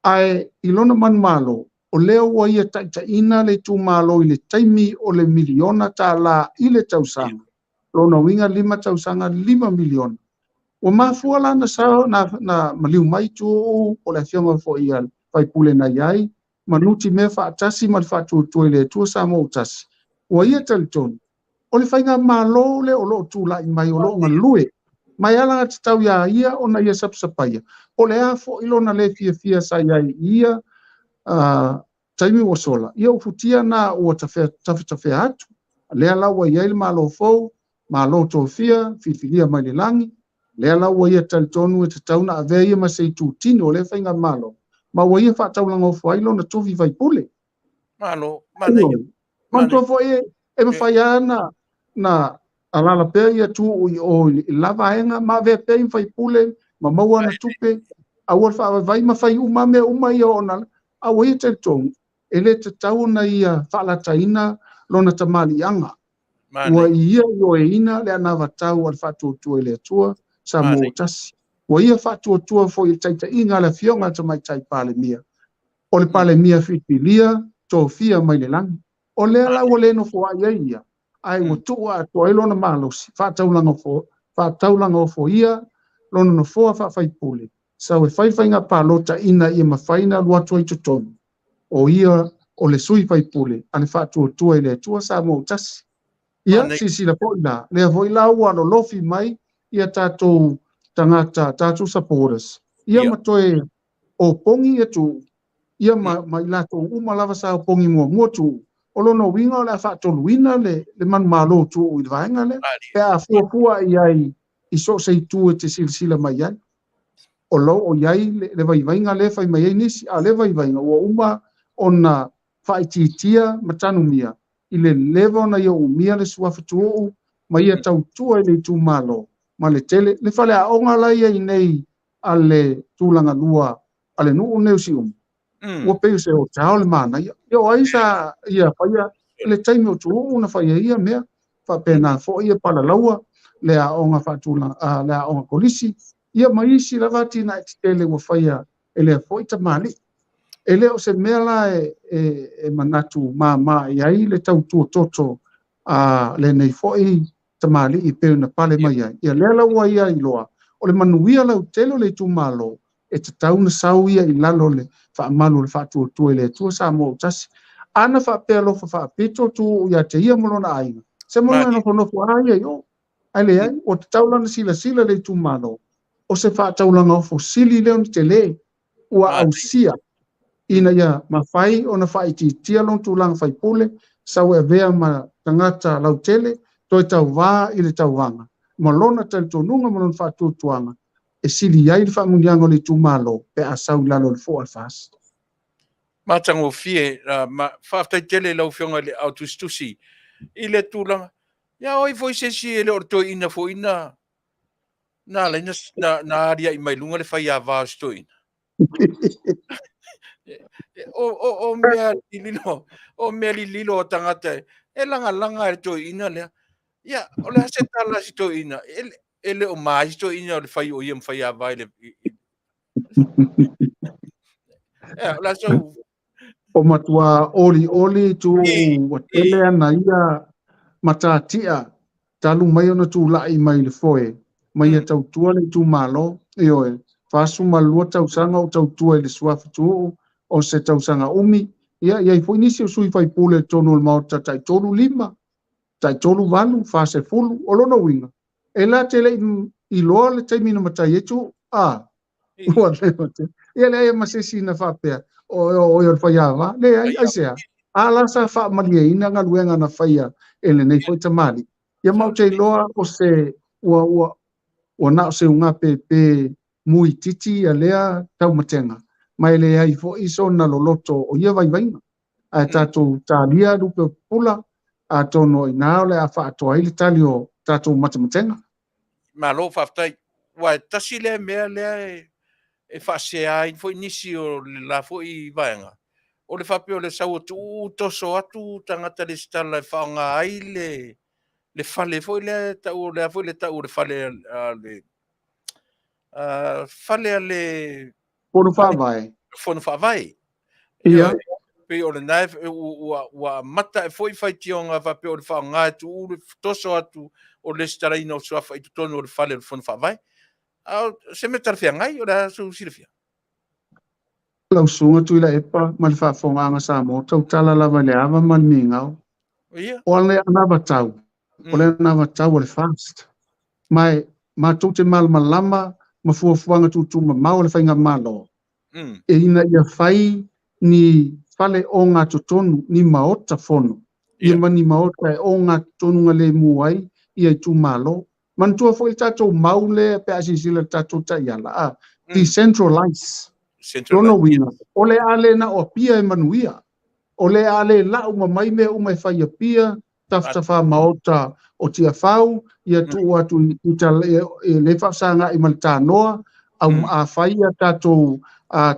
Ae i lona manumalo, o lea ua ia taitaiina le itumalo i le taimi o le miliona tālā i le tausaga. Lona uiga 5 tausaga, 5 miliona. Ua mafua la na sao na maliu mai Tuuu, o le afioga foi ia faipule na i ai, ma nuti mea faatasi ma le faatuatua i le Atua Samoa ua tasi. Ua ia talitonu, o le faigamalo lea o lo o tulai mai, o lo o galue, mai ala na tatau ia ia ona ia sapasapaia. O le a foi lona le fiafia sa i ai i ia taimi ua sola, ia ufutia na ua tafetafea atu. Lea la ua i ai le Malo fou, Malo tofia, filifilia mai le lagi, lea la ua ia talitonu e tatau na avea ia ma se itutino o lea faigamalo, ma ua ia faataulaga ofo ai lona tofi faipule. Malo, manaia. Manatua foi e mafai lava na alala pea ia Tuuu i o i la vaega, ma avea pea i faipule, ma maua ana tupe, aua le faavaivai, ma fai uma mea uma ia ona, a ua ia talitonu, E le tatau ona ia faalataina lona tamaliiaga. Ua i ia ioeina le anavatau a le Faatuatua i le Atua, Samoa ua tasi. Ua ia faatuatua foi i le taitaiga a le Afioga a le Tamaitai Palemia, o le Palemia filifilia, tofia mai le lagi. O lea la ua le nofoai ai ia, ae ua tuu atoa ai lona malosi, faataulagaofoia lona nofoa faafaipule, sau e fai faiga palota ina ia mafai ona alu atu ai totonu, o ia o le sui faipule a le Faatuatua i le Atua Samoa ua tasi. Ia, silasila foi la, lea foi la ua lolofi mai ia tatou tagata, tatou supporters, ia ma toe opogi ia Tuuu, ia ma i latou uma lava sa opogi muamua Tuuu. O lona uiga o le a faatoluina le manumalo o Tuuu i le vaega lea, pe a fuafua i ai i so o se itu e te silasila mai ai. O lo o i ai le vaivaiga lea e fai mai ai nisi, a o lea vaivaiga ua uma ona faaitiitia ma tanumia i le leva ona ia umia le suafa Tuuu ma ia tautua i le itumalo ma le tele. Le faleaoga la ia i nei a le tulagalua a le nuu nei o Siumu, ua pei o se otao le manaia. Ia o ai sa ia faia le taimi o Tuuu na faia ia mea, faapena foi ia Palalaua, le aoga faatulaga, le aoga kolisi, ia ma isi lava atinae tetele ua faia e lea foi tamalii. E le o se mea la e manatu māmā i ai le tautua toto a lenei foi tamalii e pei ona pale mai ai. Ia lea la ua ia iloa, o le manuia lautele o le itumalo, e tatau ona sau ia i lalo le faamalu o le Faatuatua i le Atua Samoa ua tasi. Ana faapea alofa faapito Tuuu ia te ia ma lona aiga, se mo lona nofonofo a ia i o. Ae leai, ua tatau lana silasila le itumalo, o se faataulaga ofo sili lea ona tele ua ausia ina ia mafai ona faaitiitia lona tulaga faipule, sau e avea ma tagata lautele, toe tauvā i le tauvaga, ma lona talitonuga ma lona faatuatuaga, e sili ai le faamuniaga o le itumalo pe a sau i lalo o le foa o le FAST. Matagofie, faafetai tele i lau Afioga i le Aao Tusitusi i le tulaga. Ia o ai foi se isi e le o le toeaina foi na ala ai na alia'i mai luga le faiava o si toeaina. O mea lililo, o mea lililo a tagata e lagalaga e le toeaina lea. Ia, o le a se tala a si toeaina? E le o ma ai si toeaina o le fai o ia ma faiava i le... Ia, o le a sau... O matua olioli Tuuu ua tele ana ia matatia talu mai ona tulai mai le foe, ma ia tautua le itumalo, ioe, 42 tausaga o tautua i le suafa Tuuu, o se tausaga umi, ia i ai foi nisi o sui faipule i totonu o le Maota tai 35, tai 38, 40, o lona uiga, e la te le i iloa le taimi na matai ai Tuuu, a, ua leva tele. Ia leai ma se isi na faapea, o o le faiava, leai, aisea, a la sa faamalieina galuega na faia e lenei foi tamalii. Ia ma ou te iloa o se ua na o se ugapepe muititi ia lea taumatega, ma e leai foi sona loloto o ia vaivaiga. Ae tatou talia lupe o pupula, atonu o i ina o le a faatoa ai le tali o tatou matematega. Malo faafetai. Ua e tasi lea mea lea e faasea ai foi nisi o le la foi vaega, o le faapea o le sau o Tuuu toso atu tagata lesitala e faaaoga ai le fale foi lea tau o lea foi le tau o le fale a le fale a le Fono Faavae. Fono Faavae. Ia. Pei o lena ua amata e foi faitioga faapea o le faaaoga e Tuuu le toso atu o le lesitalaina o suafa i totonu o le fale o le Fono Faavae. A o se mea talafeagai o le a sou silafia? Lau Susuga Tuilaepa ma le faafofogaaga Samoa, tautala lava i le ava ma le migao. O le anavatau, o le anavatau o le FAST. Ma e matou te malamalama ma fuafuaga tuutuumamao a le faigamalo, e ina ia fai ni fale ogatotonu, ni maota fono, ia ma ni maota e ogatotonu galemu ai ia itumalo. Manatua foi le tatou mau lea pe a silasila i le tatou taiala, a decentralize. Lona uiga, o le a le na o Apia e manuia, o le a le lau ma mai mea uma e fai i Apia, tafatafa maota o Tiafau, ia tuu atu i le faafesagai ma le Tanoa, a fai ia tatou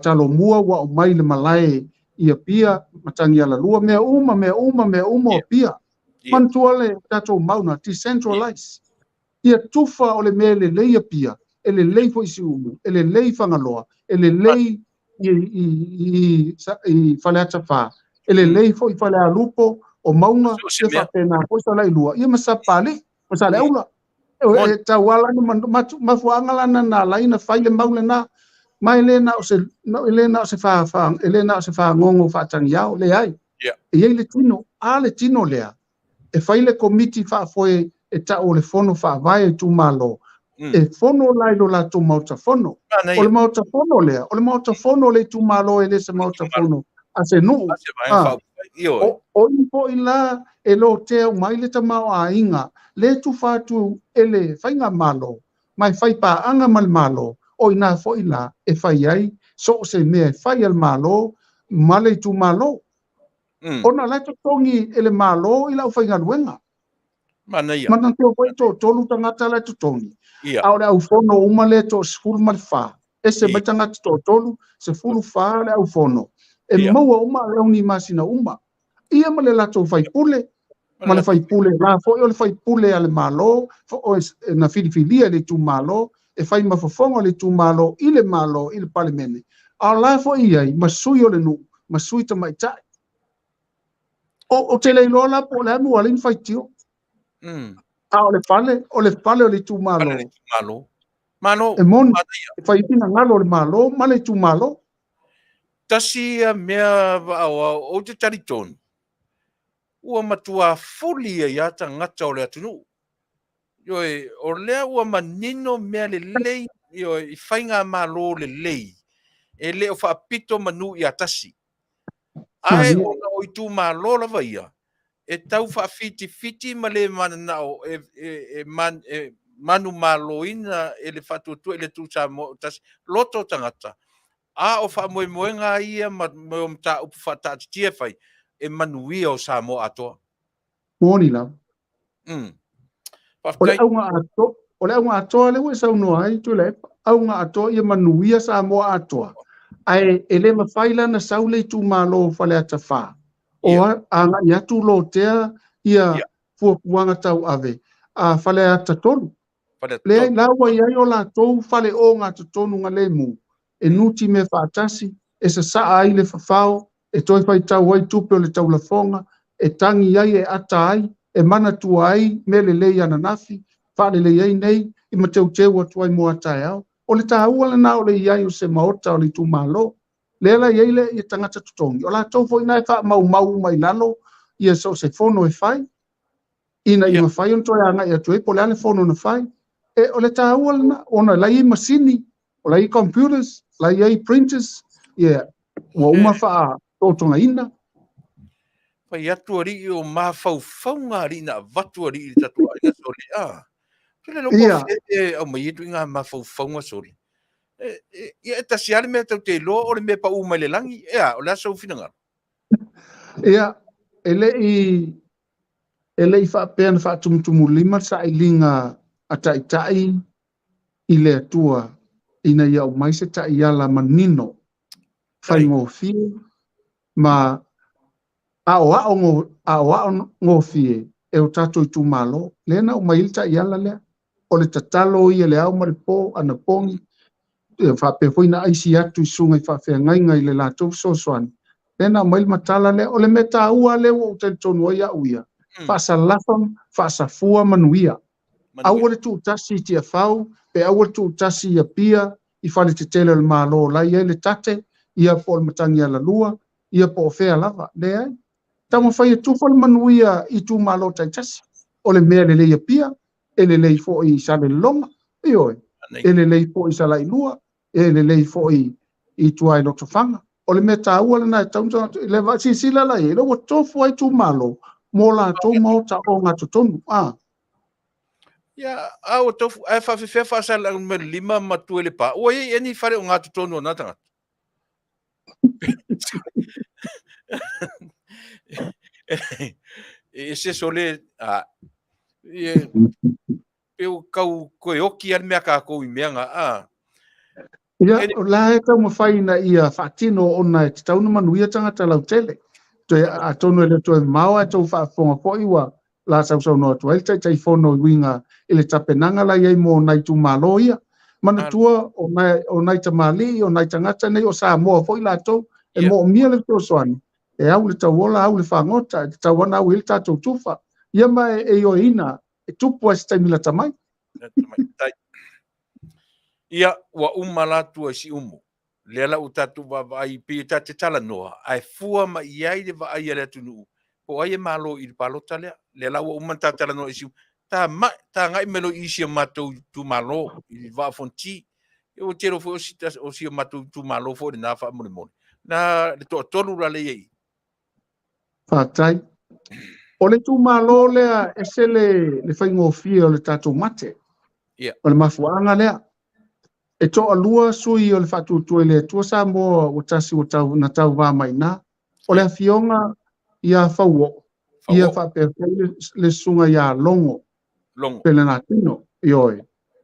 talomua ua aumai le malae i Apia, Matagialalua, mea uma, mea uma, mea uma o Apia. Manatua le tatou mau na, decentralize. Ia tufa o le mea e lelei i Apia, e lelei foi i Siumu, e lelei i Fagaloa, e lelei i Faleata 4, e lelei foi i Falealupo, o Mauga, ia faapena foi Salailua, ia ma Sapapalii, ma Saleaula. E tauala ona mafuaaga la na ala ai ona fai le mau lena, ma e le na o se, e le na o se e le na o se fagogo faatagiao, leai. E i ai le tino, a le tino lea, e fai le komiti faafoe e tau o le fono faavae a itumalo, e fono la i lo latou maota fono. O le maota fono lea, o le maota fono o le itumalo e le se maota fono a se nuu. O i foi la e lotea uma ai le tamaoaiga, le tufa atu e le faigamalo, ma e fai paaga ma le Malo, o ina foi la e fai ai so o se mea e fai a le Malo ma le itumalo. Ona la e totogi e le Malo i le aufaigaluega. Manaia. Manatua foi toatolu tagata la e totogi. A o le aufono uma lea 14, ese mai tagata toatolu, 14 le aufono. E maua uma alauni i masina uma. Ia ma le latou faipule, ma le faipule la foi o le faipule a le Malo, na filifilia e le itumalo, e fai ma fofoga o le itumalo i le Malo, i le Palemene. A o la foi i ai ma sui o le nuu, ma sui tamaitai. Ou te le iloa la po o le a le mea ua ala ai ona faitio. A o le fale, o le fale o le itumalo. Fale o le itumalo. Malo. E moni, e fai ai finagalo o le Malo ma le itumalo. Tasi ia mea Vaaoao, ou te talitonu, ua matua fuli ai lava tagata o le atunuu. Ioe, o lea ua manino mea lelei, ioe, i faigamalo lelei, e le o faapito manu ia tasi. Ae ona o itumalo lava ia, e tau faafitifiti ma le mananao e, e, e, man, e manumaloina e le faatuatua i le Atua Samoa o tasi loto o tagata, a o faamoemoega ia ma, ma mataupu faataatitia e fai, e manuia o Samoa atoa. Moni lava. O le Faafetai. auga atoa, o le auga atoa lea ua e saunoa ai Tuilaepa, auga atoa ia manuia Samoa atoa. Ae e le mafai la ona sau le itumalo o Faleata 4 o agai atu lotea ia fuafuaga tauave a Faleata 3. Leai, la ua i ai o latou fale ogatotonu galemu e nutimea faatasi, e sasaa ai le fafao, e toe faitau ai tupe o le taulafoga, e tagi ai, e ata ai, e manatua ai mea lelei ananafi, faalelei ai nei, i ma teuteu atu ai mo a taeao. O le taua lena o le i ai o se maota o le itumalo. Lea la i ai le tagata totogi, o latou foi na e faamaumau uma i lalo ia so o se fono e fai, ina ia mafai ona toe agai atu ai po o le a le fono na fai. E, o le taua lena, ona la i ai masini, o la i ai computers, la i ai printers, yeah, ua uma faatotogaina. Fai atu alii o mafaufauga alii na avatu alii i le tatou aiga sole. Ah, tele lo ko e au mai etu i ngā mafaufauga sole. E, e, ia e tasi lava le mea tau te iloa o le mea paʻu mai le lagi. Ea, o le a sou finagalo? Ia, e le i E le i faapea na faatumutumulima le sailiga a Taitai i le Atua ina ia aumai se taiala manino, faigofie ma aoaogofie e o tatou itumalo. Lea na aumai ai le taiala lea. O le tatalo ia i le ao ma le po, anapogi, faapea foi na aisi atu i susuga i faafeagaiga i le latou fesoasoani, lea na aumai le matala lea. O le mea taua lea ua ou talitonu ai au ia, faasalafa, faasafua manuia. Aua le tuutasi i Tiafau, pe aua le tuutasi i Apia, i fale tetele o le Malo la e i ai le tate, ia po o le Matagialalua, ia po o fea lava. Leai. Taumafai e tufa le manuia i itumalo taitasi. O le mea lelei i Apia, e lelei foi i Salelologa, ioe, e lelei foi i Salailua, e lelei foi i tua i Lotofaga. O le mea taua lena e tatau ona le silasila la i ai, lea ua tofu ai itumalo mo latou maota ogatotonu. A. Ia, a ua tofu, ae faafefea Faasaleleaga numera 5 ma Tuelepa, ua i ai ea ni fale ogatotonu o na tagata? E ese sole, a, e, pe o kau koe oki a le mea kākou i mea ngā, a. Ia, o la e taumafai ina ia faatino ona e tatau ona manuia tagata lautele. Toe, atonu e le toe mamao ae tou faafofoga foi ua la sausaunoa atu ai le Taitaifono i uiga i le tapenaga la i ai mo nai itumalo ia. Manatua o nai, o nai tamalii, o nai tagata nei o Samoa foi latou e moomia le fesoasoani, e au le tauola, au le fagota, e tatau lava ona au i ai le tatou tufa. Ia ma e ioeina e tupu ai se taimi lata mai. Ia, ua uma la tua i Siumu. Lea la ua tatou vaavaai pei e ta te talanoa, ae fua mai i ai le vaai a le atunuu, po o ai e malo i le palota lea. Lea la ua uma ona ta talanoa i Siumu. Ta mai, ta agai mai loa i isi o matou itumalo, i Vaa o Fonoti. Ia ua tele foi o si, o si o matou itumalo foi lena faamolemole. Na le toatolu la lea i. Faafetai. O le itumalo lea, ese le, le faigofie o le tatou mate. Yeah. O le mafuaaga lea. E toalua sui o le Faatuatua i le Atua Samoa ua tasi ua tau, na tauva mai ina. O le afioga ia Fauoo, ia faapea foi le, le susuga ia Logo, Logo. Pelenatino, ioe.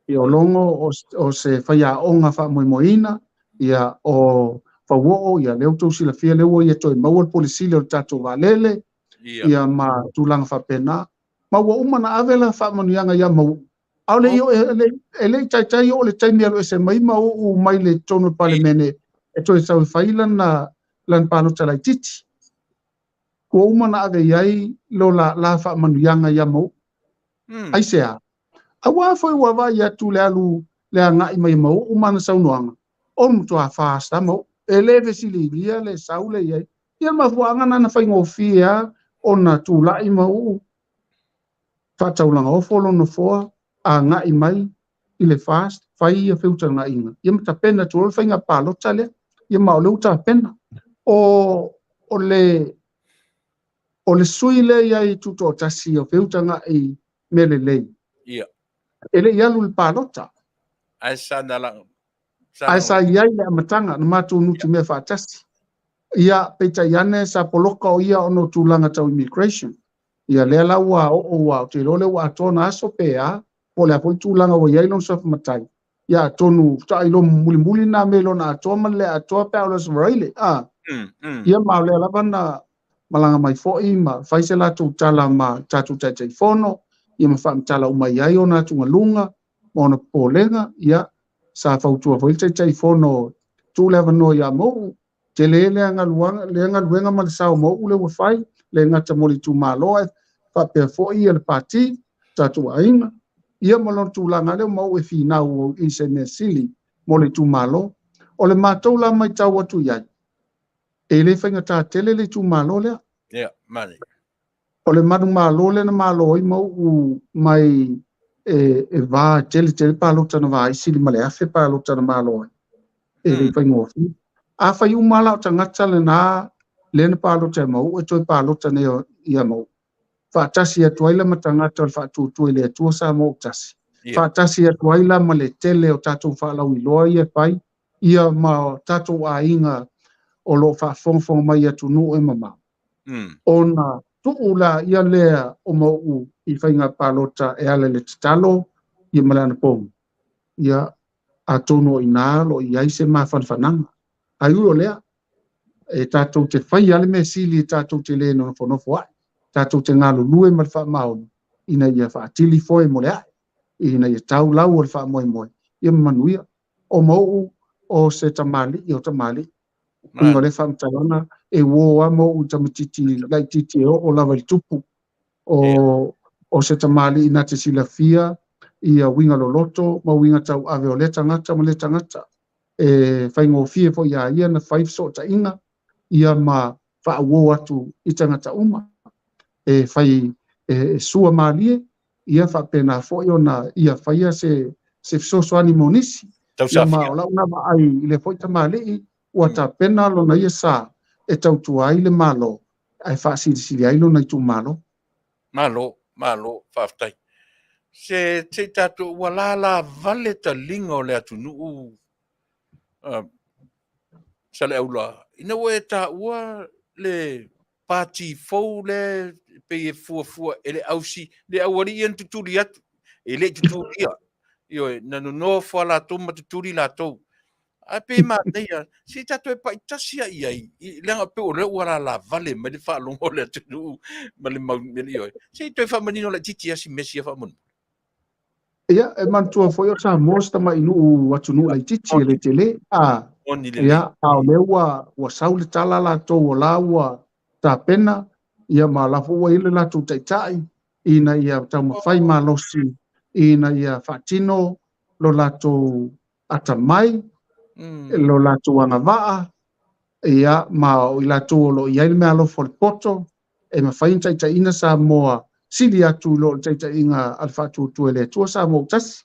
Ia o Logo o, o se faiaoga faamoemoeina, ia o Fauoo, ia lea ua outou silafia lea ua ia toe maua le Pule Sili o le tatou vaalele, Ia. ia ma tulaga faapena. Ma ua uma na ave la faamanuiaga ia Mau'u. Aole i e le i taitai oo le taimi e alu ese mai Mau'u mai le totonu o le Palemene e toe sau e fai lana lana palota laitiiti. Ua uma na ave i ai lo la la faamanuiaga ia Mau'u. Aisea? Aua foi ua vaai atu le alu le agai mai o Mau'u ma ana saunoaga, o le matua FAST lava Mau'u. E le fesiligia le sau le i ai. Ia mafuaaga na na faigofie lava ona tulai Mau'u faataulaga ofo lona nofoa agai mai i le FAST fai ia feutagaiga ia ma tapena atu loa le faiga palota lea. Ia ma o lea ua tapena. O, o le o le sui lea i ai tutoatasi o feutagai mea lelei. Ia. E le i alu i le palota. Ae sa na la Ae sa i ai le amataga na matou nutimea faatasi. Ia, peitai ane sa poloka o ia ona o tulaga tau immigration. Ia lea la ua oo ua, ou te iloa lea ua atoa ona aso pe a, po o le a foi le tulaga ua i ai lona suafa matai. Ia atonu faatoa iloa mulimuli na mea i lona atoa ma le le atoa pe a o le Aso Faraile. A. Ia ma o lea lava na malaga mai foi ma fai se latou tala ma tatou Taitaifono, ia ma faamatala uma i ai ona atugaluga ma ona popolega, ia, sa fautua foi le Taitaifono, tuu le avanoa ia Mau'u, tele lea galuega, lea galuega ma le sao Mau'u lea ua fai, le gata mo le itumalo ae faapea foi ia le pati, tatou aiga, ia ma lona tulaga lea o Mau'u e finau i se mea sili mo le itumalo. O le matou la matau atu i ai, e le faigata tele le itumalo lea. Ia, manaia. O le manumalo lea na malo ai Mau'u mai e, e va tele tele palota na va ai, sili ma le 1000 palota na malo ai. E le faigofie. Afai uma la o tagata lena lea na palota e Mau'u e toe palota nei ia Mau'u. Faatasi atu ai la ma tagata o le Faatuatua i le Atua Samoa ua tasi. Faatasi atu ai la ma le tele o tatou faalauiloa ia e fai, ia ma tatou aiga o lo o faafogafoga mai i atunuu e mamao. Ona tuu laia lea o Mau'u i faiga palota e ala i le tatalo ia ma le anapogi, ia, atonu o i ina o lo o i ai se mafanafanaga. Ae ui o lea, e tatou te faia lava le mea sili e tatou te le nofonofo ai, tatou te galulue ma le faamaoni ina ia faatili foe mo le ae, ina ia tau lau o le faamoemoe ia ma manuia. O Mau'u o se tamalii o tamalii. Uiga o lea faamatalaga, e uo lava Mau'u i tamaitiiti laitiiti e oo lava i le tupu. O, o se tamalii na te silafia ia uiga loloto ma uiga tauave o lea tagata ma lea tagata. E faigofie foi iā ia na fai fesootaiga ia ma faauo atu i tagata uma. E fai e sua malie ia faapena foi ona ia faia se se fesoasoani mo nisi. Ia ma o lau na vaai i lea foi tamalii ua tapena lona ia sa e tautua ai le Malo ae faasilisili ai lona itumalo. Malo, malo, faafetai. Se se i tatou ua lala vale taliga o le atunuu uh, Saleaula, ina ua e taua le pati fou lea pei e fuafua e le ausi, le aualii ia na tutuli atu, e le i tutulia. Ioe, na nonofo lava latou ma tutuli latou. Ae pei e manaia, se i tatou e paitasi lava i ai, leaga pei o lea ua lalavale mai le faalogo o le atunuu ma le mau mea ioe. Se i toe faamanino laitiiti lava si mea sia faamolemole. Ia, e manatua foi o Samoa o se tamai nuu atunuu laitiiti e le tele. A, ia, a o lea ua sau le tala latou o la ua tapena, ia ma o la foi ua i ai le latou taitai ina ia taumafai malosi ina ia faatino lo latou atamai, lo latou agavaa, ia, ma o i latou o lo o i ai le meaalofa o le poto, e mafai ona taitaiina Samoa sili atu i lo le taitaiga a le Faatuatua i le Atua Samoa ua Tasi.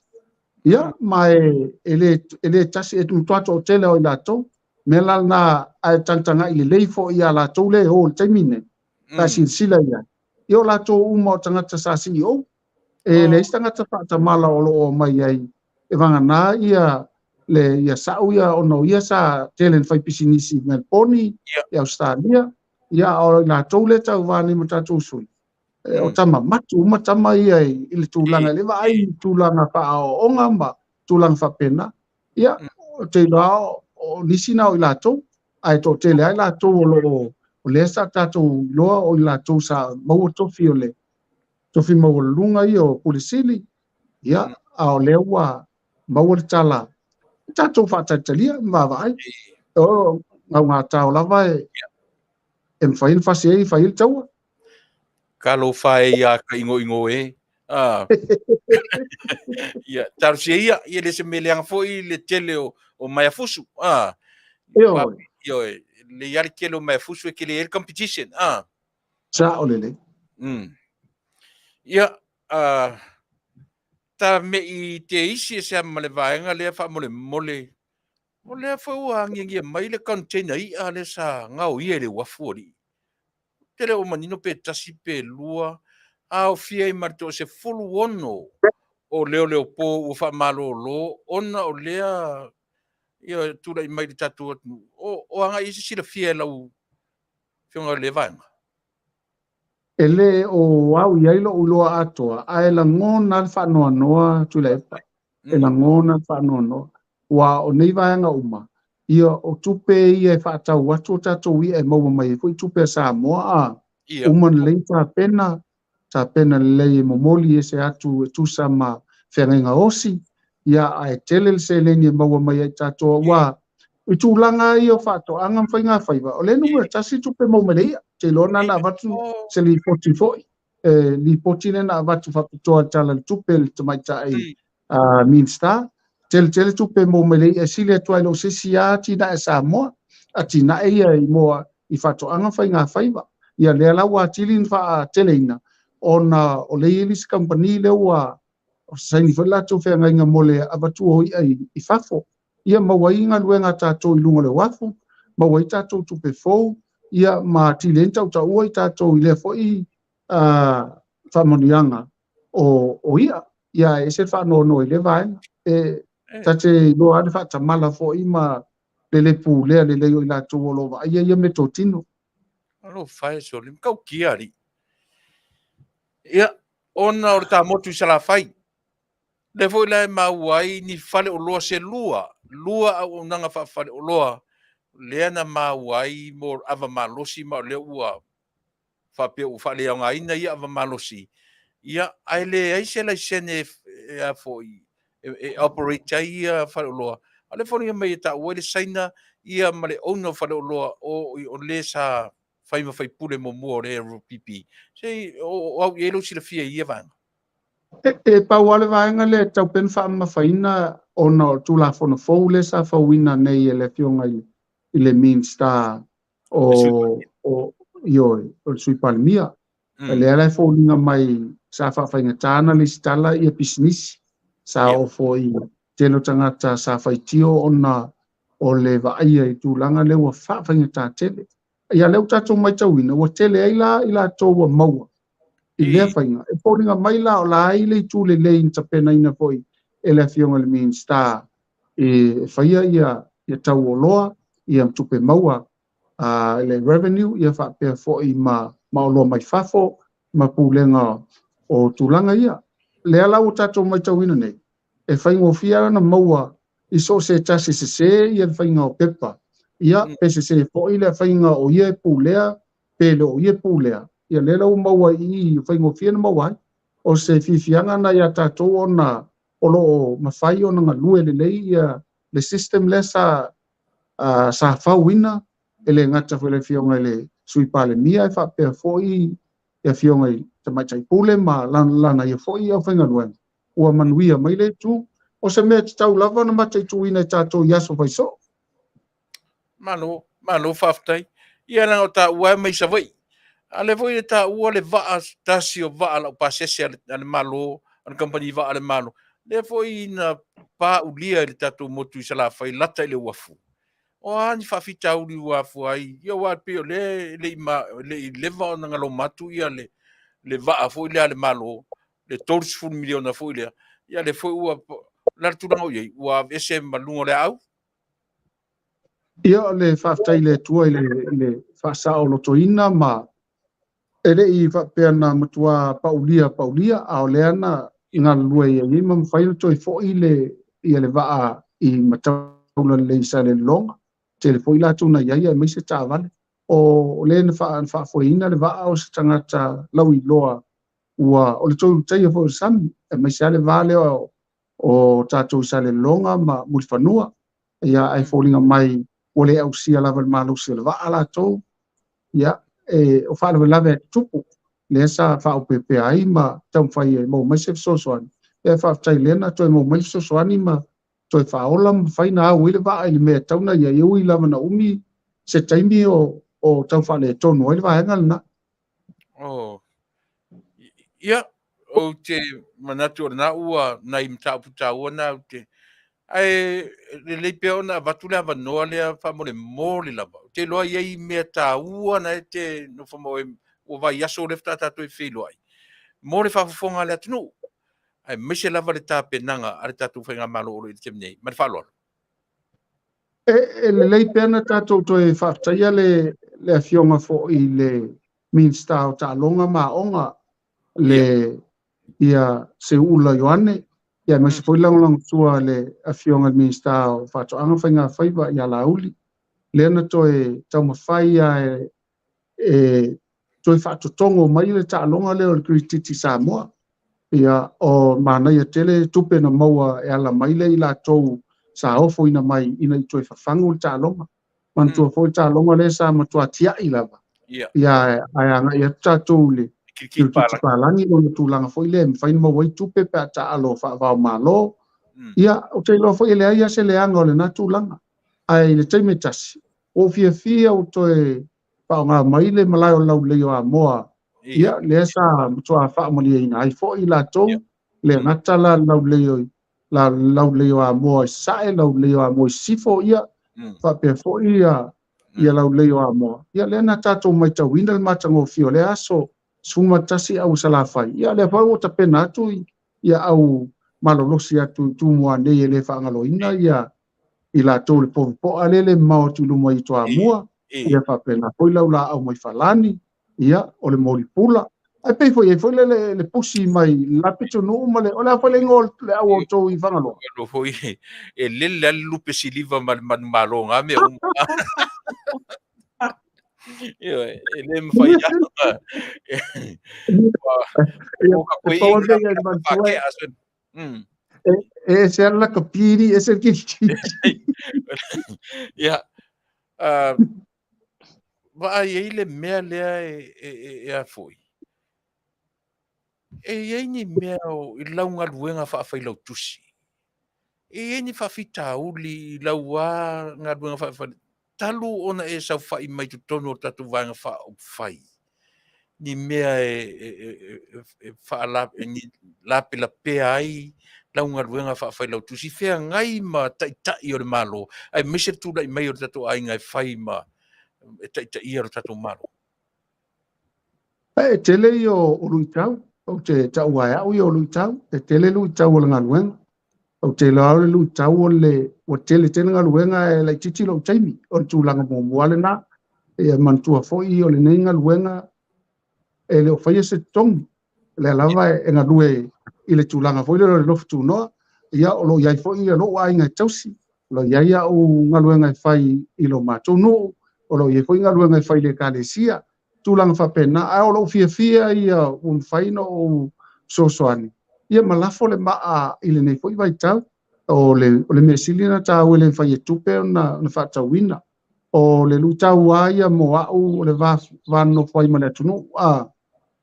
Ia, ma e le tasi, e matua toatele o i latou. Mea la lena, ae tagatagai lelei foi ia latou lea e o i le taimi lenei, pe a silasila i ai. Ia o latou uma o tagata sa CEO, e leai se tagata faatamala o lo o omai ai e vagana ia le ia sa'u ia ona o ia sa tele na fai pisinisi i Melbourne, i Ausetalia, ia a o i latou lea e tauva nei ma tatou sui, o tama matu uma tama ia i le tulaga, i le vaai i tulaga faaaoaoga ma tulaga faapena. Ia, ou te iloa o nisi na o i latou, ae toatele lava i latou o lo o, o lea sa tatou iloa o i latou sa maua tofi o le tofi maualuluga ia o Pule Sili, ia, a o lea ua maua le tala, tatou fatalitalia ma vaavaai. O gaugatao lava e mafai ona fasi ai, fai ai le taua. Talofa e ia ka igoigo e. Ah. Ia, talosia ia, ia le se mea leaga foi le tele o maeafusu. Ah. Ioe. Ioe, le i ai le tele o maeafusu e tele ai le competition. Ah. Sao lelei. Ia, ta mei te isi e sea ma le vaega lea faamolemole, o lea foi ua agiagia mai le container i'a lea sa gaoia i le uafu alii. Te le o manino pe tasi pe lua, a aofia ai ma le 16 o leoleopo ua faamalolo ona o lea ia tulai mai i le tatou atunuu. O agai i se silafia e lau afioga i lea vaega? E le o au i ai lou iloa atoa, ae lagona le faanoanoa Tuilaepa. E lagona le faanoanoa. Ua o nei vaega uma, ia o tupe ia e faatau atu o tatou i'a e maua mai ai foi tupe a Samoa, a uma lelei tapena, tapena lelei e momoli ese atu e tusa ma feagaiga osi, ia ae tele le seleni e maua mai ai tatou, aua i tulaga ia o faatoaga ma faigafaiva, o lea numera tasi tupe maua mai le i'a. Te iloa na na avatu se lipoti foi, e lipoti lea na avatu faapitoa i le Tala o le Tupe le tamaitai Minista, tele tele tupe maua mai le i'a e sili atu ai i lo se isi lava atinae a Samoa, atinae ia i moa i faatoaga ma faigafaiva. Ia lea la ua atili na faateleina ona o lea e i ai le isi kamupani lea ua saini foi le latou feagaiga mo le avatu o i'a i fafo. Ia maua ai galuega a tatou i luga o le uafu, maua ai tatou tupe fou, ia ma atili ai na tautaua i tatou i lea foi faamanuiaga o i'a. Ia e ese le faanoanoa i lea vaega. E ta te iloa lava le faatamala foi ma le le pulea lelei o i latou o lo o vaaia ia meatotino. Alofa e soli, matautia alii. Ia, ona o le ta motu i Salafai, lea foi la e maua ai ni faleoloa se lua, lua auaunaga faafaleoloa, lea na maua ai mo ava malosi ma o lea ua faapea ua faaleaogaina ia ava malosi, ia, ae leai se laisene e a foi, e operate ai ia faleoloa. A o lea e foliga mai e taua ai le Saina ia ma le owner o faleoloa o le sa fai ma faipule muamua o le RPP. Se o au i ai lou silafia i ia vaega? E pau lava le vaega lea e tatau pea ona faamamafaina ona o le Tulafono fou lea sa fauina nei e le Afioga i le Minisita o ioe, o le Sui Palemia. Lea la e foliga mai sa faafaigata ona lesitala ia pisinisi. Sa oo foi tele o tagata sa faitio ona o le vaaia i tulaga lea ua faafaigata tele. Ia lea ua tatou matauina ua tele ai la i latou ua maua i lea faiga. E foliga mai la o la ai le itu lelei na tapenaina foi e le Afioga i le Minisita e faia ia tau oloa, ia tupe maua le revenue, ia faapea foi ma oloa mai fafo ma pulega o tulaga ia. Lea la ua tatou matauina nei, e faigofie ona maua i so o se tasi sesē ia le faiga o pepa, ia pe sesē foi le faiga o ia e pulea pe le o ia e pulea, ia lea la ua maua i i, faigofie na maua ai. O se fiafiaga na iā tatou ona o lo o mafai ona galue lelei ia le system lea sa fauina, e le gata foi i le Afioga i le Sui Palemia ae faapea foi i Afioga i Tamaitai Pule ma lana ia foi aufaigaluega, ua manuia mai le itu. O se mea tatau lava ona mataituina e tatou i aso faisoo. Malo, malo faafetai. Ia leaga o taua e mai Savaii. A lea foi e taua le vaa tasi o vaa laupasese a le Malo, a le kamupani vaa a le Malo, lea foi na paulia i le tatou motu i Salafai lata i le uafu. O a ni faafitauli ua afua ai? Ia aua e pei o lea e le i leva ona galoma atu ia le vaa foi lea a le Malo, le $30 miliona foi lea, ia lea foi ua, o le a le tulaga o i ai? Ua aveese ma luga o le aau? Ia, o le faafetai i le Atua i le faasaolotoina ma e le i faapea na matua paulia paulia, a o lea na galulue ai ai ma mafai ona toe foi le ia le vaa i Mataula lelei i Salelologa. Tele foi latou na i ai aemaise taavale. O le na faafoeina le vaa o se tagata lauiloa ua o le toe ulutaia foi o le sami, aemaise lava le va lea o tatou i Salelologa ma Mulifanua. Ia, ae foliga mai ua le ausia lava le malosi o le vaa latou. Ia, o faalavelave e tutupu lea sa faaopepea ai ma taumafai e maua mai se fesoasoani. Ia, faafetai lea na toe maua mai le fesoasoani ma toe faaola ma mafai ona au ai le vaa i le mea e tatau ona i ai, e ui lava na umi se taimi o tau faaletonu ai le vaega lena. Oh. Ia, ou te manatu o lena ua nai mataupu taua na ou te ae lelei pea ona avatu le avanoa lea faamolemole lava. Ou te iloa i ai mea taua na e te nofo ma oe ua vaiaso lea faatoa tatou feiloai mo le faafofoga a le atunuu, aemaise lava le tapenaga a le tatou faigamalo o lo o i le taimi nei. Ma le faaaloalo. E lelei pea na tatou toe faafetaia le afioga foi i le Minisita o Taaloga ma Aoga, le ia Seuula Ioane, ia aemaise foi lagolagosua le afioga i le Minisita o Faatoaga Faiga Faiva ia Laauli, lea na toe taumafai lava e toe faatotogo mai le taaloga lea o le kirikiti Samoa. Ia, o manaia tele tupe na maua e ala mai le i latou sa ofoina mai ina i toe fafagu le taaloga. Manatua foi le taaloga lea sa matua tiai lava. Ia, ae agai atu tatou i le kirikiti palagi, lona tulaga foi lea e mafai ona maua ai tupe pe a taalo faavao Malo. Ia, ou te iloa foi e leai lava se leaga o lena tulaga. Ae i le taimi e tasi, ua ou fiafia ua toe faaaoga mai le malae o le laulelei o Amoa. Ia, lea sa matua faamalieina ai foi i latou, le gata la le laulelei o Amoa i Sasae, laulelei o Amoa i Sisifo, ia, faapea foi ia laulelei o Amoa. Ia, lea na tatou matauina le matagofie o lea aso 11 au Salafai. Ia, lea foi ua tapena atu ia au malolosi atu i Tumua nei e le faagaloina ia i latou le povi poa lea le mamao atu i luma i Toamua. Ia faapena foi lau laau mai Falani, ia, o le moli pula. Ae pei foi ai foi le pusi mai la pitonuu ma le, o le a foi le igoa o le au outou i Fagaloa. Lo foi e lele lava le lupe siliva ma le manumalo ngā mea uma. Ioe, e le mafai lava. Ia, O ka e koe pau i le mea i manatua whakea aso. E ese ana la ka piri, ese le kirikiti. Ia, vaai ai le mea lea e a foi. E i ai ni mea o i lau galuega faafailautusi. E i ai ni faafitauli i lau a galuega faafailautusi talu ona e saofai mai totonu o tatou vaega faaupufai, ni mea e ni lapelapea ai lau galuega faafailautusi feagai ma taitai o le Malo, aemaise le tulai mai o le tatou aiga e fai ma e taitaia lo tatou Malo. E tele ia o luitau, ou te taua e au ia o luitau, e tele luitau o le galuega. Ou te iloa o le luitau o le ua tele tele galuega e laitiiti lou taimi, o le tulaga muamua lena. Ia manatua foi o lenei galuega e le o faia se totogi, lea lava e galue i le tulaga foi lea o le lofu tunoa. Ia, o lo o i ai foi lou aiga e tausi, o lo o i ai au galuega e fai i lo matou nuu, o lo o i ai foi galuega e fai i le ekalesia, tulaga faapena. Ae o lou fiafia ia ua mafai ona ou fesoasoani ia ma lafo le maa i lenei foi vaitau. O le mea sili ona taua e le mafai e tupe ona faatauina. O le luitau lava ia mo au o le va nonofo ai ma le atunuu,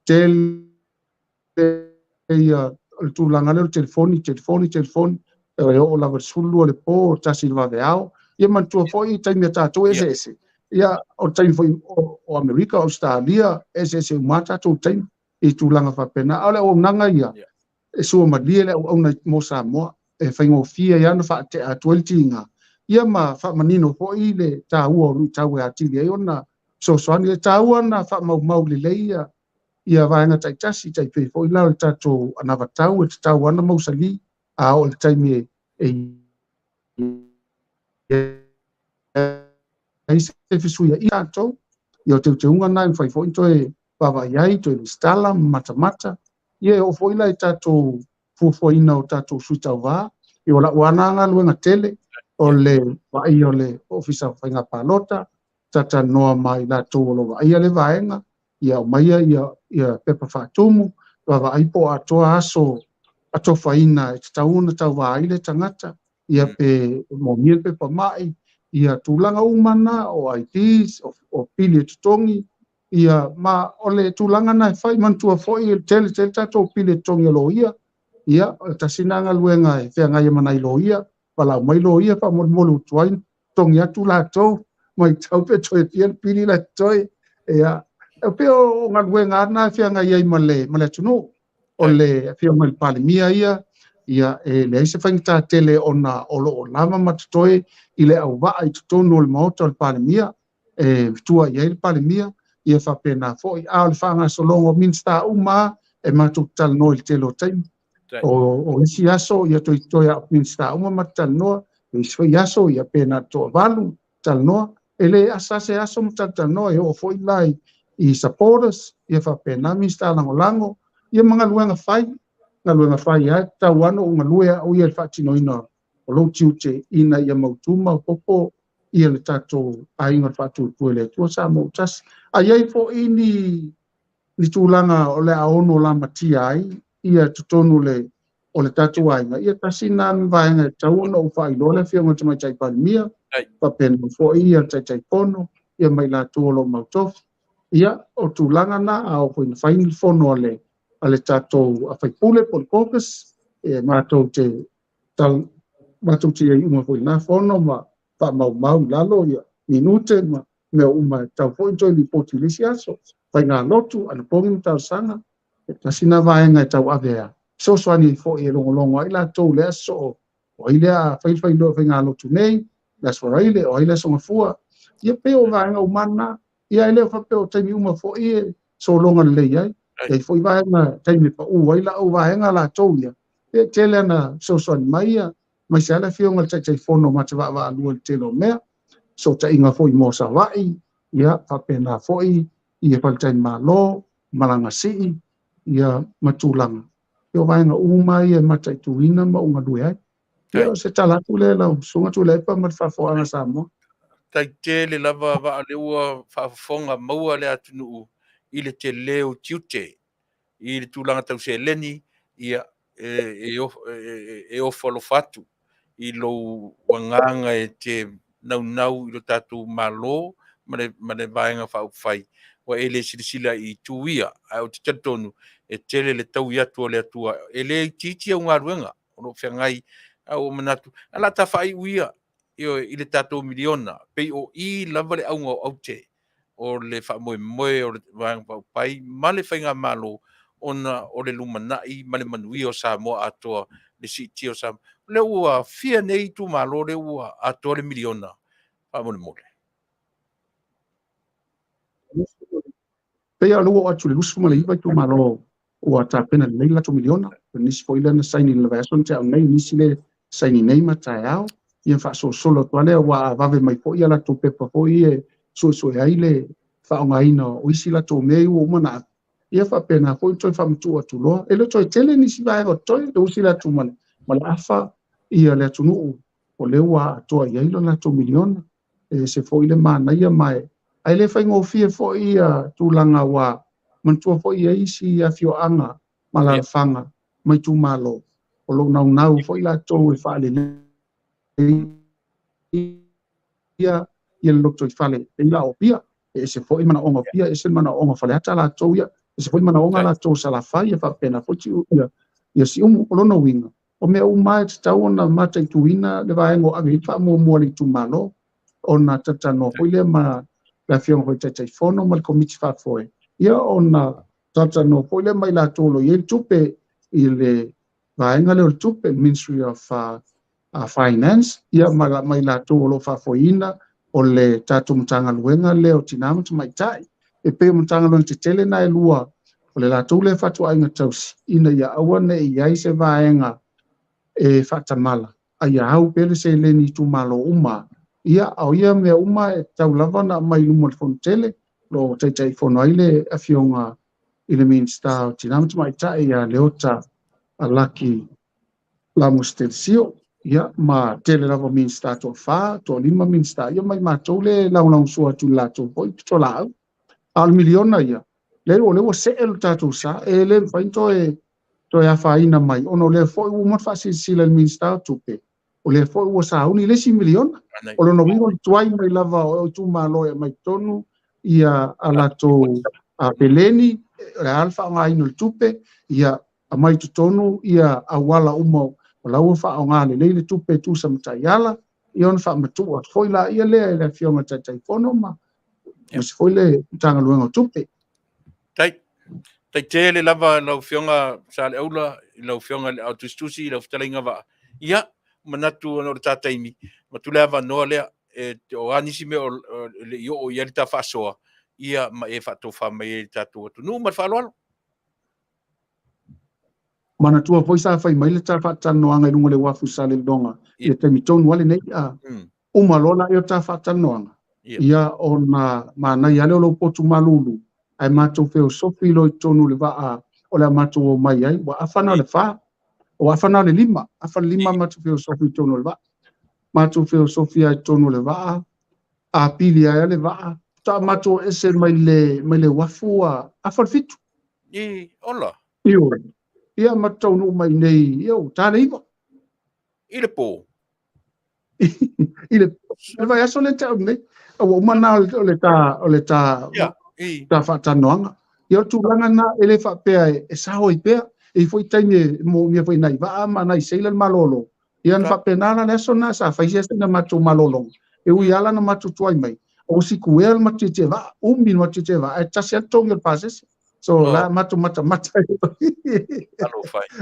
tele ia o le tulaga lea o le telefoni, telefoni, telefoni, e oo lava i le 12 le po, 1 i le vaveao. Ia manatua foi taimi a tatou e eseese. Ia, o le taimi foi o Amerika, o Australia, eseese uma tatou taimi i tulaga faapena. A o le auaunaga ia, e suamalie le auauna mo Samoa, e faigofie ai ona faatea atu ai le tiga, ia ma faamanino foi le taua o luitau e atili ai ona fesoasoani. E taua ona faamaumau lelei ia vaega taitasi, tai pei foi la o le tatou anavatau e tatau ona mausali, a oo i le taimi e ai se fesuiaiga tatou, ia o teuteuga na e mafai foi ona toe vaavaai ai, toe resitala ma matamata. Ia e oo foi la i tatou fuafuaina o tatou sui tauva, ia o lau lava galuega tele o le vaaia o le Ofisa o Faiga Palota, talatalanoa ma i latou o lo o vaaia le vaega, ia aumaia ia pepa faatumu, vaavaai po o atoa aso atofaina e tatau ona tauva ai le tagata, ia pe moomia le pepa mai, ia tulaga uma na o IDs, o pili e totogi, ia ma o le tulaga na e fai. Manatua foi e tele tele tatou pili e totogi o loia, ia o le tasi na galuega e feagai ma nai loia, valaau mai loia faamolemole ua tuai totogi atu latou, matau pe toe fia le pili la totoe. Ia, e pei o galuega na e feagai ai ma le atunuu. O le afioga i le Palemia ia, ia e leai se faigata tele ona o lo o lava ma totoe i le auvaa i totonu o le maota o le Palemia, e tua i ai le Palemia, ia faapena foi. A o le faagasologa o Minisita uma e matou talanoa i le tele o taimi. O isi aso ia toe a Minisita uma ma talanoa, o isi foi aso ia pe na toavalu talanoa, e le asa se aso ma talanoa, e oo foi la i supporters, ia faapena Minisita lagolago, ia ma galuega fai, ai tatau lava ona ou galue au ia i le faatinoina o lou tiute ina ia mautu maopoopo ia le tatou aiga o le faatuatua i le Atua Samoa ua tasi. A i ai foi ni tulaga o le a ono lamatia ai ia totonu o le tatou aiga, ia tasi na vaega e tatau ona ou faailoa le afioga i le Tamaitai Palemia, faapena foi ia le Taitaifono, ia ma i latou o lo o mautofi. Ia, o tulaga na, a oo foi ina fai ni fono a le tatou faipule po o le caucus, e matou te i ai uma foi na fono ma faamaumau i lalo ia minute ma mea uma e tatau foi ona toe lipoti i le isi aso. Faiga lotu, anapogi ma talosaga, e tasi na vaega e tauave a fesoasoani foi e logologo ai latou le aso o ai lea fai faiga lotu nei, le aso Faraile, o ai le aso Gafua. Ia pei o vaega uma na, ia e le faapea o taimi uma foi e sologa lelei ai. E foi vaega taimi pau ai lau vaega latou ia. E tele ana fesoasoani mai ia, mai se ala afioga i le Taitaifono ma te vaavaalua i le tele o mea. Sootaiga foi mo Savaii, ia faapena foi ia faletalimalo, malaga sii, ia ma tulaga. Ia o vaega uma ia e mataituina ma ou galue ai. Ia o se tala atu lea lau susuga Tuilaepa ma le faafofoga Samoa. Tai tele lava vaaleua faafofoga maua le atunuu i le tele o tiute i le tulaga tau seleni, ia e ofo alofa atu i lou agaga e te naunau i lo tatou Malo ma le vaega faaupufai, ua e le silasila i itu ia. Ae ou te talitonu e tele le taui atu o le Atua, e le itiiti au galuega o lo o feagai, a ua manatu a la ta faaiu ia i le tatou miliona, pei o i lava le auga o aute o le faamoemoe o le vaega faaupufai ma le faigamalo, ona o le lumanai ma le manuia o Samoa atoa, le siitia o Samoa. O lea ua fia nei itumalo lea ua atoa le miliona faamolemole. Pei o lea ua oo atu i le 29 itumalo ua tapena lelei le latou miliona. O nisi foi lea na saini i le vaiaso na tea nei, nisi le saini nei ma taeao, ia faasolosolo atu lea ua vave mai foi ia latou pepa foi e suesue ai le faaaogaina o isi latou mea ua uma na ia faapena foi toe faamatuu atu loa. E le toe tele nisi vaega o totoe, le usi le atu ma le afa, ia le atunuu o lea ua atoa i ai lo latou miliona. E ese foi le manaia ma e ae le faigofie foi ia tulaga ua manatua foi i ai isi afioaga ma alaalafaga ma itumalo o lo o naunau foi latou e faalelei ia le lotoifale e pei la o Apia. E ese foi manaoga o Apia, e ese le manaoga o Faleata latou ia, ese foi manaoga latou o Salafai, e faapena foi ia Siumu. O lona uiga, o mea uma e tatau ona mataituina le vaega o ave i ai le faamuamua a le itumalo, ona talatalanoa foi lea ma le Afioga foi i le Taitaifono ma le Komiti Faafoe, ia ona talatalanoa foi lea ma i latou o lo o i ai le tupe i le vaega lea o le tupe, Ministry of Finance, ia ma i latou o lo o faafoeina o le tatou Matagaluega lea o Tina ma Tamaitai. E pei o Matagaluega tetele na e lua, o le latou lea fatuaiga tausi, ina ia aua ne i ai se vaega e faatamala, a ia au pea le seleni i itumalo uma. Ia, a o ia mea uma e tatau lava ona aumai i luma o le Fono Tele, o lo o Taitaifono ai le Afioga i le Minisita o Tina ma Tamaitai ia Leota Laki Lamustelesio, ia, ma tele lava Minisita toafa, toalima Minisita, ia ma i matou le lagolagosua atu i le latou foi pitolaau. A o le miliona ia, lea o lea ua see le tatou sa, e le mafai ona toe afaina mai, ona o lea foi ua uma ona faasilasila e le Minisita o Tupe, o lea foi ua sauni le isi miliona. O lona uiga o le tuai mai lava o itumalo e aumai totonu ia a latou peleni, o le a le faaaogaina o le tupe, ia aumai totonu ia auala uma o la ua faaaoga lelei le tupe e tusa ma taiala, ia ona faamatuu atu foi la ia lea e le Afioga Taitaifono ma aemaise foi le Matagaluega o Tupe. Tai tele lava lau Afioga Saleaula, lau Afioga i le Autusitusi, lau fetalaiga vaa. Ia, manatu ona o le ta taimi, matu le avanoa lea, e o a nisi mea o le i oo i ai le ta faasoa, ia ma e faatofa mai ai le tatou atunuu ma le faaaloalo. Manatua foi sa fai mai le ta faatalanoaga i luga o le uafu i Salelologa i le taimi tonu lava lenei, uma loa la o ta faatalanoaga, ia ona manaia lea o lou potu malulu, ae matou feosofi loa i totonu o le vaa o le a matou omai ai, ua afa na o le 4, ua afa na o le 5, afa le 5 matou feosofi i totonu o le vaa. Matou feosofi ai i totonu o le vaa, a pili ai le vaa, ta matou ese mai le uafu a afa le 7. I, ola. Ioe. Ia matou taunuu mai nei, ia ua ta le 9. I le po. I le vaiaso le tau nei, ua uma na o le ta faatalanoaga. Ia o tulaga na e le faapea e sao ai pea, e foi taimi e moomia foi nai vaa ma nai seila le malolo. Ia na faapena la le aso na sa fai se na matou malologa. E ui ala na matou tuai mai. O sikuea le matou te vaa, umi le matou te vaa, e tasi atu togi o le pasese. So la matou matamata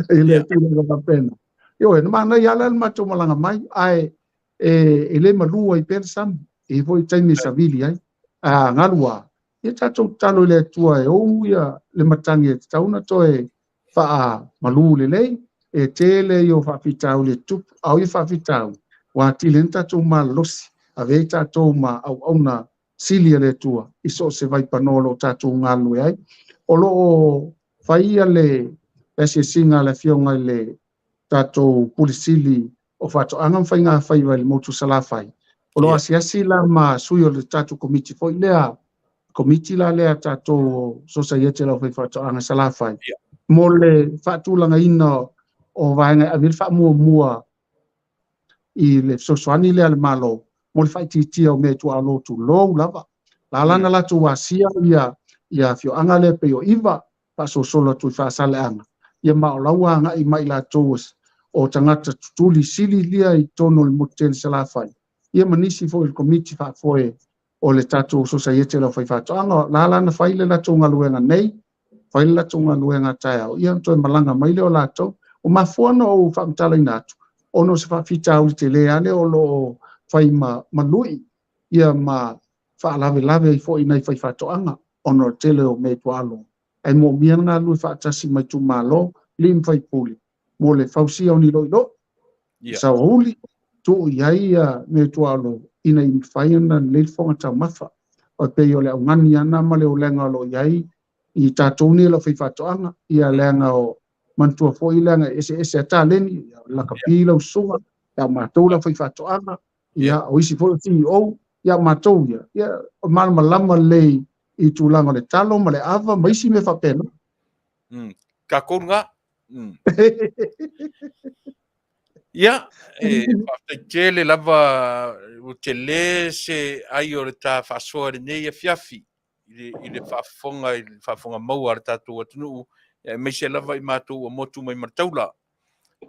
i le tulaga faapena. Ioe, na manaia ala le matou malaga mai, ae e le malua i pea le sami, e foi taimi e savili ai. A galua, ia tatou tatalo i le Atua e ou ia le matagi e tatau ona toe faamalu lelei, e tele ia o faafitauli e tupu, a o ia faafitauli, ua atili ai na tatou malolosi, ave ai tatou ma auauna sili a le Atua i so o se vaipanoa o lo o tatou galulue ai. O lo o fai ia le asiasiga a le Afioga i le tatou Pule Sili o Faatoaga ma Faiga Faiva i le motu Salafai. O lo o asiasi la ma sui o le tatou komiti foi lea, komiti la lea tatou Sosaiete lau Faifaatoaga Salafai, mo le faatulagaina o vaega e ave le faamuamua i le fesoasoani lea a le Malo mo le faaitiitia o mea e tuaalo tulou lava. La lana latou asia ia afioaga lea pei o Iva, faasolosolo atu i Faasaleaga, ia ma o lau agai mai latou o tagata tutuli sili lia i totonu o le motu tele Salafai, ia ma nisi foi o le komiti faafoe o le tatou Sosaiete lau Faifaatoaga. La lana fai le latou galuega nei, fai le latou galuega taeao, ia toe malaga mai le o latou. O mafua na ou faamatalaina atu, ona o se faafitauli tele lea o lo o fai ma lui, ia ma faalavelave ai foi nai faifaatoaga, ona o le tele o mea tuaalo. Ae moomia le galulue faatasi mai itumalo, alii ma faipule, mo le fausia o ni loiloi, sauauli, tuu i ai ia mea tuaalo, ina ia mafai ona lelei le fofoga taumafa. O pei o le augani ana ma le olega o lo o i ai i tatou nei lau faifaatoaga, ia leaga o manatua foi leaga e eseese a taleni, lakapi lau susuga, Ia matou le aufaifaatoaga, ia o isi foi o CEO, ia matou ia, ia o malamalama lelei i tulaga o le talo ma le ava ma isi mea faapena. Tatou lena. Ia, e faafetai tele lava ua tele se ai o le ta faasoa i lenei afiafi i le faafofoga i le faafofoga maua a le tatou atunuu, aemaise lava i matou ua motu mai ma le taula.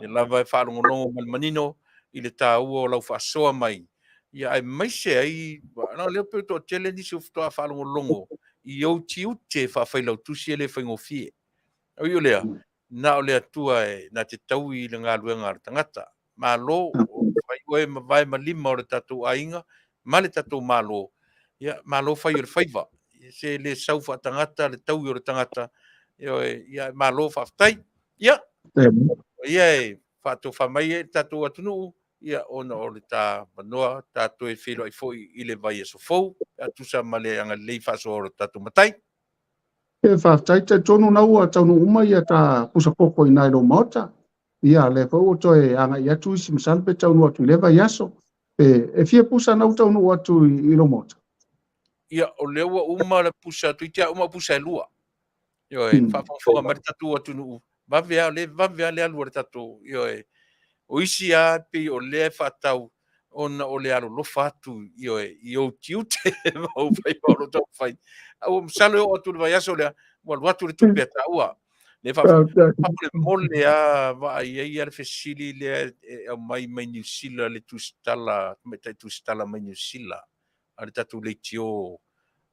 Ia lava e faalogologo ma le manino i le taua o lau faasoa mai, ia aemaise ai, na o lea pei e toatele nisi o faatoa faalogologo i ou tiute faafailautusi e le faigofie. Ui o lea, na o le Atua e na te taui i le galuega a le tagata. Malo, fai oe ma vae ma lima o le tatou aiga ma le tatou Malo. Ia, malo fai o le faiva. Se le sau faatagata le taui o le tagata. Ia, malo faafetai. Ia, ia e faatofa mai e le tatou atunuu, ia ona o le ta manoa ta toe feiloai foi i le vaiaso fou, a tusa ma le agalelei faasoa o le tatou Matai. E faafetai, talitonu na ua taunuu uma ia ta pusa koko i nai lou maota. Ia, lea foi ua toe agai atu isi masalo pe taunuu atu i lea vaiaso. Pe e fia pusa na ua taunuu atu i lou maota? Ia, o lea ua uma le pusa atu, i uma pusa e lua. Ioe, faafogafoga mai le tatou atunuu, vave a, le vave a le alu a le tatou, ioe. O isi a pei o lea e faatau ona o le alolofa atu, ioe, i ou tiute ma ou faiva o lo o taumafai. A ua masalo e oo atu i le vaiaso lea, ua alu atu le tupe a taua. Le faamolemole a vaai ai le fesili lea e aumai mai Niu Sila, le tusitala, tamaitai tusitala mai Niu Sila, a le tatou leitio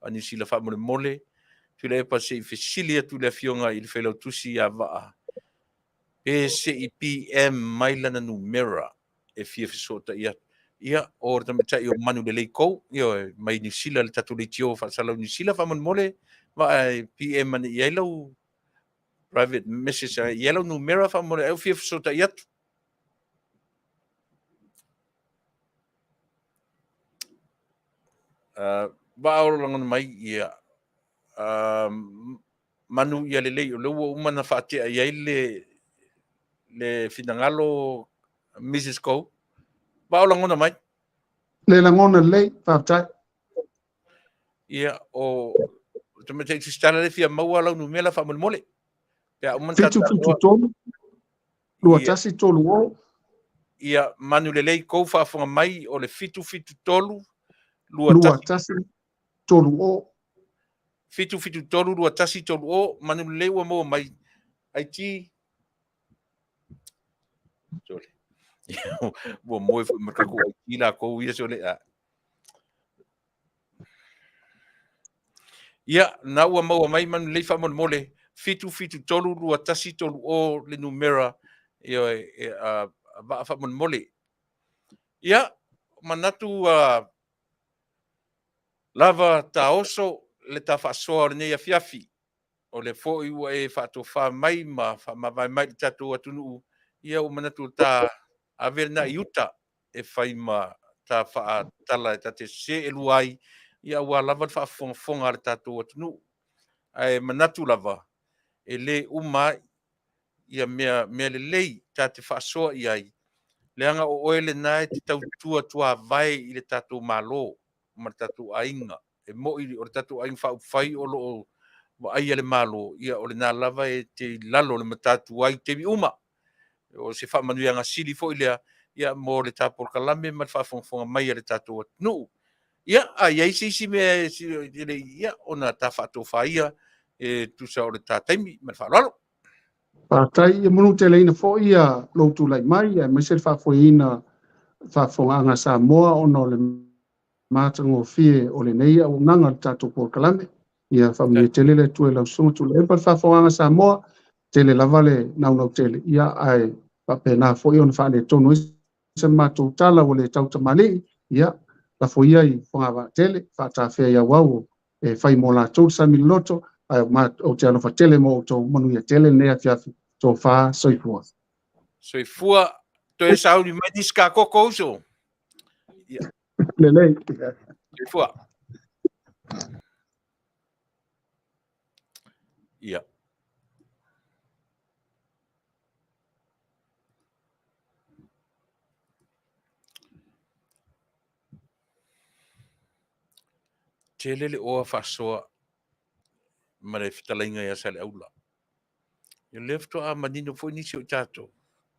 a Niu Sila faamolemole. Tuilaepa se i fesili atu le afioga i le failautusi ia Vaa, pe se i PM mai lana numera e fia fesootai atu. Ia, o le tamaitai o Manulelei Kou, ia, mai Niu Sila, le tatou leitio faasalau Niu Sila, faamolemole, Vaa e PM ane i ai lau private message, i ai lau numera faamolemole, ai o fia fesootai atu. Vaa o lagona mai, ia, manu ia lelei, o lea ua uma na faatea i ai le finagalo Mrs. Kou. Vaa o lagona mai? Le lagona lelei, faafetai. Ia, o tamaitai tusitala le fia maua lau numera faamolemole. Pe a uma 773 2130. Ia, manu lelei kou faafofoga mai o le 773 21 30. 773 2130, manu lelei ua maua mai. IT. Sole. Ua moe foi ma tatou IT lakou ia sole. Ia, na ua maua mai manu lelei faamolemole 773 2130 le numera, ia, Vaa faamolemole. Ia, manatu lava taoso le ta faasoa o lenei afiafi. O le foi ua e faatofa mai ma faamavae mai le tatou atunuu, ia ua manatu ta ave lena i uta e fai ma ta faatala e ta te se e lua ai, ia ua lava le faafogafoga a le tatou atunuu. Ae manatu lava, e le uma ai ia mea lelei ta te faasoa i ai, leaga o oe lena e te tautua tuavae i le tatou Malo ma le tatou aiga. E moi o le tatou aiga faaupufai o lo o vaaia le Malo, ia o lena lava e te i lalo o le matatu ai taimi uma. O se faamanuiaga sili foi lea, ia mo le tapolokalame ma le faafogafoga mai a le tatou atunuu. Ia, a i ai se isi mea e le ia, ona ta faatofa ia e tusa o le ta taimi ma le faaaloalo. Faafetai, ia manuteleina foi ia lou tulai mai, aemaise le faafoeina faafofogaaga Samoa ona o le matagofie o lenei auaunaga o le tatou polokalame. Ia faamanuia tele le Atua i lau susuga Tuilaepa, le faafofogaaga Samoa, tele lava le naunau tele, ia ae faapena foi ona faaletonu ai se matou tala ua le tautamalii, ia lafo ia i fogavaa tele, faatafea i auau e fai mo latou le sami loloto, ae ou te alofa tele mo outou, manuia tele lenei afiafi, tofa soifua. Soifua, toe sauni mai nisi ka koko uso. Ia. Lelei. Soifua. Ia. Tele le oa faasoa ma le fetalaiga ia Saleaula. Ia lea faatoa manino foi nisi o i tatou,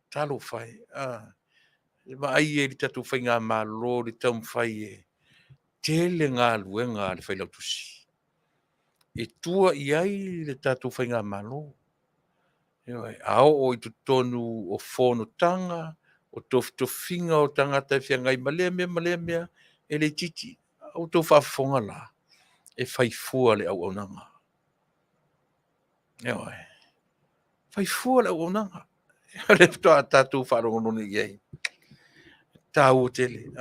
talofa e, a, e vaai ai i le tatou faigamalo i le taumafai e tele galuega a le Failautusi e tua i ai le tatou faigamalo. Ioe, a oo i totonu o fonotaga, o tofitofiga o tagata e feagai ma lea mea ma lea mea, e le itiiti. A ua outou faafofoga la, e fai fua le auaunaga. Ioe, fai fua le auaunaga. O lea faatoa tatou faalogologo nei i ai. E taua tele.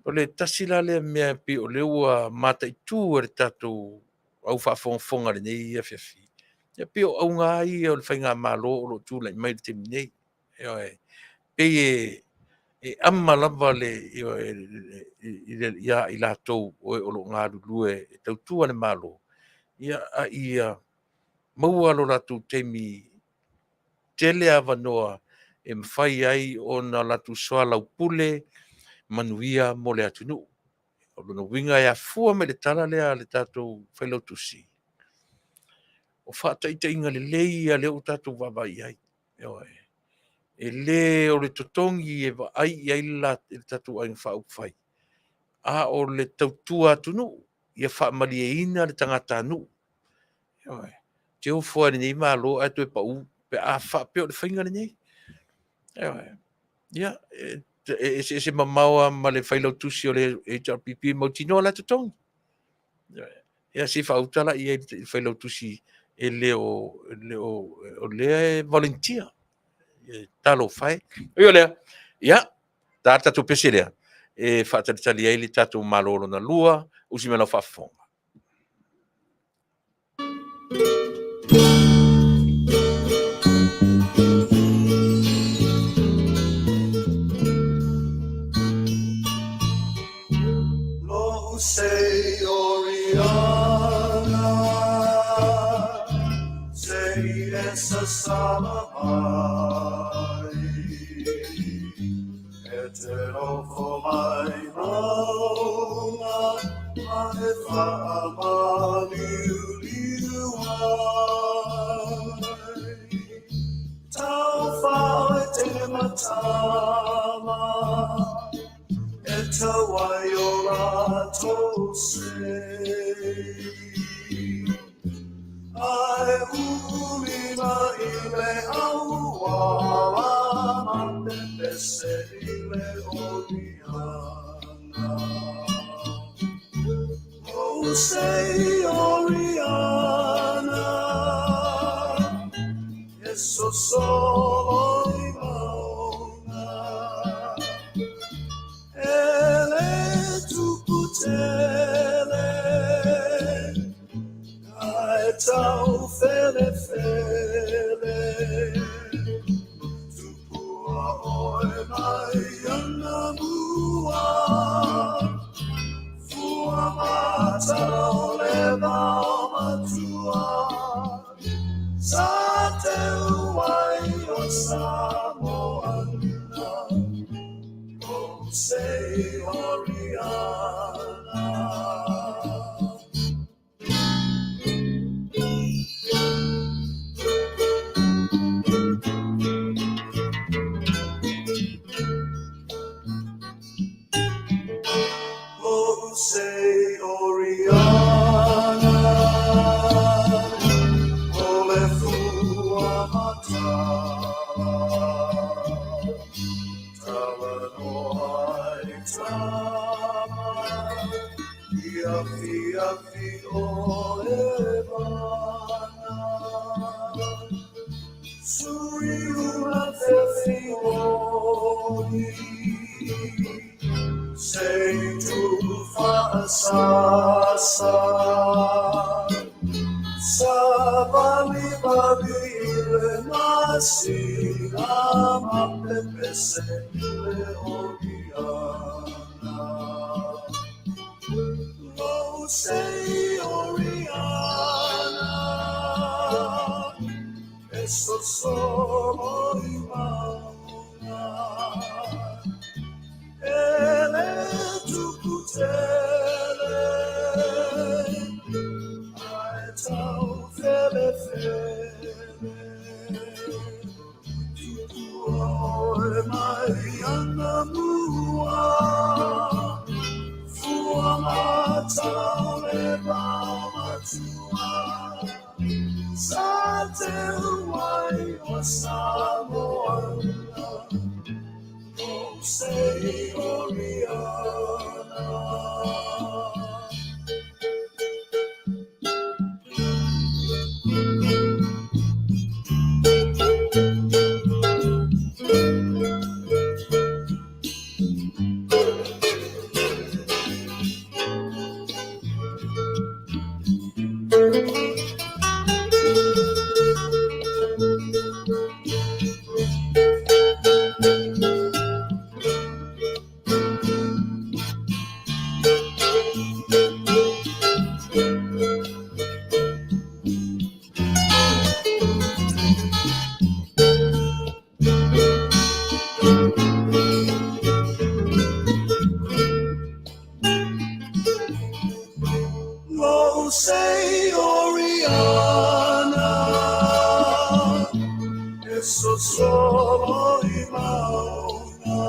O le tasi la lea mea pei o lea ua mataitu e le tatou au faafogafoga i lenei afiafi, e pei o auga lava ia o le faigamalo o lo o tulai mai i le taimi nei. Ioe. E pei e ama lava ia i latou o e o lo o galulue e tautua le Malo, a ia maua lo latou taimi, tele avanoa e mafai ai ona latou soalaupule manuia mo le atunuu. O lona uiga e afua mai i le tala lea a le tatou Failautusi, o faataitaiga lelei ia lea ua tatou vaavaai i ai. Ioe. E le o le totogi e vaai i ai le tatou Aiga Faaupufai, a o le tautua atunuu, ia faamalieina le tagatanuu. Ioe. Ou te ofo lava i lenei Malo ae toe pau pe a faapea o le faiga lenei. Ioe. Ia, e eseese mamao lava ma le failautusi o le HRPP e mautinoa o la e totogi. Ia se i faauta la i ai i le failautusi e le o, o lea e volunteer. Talofa e. Ui o lea, ia, ta le tatou pese lea e faatalitali ai le tatou Malo lona lua, usi mai lau faafofoga. Lo sei Oriana, e so solo i mauna,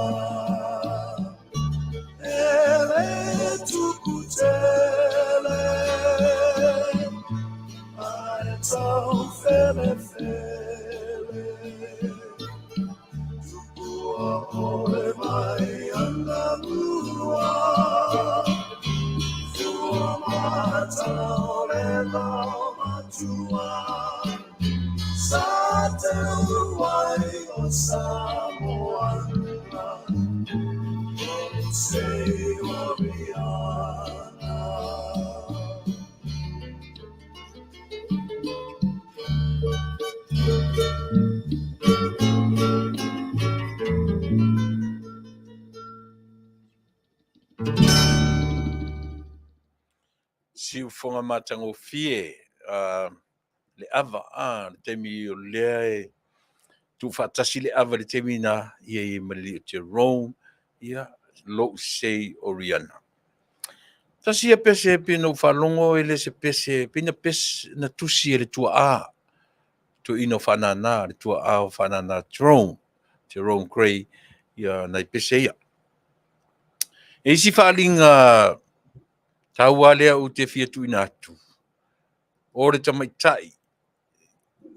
e le tukutele, a e tau fele fele, tukua ole mai ana mua, fua mata o le lao matua, sa te uruai o Samoana, o sei Oriana. Siufoga matagofie le ava a le taimi o lea e tuufaatasi le ava i le taimi na ia i ma le alii o Jerome, ia lou sei Oriana. Tasi ia pese pei ona ou faalogo e le se pese, pei na pese na tusi e le tuaa, toeaina o Faanana, le tuaa o Faanana Jerome, Jerome Gray, ia nai pese ia. E isi faaaliga taua lea ou te fia tuuina atu, o le tamaitai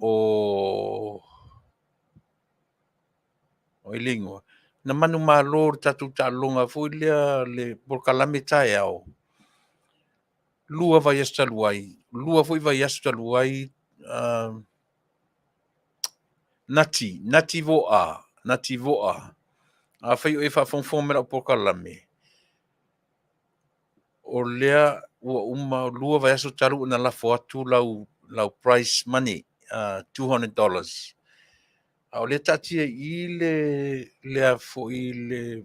o ai le igoa, na manumalo i le tatou taaloga foi lea le polokalame taeao, 2 vaiaso talu ai, 2 foi vaiaso talu ai, Nati, Nati Voa, Nati Voa. Afai o e faafogafoga mai i lau polokalame, o lea ua uma 2 vaiaso talu ona lafo atu lau, lau prize money, $200. A o lea taatia i i le, lea foi le,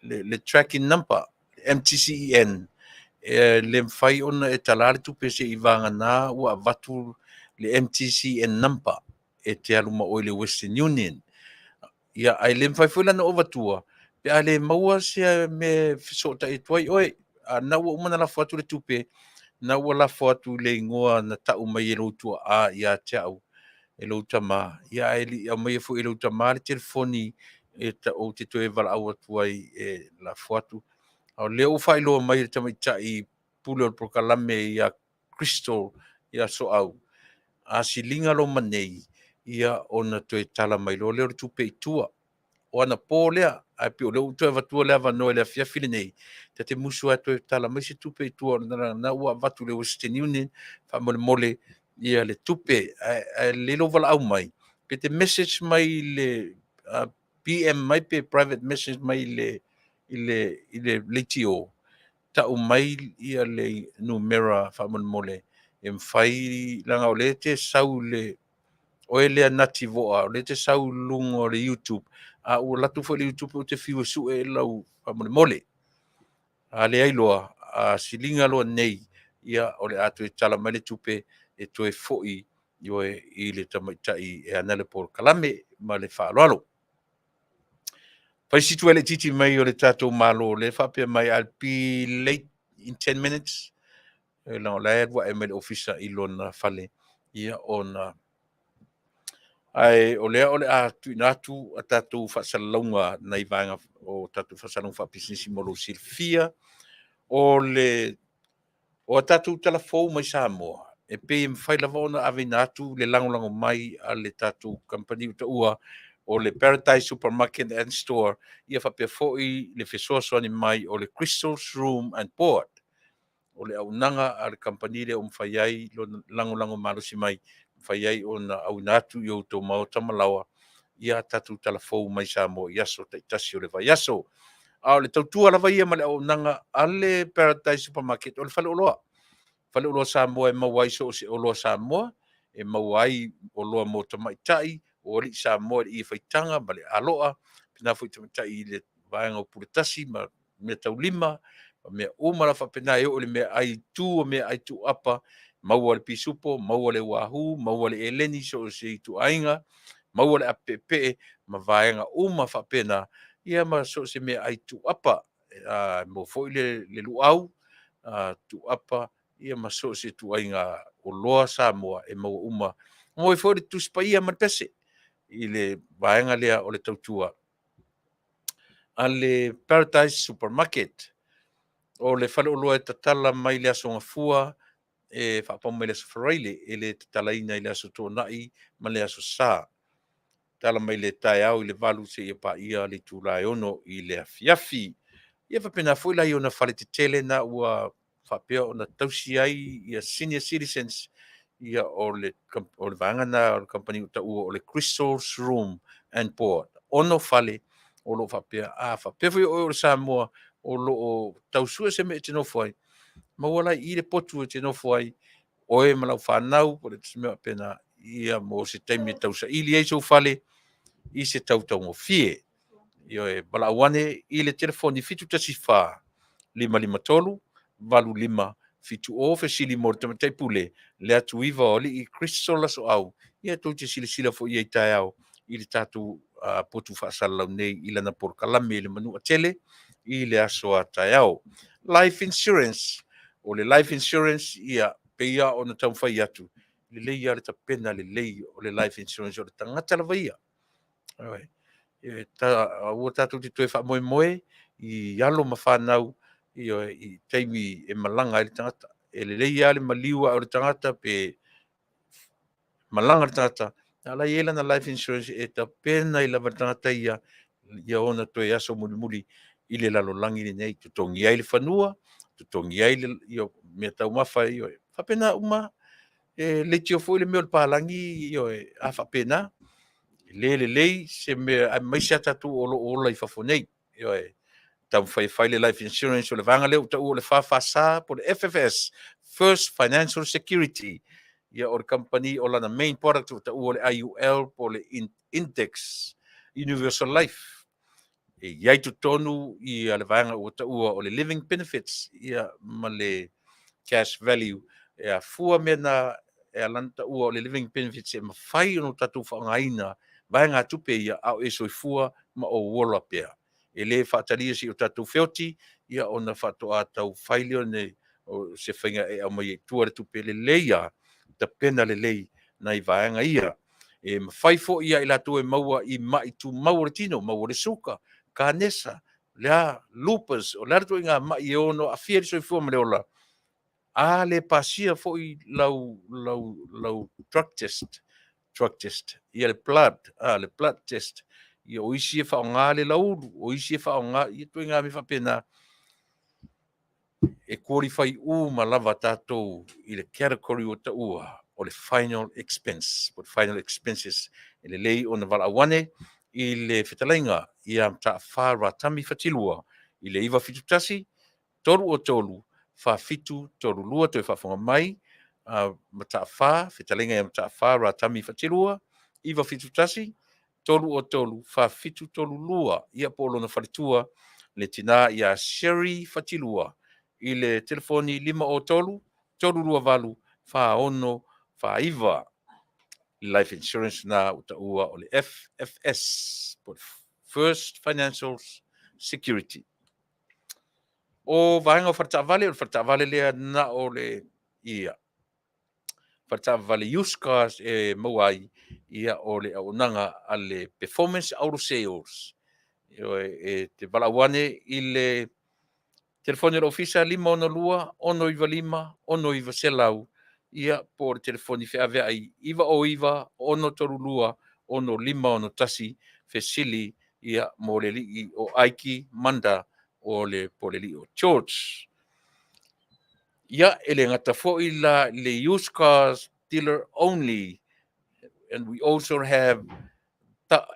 le, le tracking number, MTCEN, e le mafai ona e talā le tupe seia vagana ua avatu le MTCN number e te alu ma oe i le Western Union. Ia, ae le mafai foi la ona ou avatua pe a le maua se mea e fesootai atu ai oe. A na ua uma ona lafo atu le tupe, na ua lafo atu i le igoa na tau mai e lou tuaa ia te au, e lou tama, ia ae le i aumaia foi e lou tama le telefoni e ou te toe valaau atu ai e lafo atu. A o lea ua faailoa mai e le tamaitai pule o le polokalame ia Crystal ia Soau, a siliga loa ma nei, ia ona toe tala mai loa lea o le tupe i tua. O anapo lea, ae pei o lea ua ou toe avatua le avanoa i le afiafi lenei, ta te musu lava e toe tala mai se tupe i tua, ona na ua avatu i le Western Union, faamolemole ia le tupe, ae lelei lou valaau mai, pe te message mai i le PM mai pe private message mai i le i le i le leitio, tau mai ia le numera faamolemole e mafai, leaga o lea e te sau i le oe lea Nati Voa, o lea e te sau i luga o le YouTube, a ua alu atu foi le YouTube ou te fiu e sue lau faamolemole. A leai loa, a siliga loa nei, ia o le a toe tala mai le tupe e toe foi ioe i le tamaitai e ana le polokalame ma le faaaloalo. Fai si tuai laitiiti mai o le tatou Malo lea e faapea mai I'll be late in 10 minutes. E leaga o la e alu ae mai le ofisa i lona fale ia ona ae o lea o le a tuuina atu a tatou faasalalauga nai vaega o tatou faasalalauga faapisinisi mo lou silafia. O le o a tatou tala fou mai Samoa, e pei e mafai lava ona aveina atu le lagolago mai a le tatou kamupani ua taua o le Paradise Supermarket and Store, ia faapea foi le fesoasoani mai o le Crystal's Room and Board. O le auaunaga a le kamupani lea ua mafai ai lona lagolago malosi mai, mafai ai ona auina atu i outou maota ma laoa ia tatou tala fou mai Samoa i aso taitasi o le vaiaso. A o le tautua lava ia ma le auaunaga a le Paradise Supermarket o le faleoloa. Faleoloa Samoa e maua ai so o se oloa Samoa, e maua ai oloa mo tamaitai, o alii Samoa i le ie faitaga ma le aloa, pena foi tamaitai i le vaega o puletasi ma mea taulima, ma mea uma la faapena e oo i le meaai tu o meaai tuuapa, maua le pisupo, maua le uahu, maua le eleni so o se ituaiga, maua le apeepee ma vaega uma faapena, ia ma so o se meaai tuuapa. Maua foi le luau tuuapa, ia ma so o se ituaiga oloa Samoa e maua uma. Maua ai foi le Tusi Paia ma le pese i le vaega lea o le tautua a le Paradise Supermarket. O le faleoloa e tatala mai le Aso Gafua e faapau mai le Aso Faraile, e le tatalaina i le Aso Toonai ma le Aso Sa. Tala mai le taeao i le 8 seia paia le itula e 6 i le afiafi. Ia faapena foi la i ona fale tetele na ua faapea ona tausi ai ia senior citizens, ia o le vaega na o le kamupani ua taua o le Crystal's Room and Board. 6 fale o lo o faapea, a faapea foi o oe o le Samoa o lo o tau sue se mea e te nofo ai, maua la i i le potu e te nofo ai, oe ma lau fanau, po o se mea faapena, ia mo se taimi e tausaili ai sou fale i se tau taugofie. Ioe, valaau ane i le telefoni 714 553 8570, fesili mo le tamaitai pule le atu iva o alii Crystal Lasoau. Ia tou te silasila foi i ai taeao i le tatou potu faasalalau nei i lana polokalame i le Manuatele i le aso a taeao. Life Insurance, o le Life Insurance, ia pei lava ona taumafai atu, lelei lava le tapena lelei o le Life Insurance o le tagata lava ia. Aua tatou te toe faamoemoe i alo ma fanau i taimi e malaga ai le tagata. E lelei lava le maliu ae o le tagata pe malaga le tagata, a o la e i ai lana life insurance e tapena ai lava le tagata ia ia ona toe aso mulimuli i le lalolagi lenei, totogi ai le fanua, totogi ai le mea taumafa, faapena uma. E leitio foi le mea o le palagi, a faapena. E le lelei se mea, aemaise a tatou o lo o ola i fafo nei. Taumafai e fai le life insurance o le vaega lea ua taua o le FFS po o le FFS, First Financial Security. Ia o le company o lana main product ua taua o le IUL po o le Index Universal Life. E i ai totonu ia le vaega ua taua o le Living Benefits ia ma le Cash Value. E afua mea na e ala ona taua o le Living Benefits e mafai ona tatou faaaogaina vaegatupe ia a o e soifua ma ou ola pea. E le faatalia se i o tatou feoti ia ona faatoa tau fai lea o se faiga e aumai ai i tua le tupe. Lelei lava tapena lelei nai vaega ia. E mafai foi ia i latou e maua i mai tumau o le tino, maua le suka, kanesa, le a, lupus, o le a le ituaiga mai e ono aafia le soifua ma le ola, a le pasia foi lau drug test, ia le blood, le blood test, ia o isi e faaaoga le laulu, o isi e faaaoga, ia ituaiga mea faapena, e qualify uma lava tatou i le category ua taua o le final expense, po o le final expenses. E lelei ona valaau ane i le fetalaiga ia Mataafa Ratami Fatilua i le 971 303 4732. Toe faafofoga mai, Mataafa, fetalaiga ia Mataafa Ratami Fatilua, 971 303 4732. Ia po o lona faletua le tina ia Sherry Fatilua i le telefoni 503 328 4649. Life Insurance na ua taua o le FFS, po o le First Financial Security. O vaega o faletaavale, o le faletaavale lea na o le ia faletaavale used cars e maua ai ia o le auaunaga a le Performance Auto Sales. E te valaau ane i le telefoni o le ofisa 562 695 6900, ia po o le telefoni feaveai 909 632 6561, fesili ia mo le alii o Aiki Manda o le po o le alii o George. Ia, e le gata foi la le used cars dealer only, and we also have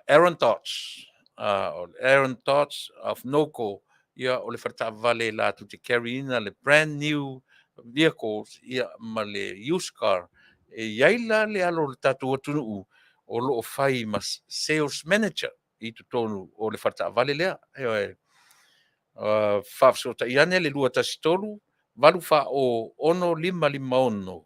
Aaron Dodge, Aaron Dodge of Noco, ia o le faletaavale latou te carry ina le brand new vehicles ia ma le used car. E i ai la le alo o le tatou atunuu o lo o fai ma sales manager i totonu o le faletaavale lea. Ioe. Faafesootai ane le 213 840 6556,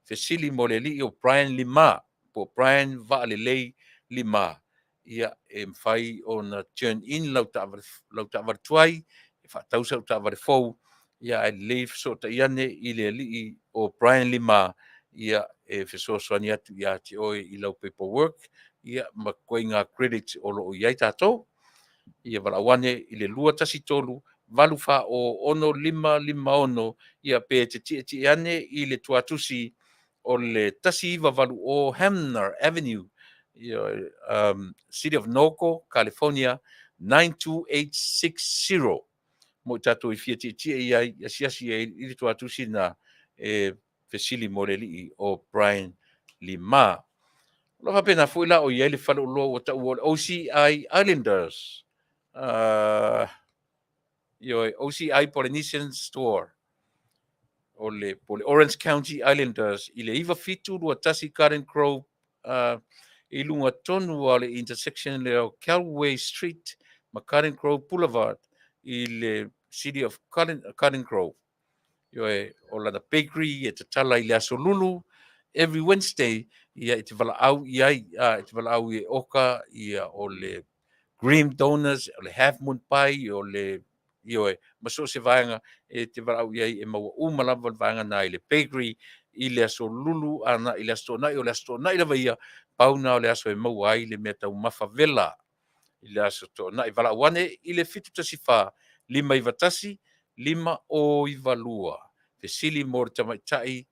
fesili mo le alii o Brian Lima po o Brian Vaalelei Lima. Ia, e mafai ona turn in lau taavale, lau taavale tuai, e faatau sau taavale fou, ia ae lelei fesootai ane i le alii o Brian Lima, ia e fesoasoani atu ia te oe i lau paperwork, ia ma ituaiga credit o lo o i ai tatou. Ia valaau ane i le 213 840 6556, ia pe te tietie ane i le tuatusi o le 1980 Hamner Avenue, ia, City of Norco, California 92860. Mo i tatou i fia tietie i ai, asiasi ai i le tuatusi na e fesili mo le alii o Brian Lima. O lo o faapena foi la o i ai le faleoloa ua taua o le OCI Islanders. Ioe, OCI Polynesian Store. O le, po le Orange County Islanders i le 9721 Garden Grove, i luga tonu o le intersection lea o Calway Street ma Garden Grove Boulevard i le City of Garden, Garden Grove. Ioe, o lana bakery e tatala i le aso Lulu every Wednesday, ia e te valaau i ai, e te valaau i e oka, ia o le cream donuts, o le half moon pie, o le ioe, ma so o se vaega e te valaau i ai e maua uma lava le vaega na i le bakery i le aso Lulu ana i le aso Toonai, o le aso Toonai lava ia, pau na o le aso e maua ai le mea taumafa vela i le aso Toonai. Valaau ane i le 714 591 5092. Fesili mo le tamaitai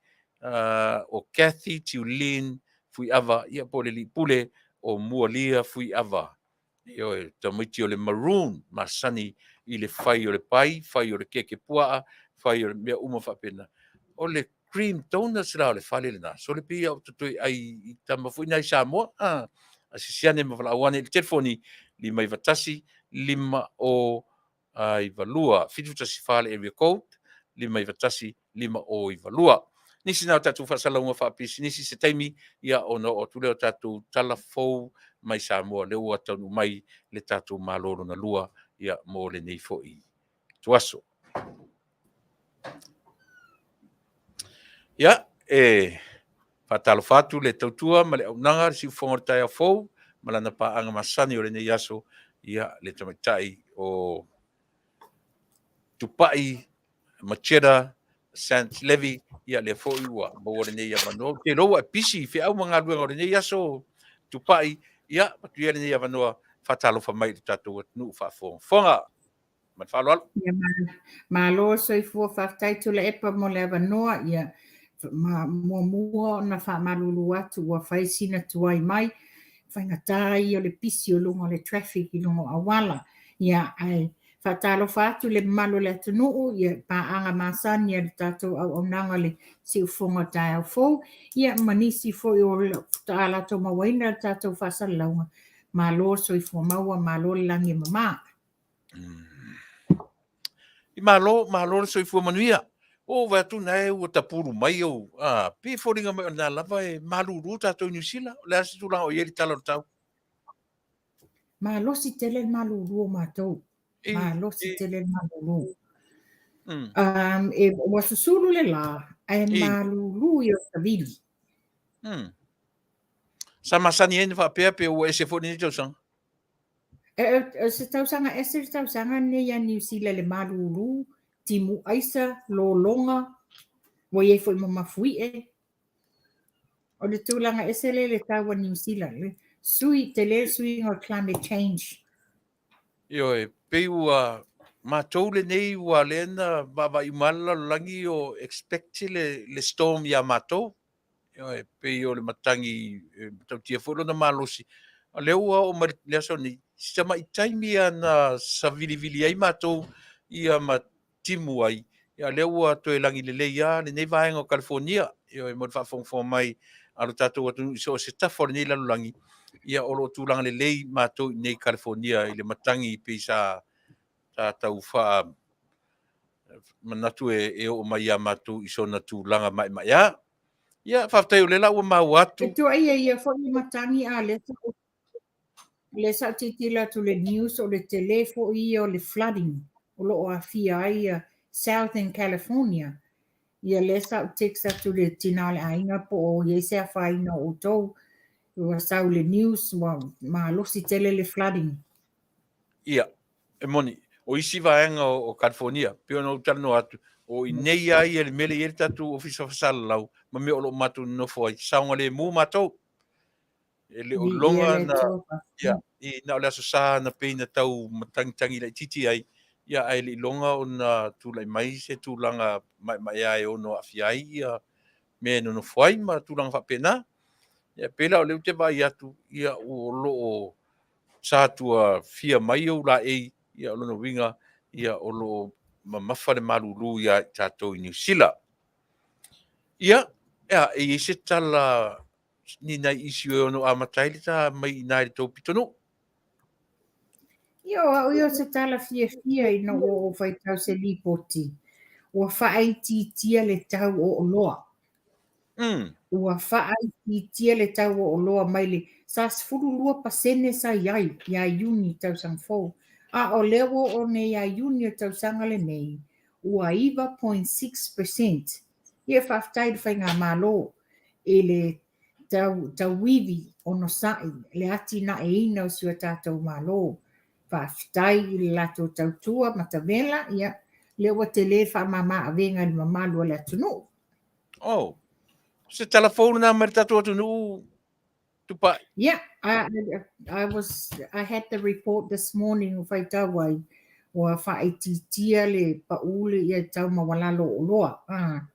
o Kathy Tiulin Fuiava, ia po o le Lipule o Mualia Fuiava. Ioe, tamaiti o le maroon masani i le fai o le pai, fai o le keke puaa, fai o le mea uma faapena. O le cream donuts la o le fale lena. So le pia o toe ai i tama foi nai Samoa. Ah, asiasi ane ma valaau ane i le telefoni 591 5 o 92 714 le area code 591 5092. Nisi na o tatou faasalalauga faapisinisi se taimi, ia ona oo atu lea o tatou tala fou mai Samoa, lea ua taunuu mai le tatou Malo lona lua, ia mo lenei foi tuaso. Ia, e faatalofa atu le tautua ma le auaunaga le siufofoga o le taeao fou ma lana paaga masani o lenei aso, ia le tamaitai o Tupai Macheta Sant Levy, ia lea foi ua maua lenei avanoa. Ou te iloa ua e pisi i feau ma galuega o lenei aso Tupai, ia avatu ia lenei avanoa faatalofa mai i le tatou atunuu faafogafoga. Ma le faaaloalo. Ia, malo soifua, faafetai Tuilaepa mo le avanoa. Ia, ma, muamua ona faamalulu atu ua fai sina tuai mai, faigata ia o le pisi o luga o le traffic i luga o auala. Ia, ae faatalofa atu i le mamalu o le atunuu, ia paaga masani a le tatou auaunaga le siufofoga o taeao fou, ia ma nisi foi o faatoa latou mauaina le tatou faasalalauga. Malo soifua maua, malo le lagi e mama. I malo, malo le soifua manuia. O vaai atu na e ua tapulu mai au, a, pei e foliga mai o lena lava e malulu tatou i Niu Sila. O le a se tulaga o i ai le tala o le tau? Malosi tele le malulu o matou. Malosi tele le malulu. E, ua susulu le la, ae malulu ia o savili. Sa masani ai na faapea pe ua ese foi lenei tausaga? E, se tausaga ese le tausaga lenei ia Niu Sila le malulu, timu aisa, lologa, ua i ai foi ma mafuie. O le tulaga ese lea i le tau a Niu Sila, le sui, tele le suiga o le climate change. Ioe, pei ua matou lenei ua lea na vaavaai uma lava le lalolagi o expect le, le storm ia matou. Ioe, pei o le matagi e matautia foi lona malosi. O lea ua oo mai le aso nei, si tamai taimi lava na savilivili ai matou ia ma timu ai, ia lea ua toe lagi lelei lava lenei vaega o California. Ioe, mo le faafogafoga mai a lo tatou atunuu i so o se tafa o lenei lalolagi, ia o lo o tulaga lelei matou i inei i California i le matagi pei sa sa tau faa Manatu e, e oo mai ia matou i sona tulaga maemaea. Ia, faafetai o lea la ua maua atu. E tuuaia ia foi le matagi a lea sa ou lea sa ou tilotilo atu i le news o le tele foi ia o le flooding o lo o aafia ai ia Southern California. Ia lea sa ou text atu i le tina o le aiga po o i ai se afaina o outou. Ua sau i le news ua malosi tele le flooding. Ia, e moni, o isi vaega o California, pei ona ou talanoa atu, o i inei lava ia i le mea lea e i ai le tatou Ofisa Faasalalau ma mea o lo o matou nonofo ai, saogalemu matou. E le o iloga na, ia, i, na o le Aso Sa na pei na tau matagitagi laitiiti ai, ia, ae le i iloga ona tulai mai se tulaga maemaea e ono aafia ai ia mea e nonofo ai ma tulaga faapena. Ia, pei la o lea ou te vaai atu, ia, o lo o sa tua fia mai ou laei, ia o lona uiga, ia o lo o mamafa le malulu iā i tatou i Niu Sila. Ia, ea, e i ai se tala ni nai isi e ono amata ai le ta mai i ina i le tou pitonuu? Ia, o au ia o se tala fiafia ina ua ou faitau se lipoti, ua faaitiitia le tau o oloa. Ua faaitiitia le tau o oloa mai le sa 12% sa i ai ia Iuni tausaga fou, a o lea ua oo nei ia Iuni o le tausaga lenei, ua 9.6 percent. Ia faafetai i le Faigamalo i le tau, tauivi onosai le atinaeina o si o tatou Malo. Faafetai i le latou tautua matavela, ia, lea ua tele le faamama avega i le mamalu o le atunuu. Oh, se tala fou lena mai le tatou atunuu Tupai. Yeah, I, I, was, I had the report this morning o faitau ai, ua faaitiitia le paʻu le ia tau maualalo o oloa. Ah.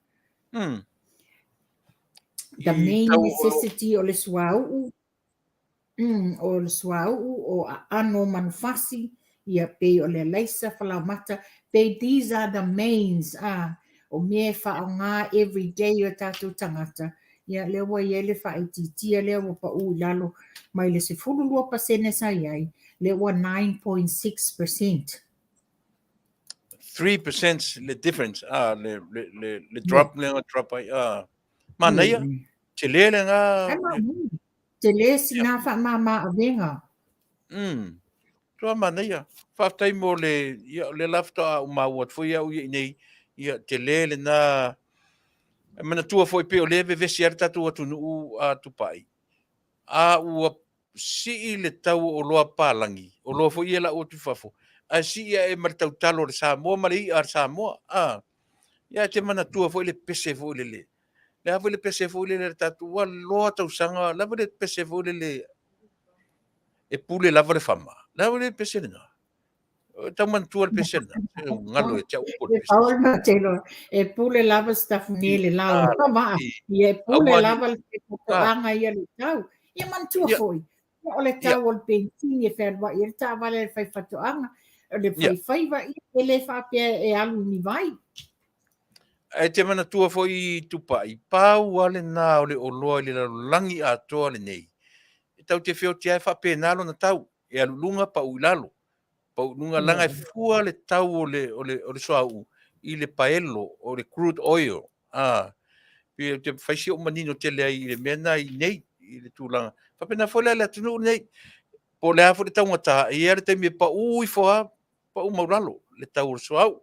The main necessity o le suauu, o le suauu, o aano manufasi, ia pei o le alaisa, falaomata, pei these are the mains, ah, o mea e faaaoga everyday o tatou tagata, ia lea ua i ai le faaitiitia lea ua pau i lalo mai le 12% sa i ai, lea ua 9.6 percent. 3% le difference, ah, le, le, le, le drop yeah. le drop ai, ah, manaia, mm. tele le ngā... Tele sina yeah. whaamama avenga. Toa manaia. Faafetai mo le, ia, le la faatoa ou maua atu foi au ia i nei, ia, tele lena, e manatua foi pei o lea e vevesi ai le tatou atunuu a Tupai, a ua sii le tau o oloa palagi, oloa foi ia e lau atu i fafo, ae sii ae ma le tautalo a le Samoa ma le i'a a le Samoa, a. Ia, e te manatua foi le pese foi lele, le a foi le pese foi lele a le tatou, ua loa tausaga, le a foi le pese foi lele e pule lava le fama. Le a foi le pese lena? Tau manatua le pese lena. Galo e te au po le pese. Paul Matelo, e pule lava Stafune le lau. Ma, e pule lava le toanga ia le tau. Ia manatua foi. O le tau o le penisini e fealuai ai le taavale a le faifaatoaga, o le faifaiva ia, e le faapea e alu i ni vai. E te manatua foi i Tupai, pau lava lena o le oloa i le lalolagi atoa lenei, e tau te feotia e faapena lona tau, e alu i luga pau i lalo, pau i luga, leaga e fua le tau o le, o le, o le suauu i le paelo, o le crude oil, a, pei ou te fai si ou manino tele ai i le mea lena i nei, i le tulaga. Faapena foi la i le atunuu lenei, po o le a foi le taugata, e i ai lava le taimi e pau ifo lava, pau maulalo le tau o le suauu.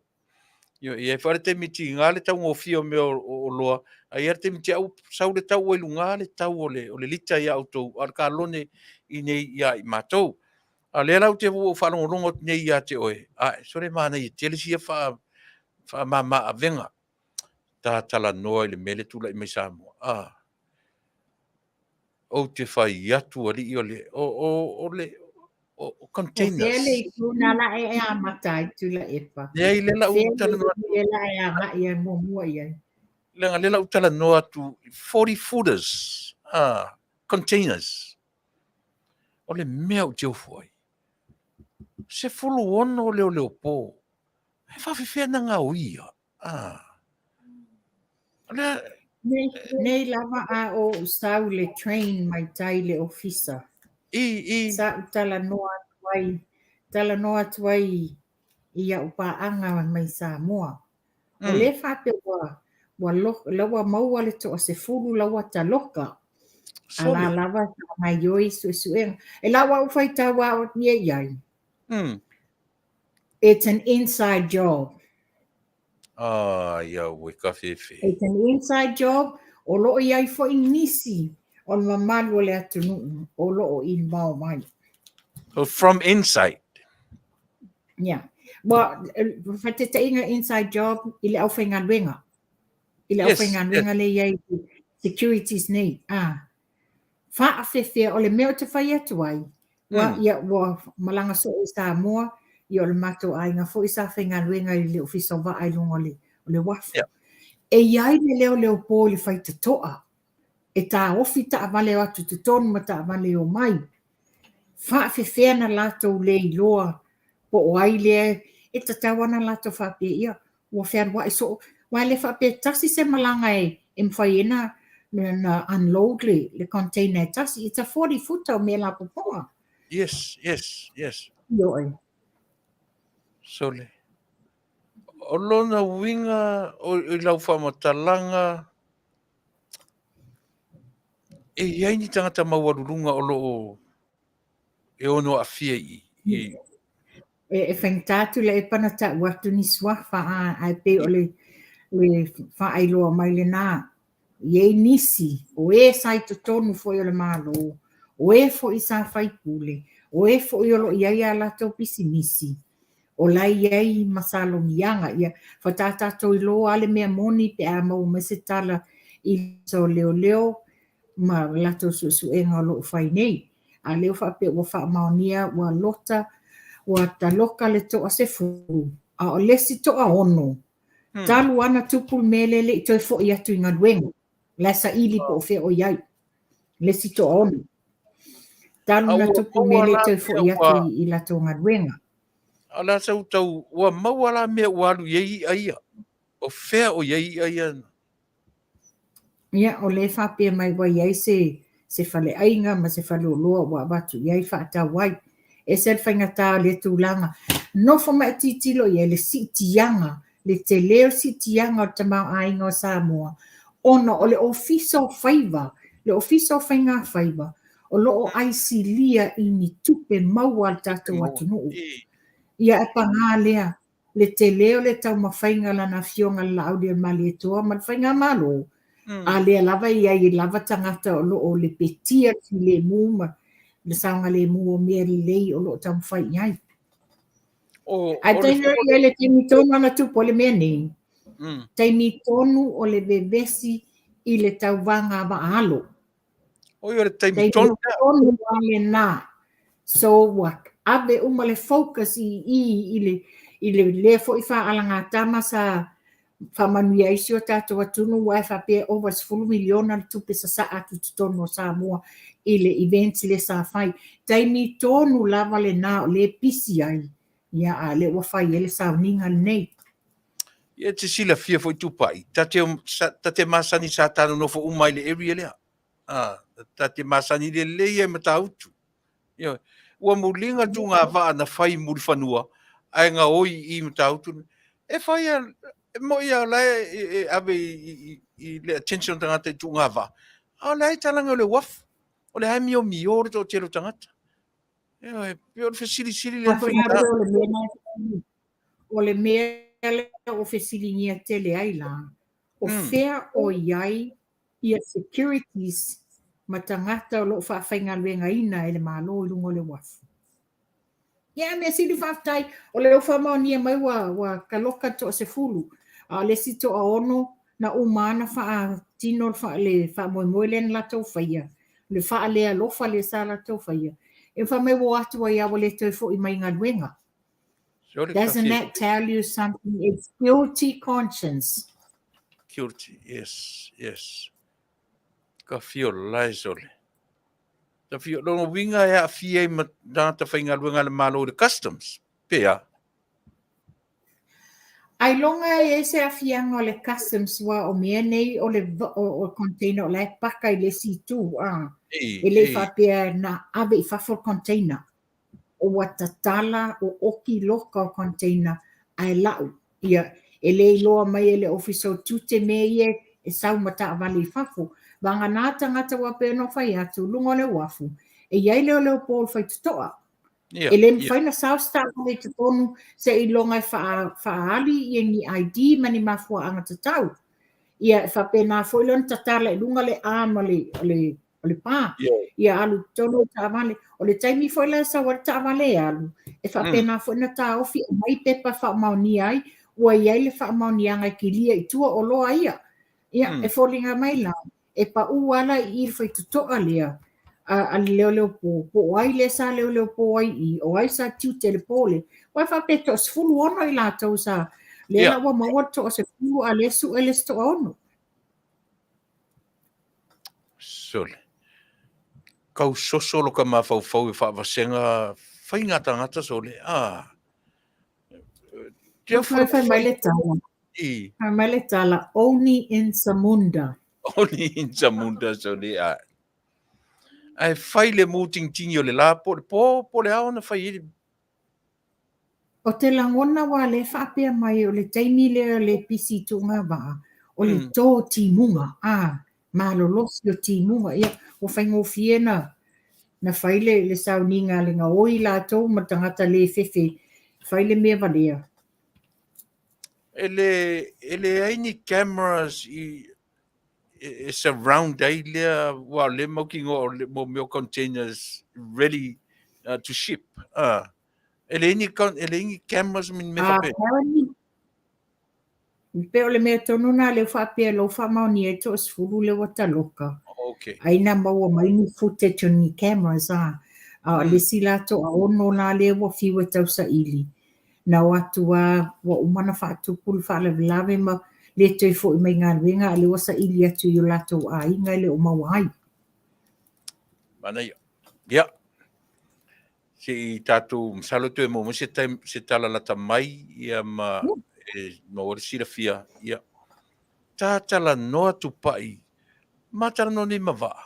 Ioe, e i ai foi le taimi e tiga le taugofie o mea o oloa, ae i ai le taimi te au sau le tau ua i luga le tau o le, o le lita iā outou, a o le kalone i nei iā i matou. A o lea la ou te ua ou faalogologo atu nei ia te oe, ae sole manaia tele sia faa, faamama avega ta talanoa i le mea lea e tulai mai Samoa. Ah, ou te fai atu alii o le, o, o, o le, o, o containers. O fea le itu na la e amata ai Tuilaepa? Leai, lea la ou talanoa atu. Lea la e agai ai muamua i ai. Leaga lea la ou talanoa atu 40 footers, ah, containers. O le mea ou te ofo ai. 16 leoleopo. E faafefea na gaoia. Ah. Le... Nei, nei lava a ou sau le train mai tai le ofisa. I, i. Sa ou talanoa atu ai, talanoa atu ai i au paaga mai Samoa. O lea faapea ua, ua lo, la ua maua le toasefulu la ua taloka. A la lava e faagaoioi suesuega. E lau au faitau a o ia i ai. It's an inside job. Ai au e ka fefe. It's an inside job. O lo o i ai foi nisi o le mamalu o le atunuu o lo o involve ai. So from inside. Yeah. Well, faataitaiga inside job i le aufaigaluega. I le aufaigaluega le i ai securities nei. Ah. Faafefea o le mea ou te fai atu ai, ua, ia, ua malaga soo i Samoa, ia o le matou aiga foi sa faigaluega i le Ofisa o Vaa i luga o le, o le uafu. Yeah. E i ai le leoleopo i le faitotoa, e taofi taavale o atu i totonu ma taavale e omai. Faafefea na latou le iloa po o ai lea e tatau ana latou faapea, ia, ua fealuai soo. Aua e le faapea e tasi se malaga e, e mafai ai na, na unload le, le container e tasi. It's a 40 footer o mea lapopoa. Yes, yes, yes. Ioe. Sole. O lona uiga o, i lau faamatalaga, e i ai ni tagata maualuluga o lo o e ono aafia i, i... E, e faigata atu le epa na ta'u atu ni suafa a, ae pei o le, le faailoa mai lenā. I ai nisi, o e sa i totonu foi o le Malo, o e foi sa faipule, o e foi o lo o i ai a latou pisinisi, o la e i ai masalomiaga. Ia, faatoa tatou iloa lava le mea moni pe a maua mai se tala i le leoleo ma latou suesuega o lo o fai nei. A lea ua faapea ua faamaonia ua lota, ua taloka le toasefulu, a o le isi toaono, talu lava ona tupu le mea lea e le i toe foi atu i galuega. La e saili po o fea o i ai le isi toaono. Talu ona tupu le mea e le i toe foi atu i latou galuega. A o le a sau tau, ua maua la mea ua alu i ai i'a ia? O fea o i ai i'a ia? Ia, o lea e faapea mai ua i ai se, se faleaiga ma se faleoloa ua avatu i ai faatau ai. Ese le faigata o lea tulaga. Nofo ma e tilotilo i ai le siitiaga, le tele o le siitiaga o le tamaoaiga o Samoa, ona o le Ofisa o Faiva, le Ofisa o Faigafaiva, o lo o aisilia i ni tupe maua a le tatou atunuu. Ia, ae paga lea, le tele o le taumafaiga a lana Afioga le Laaulialemalietoa ma le Faigamalo, a lea lava e i ai lava tagata o lo o lepetia le filemu ma le saogalemu o mea lelei o lo o taumafai i ai. Ae taimi o i ai le taimi tonu ana tupu ai le mea nei, taimi tonu o le vevesi i le tauvaga vaa alo. Oi, o le taimi tonu lea. Tonu lava lenā. So ua ave uma le focus i i i le i le lea foi faaalagatama sa faamanuia ai si o tatou atunuu aua e faapea e ova i le 10 miliona le tupe sasaa atu i totonu o Samoa i le events lea sa fai. Taimi tonu lava lenā o lea e pisi ai, ia a o lea ua fai ai le sauniga lenei. Ia e te silafia foi Tupai, ta te, ta te masani sa ta nonofo uma i le area lea. Ah, ta te masani lelei ai Matautu. Ioe. Ua muliga tū vaa na fai Mulifanua, ae gaoi i Matautu. E fai a, e moi a la e, e ave i, i, i le attention tagata i tū vaa. A o le ai talaga o le uafu. O le ai mio mio le toatele o tagata. Ioe, pei o le fesilisili lea faigata. O le mea lea ua fesiligia tele ai la, o fea o i ai ia securities ma tagata o lo o faafaigaluegaina e le Malo i luga o le uafu? Ia, mea sili faafetai, o lea ua faamaonia mai ua, ua taloka le toasefulu, a o le isi toaono na uma lava ona faatino le faamoemoe lea na latou faia, le faalealofa lea sa latou faia, e fai mai ua o atu ai lava ua le toe foi mai i galuega. Doesn't that tell you something? It's guilty conscience. Guilty, yes, yes. Ka fio lae sole. Ka fio, lona uiga e aafia ai ma tagata faigaluega a le Malo i le customs, pe a? Ailoga e i ai se aafiaga o le customs aua o mea nei o le o container o la e paka i le isi itu a. E le i faapea na ave i fafo le container. Ua tatala, o oki loka o container ae lau. Ia, E le iloa mai e le Ofisa o Tiute mea ia e sau ma taavale i fafo. Vagana tagata ua pei ona fai atu, luga o le uafu, e i ai leoleo po o le faitotoa. E le mafai ona sao se taavale i totonu seiloga e faaali ia ni ID ma ni mafuaaga tatau. Ia e faapena foi lea ona tatala i luga le arm o le o le pa. Ia alu i totonu le taavale. O le taimi foi la e sau ai le taavale e alu, e faapena foi ona taofi aumai pepa e faamaonia ai, ua i ai le faamaoniaga e kilia i tua oloa ia. Ia, e foliga mai la, e pau lava la i i le faitotoa lea a le leoleo po, po o ai lea sa leoleo po ai i i, o ai sa tiute i le po lea. Aua e faapea e toa-16 i latou sa, lea la ua maua le toa-10 a o lea e sue le isi toa-6. Sole. Kau soso lo ka mafaufau e faavasega faiga tagata sole. Ah. Tia fai mai le tala. I. Fai mai le tala, only in Zamunda. Only in Zamunda sole. Ah. Ae fai le mutingtingi o le la po le po, po le ao na fai i O te lagona aua lea e faapea mai o le taimi lea o le pisi i tuugavaa, o le tō timuga, ā, malolosi o timuga, ia, ua faigofie na, na fai le, le sauniga a le gaoi latou ma tagata le fefe, fai le mea valea. E le, e leai ni cameras i, e surround ai lea, ua o lea mautinoa o le mo mea o containers ready to ship. E leai ni, e leai ni cameras ma ni mea faapena. Apparently, pei o le mea tonu lena lea ua faapea lea ua faamaonia ai toa-10 lea ua taloka. Okay. Ai na maua mai ni footage o ni cameras a. A o le isi la toa-6 la lea ua fiu e tausaili. Na o atu a ua uma ona faatupu le faalavelave ma le toe foi mai i galuega a o lea ua saili atu i o latou aiga e le o maua ai. Manaia. Ia. Se i tatou, masalo toe maua mai se taimi, se tala lata mai, ia ma e maua le silafia. Ia. Ta talanoa Tupai, ma talanoa nei ma Vaa.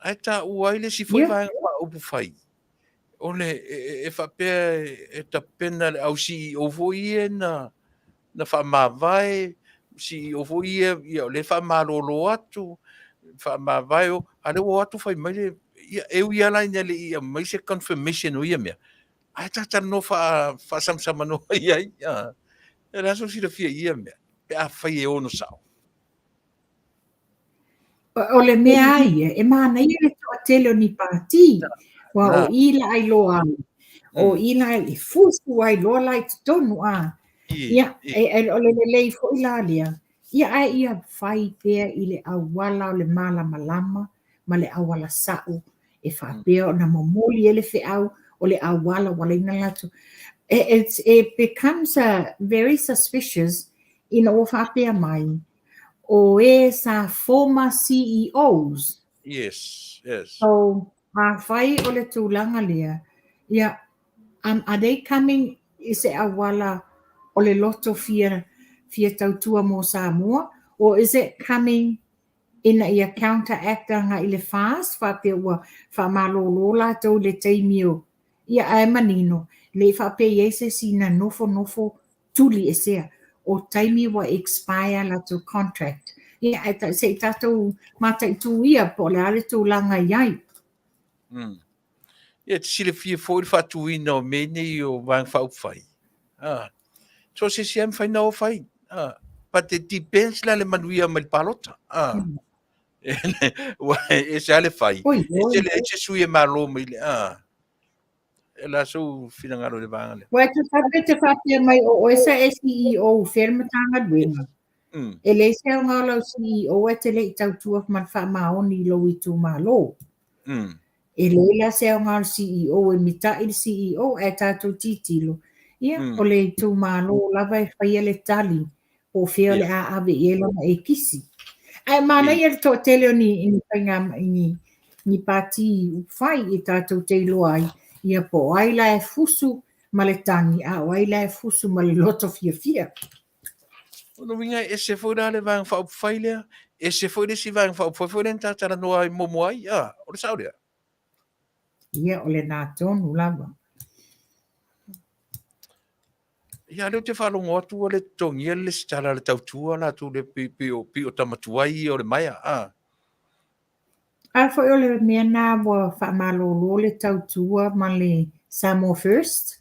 Ae taua ai le isi foi vaega faaupufai. O le, e faapea e tapena le au CEO foi ia na, na faamavae, CEO foi ia, ia o lea e faamalolo atu, faamavae o, a lea ua o atu fai mai le, ia, e ui lava la ina le i aumai se confirmation o ia mea, ae ta talanoa faa, faasamsamanoa i ai. O le a sou silafia i ia mea, pe afai e ono sao. O le mea a ia, e manaia le toatele o ni pāti, aua o i la e iloa ai, o i la e fufu ai loa la i totonu, a. Ia, o le lelei foi la lea, ia ae ia fai pea i le auala o le malamalama ma le auala sa'o e faapea ona momoli ai le feau o le auala ua ala ai ona latou. It becomes very suspicious ina ua faapea mai, o e sa former CEOs. Yes, yes. So, afai o le tulaga lea, ia, are they coming i se auala o le loto fia, fia tautua mo Samoa, or is it coming ina ia counteract agai i le FAST, faapea ua faamalolo latou i le taimi o, ia ae manino, le i faapea i ai se isi na nofonofo tuli esea, o taimi ua expire latou contract. Ia, ae ta, se i tatou mataitū ia po o le a le tulaga i ai. Ia, te silafia foi le faatuina o mea nei o Vaega Faaupufai. Ah. So se isi lava e mafai ona o fai. Ah. But it depends la le manuia mai le palota. Ah. Ua ese lava le fai. Oi, oi. Ese leai se sui e malo mai le. Ah. E la sou finagalo i le vaega lea. Ua e te faapea te faapea mai o oe sa e CEO fea le Matagaluega. E leai se aoga o lau CEO ae te le i tautua ma le faamaoni i lou itumalo. E leai la se aoga o le CEO e mita'i le CEO ae tatou tilotilo, ia, o le itumalo lava e faia le tali po o fea o le a ave i ai lana ekisi. Ae manaia le toatele o ni, ni faiga, ni, ni pāti upufai i tatou te iloa ai, ia po o ai la e fusu ma le tagi, a o ai la e fusu ma le loto fiafia. O lona uiga e ese foi la le Vaega Faaupufai lea, ese foi le isi Vaega Faaupufai foi lea na ta talanoa ai muamua ai, a, o le sao lea? Ia, o lena tonu lava. Ia, lea ou te faalogo atu ua le totogia le lesitala a le tautua latou le pei o pei o tama tuai ia o le maea, a. A foi o le mea na ua faamalolo le tautua ma le Samoa First.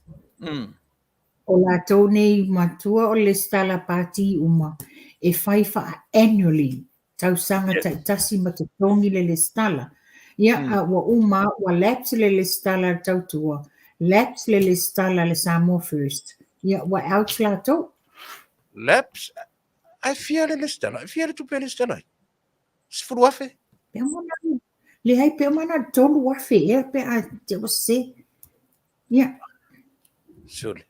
O latou nei matua o le lesitala pati uma e fai faa-annually tausaga taitasi ma totogi le lesitala. Ia, a ua uma, ua lapse le lesitala a le Tautua, lapse le lesitala a le Samoa First, ia, ua out latou. Lapse? Ae fia le lesitala? E fia le tupe e lesitala ai? 10,000? Pe uma na, leai, pe uma na 3,000 ea pe a te ua sese. Ia. Sole.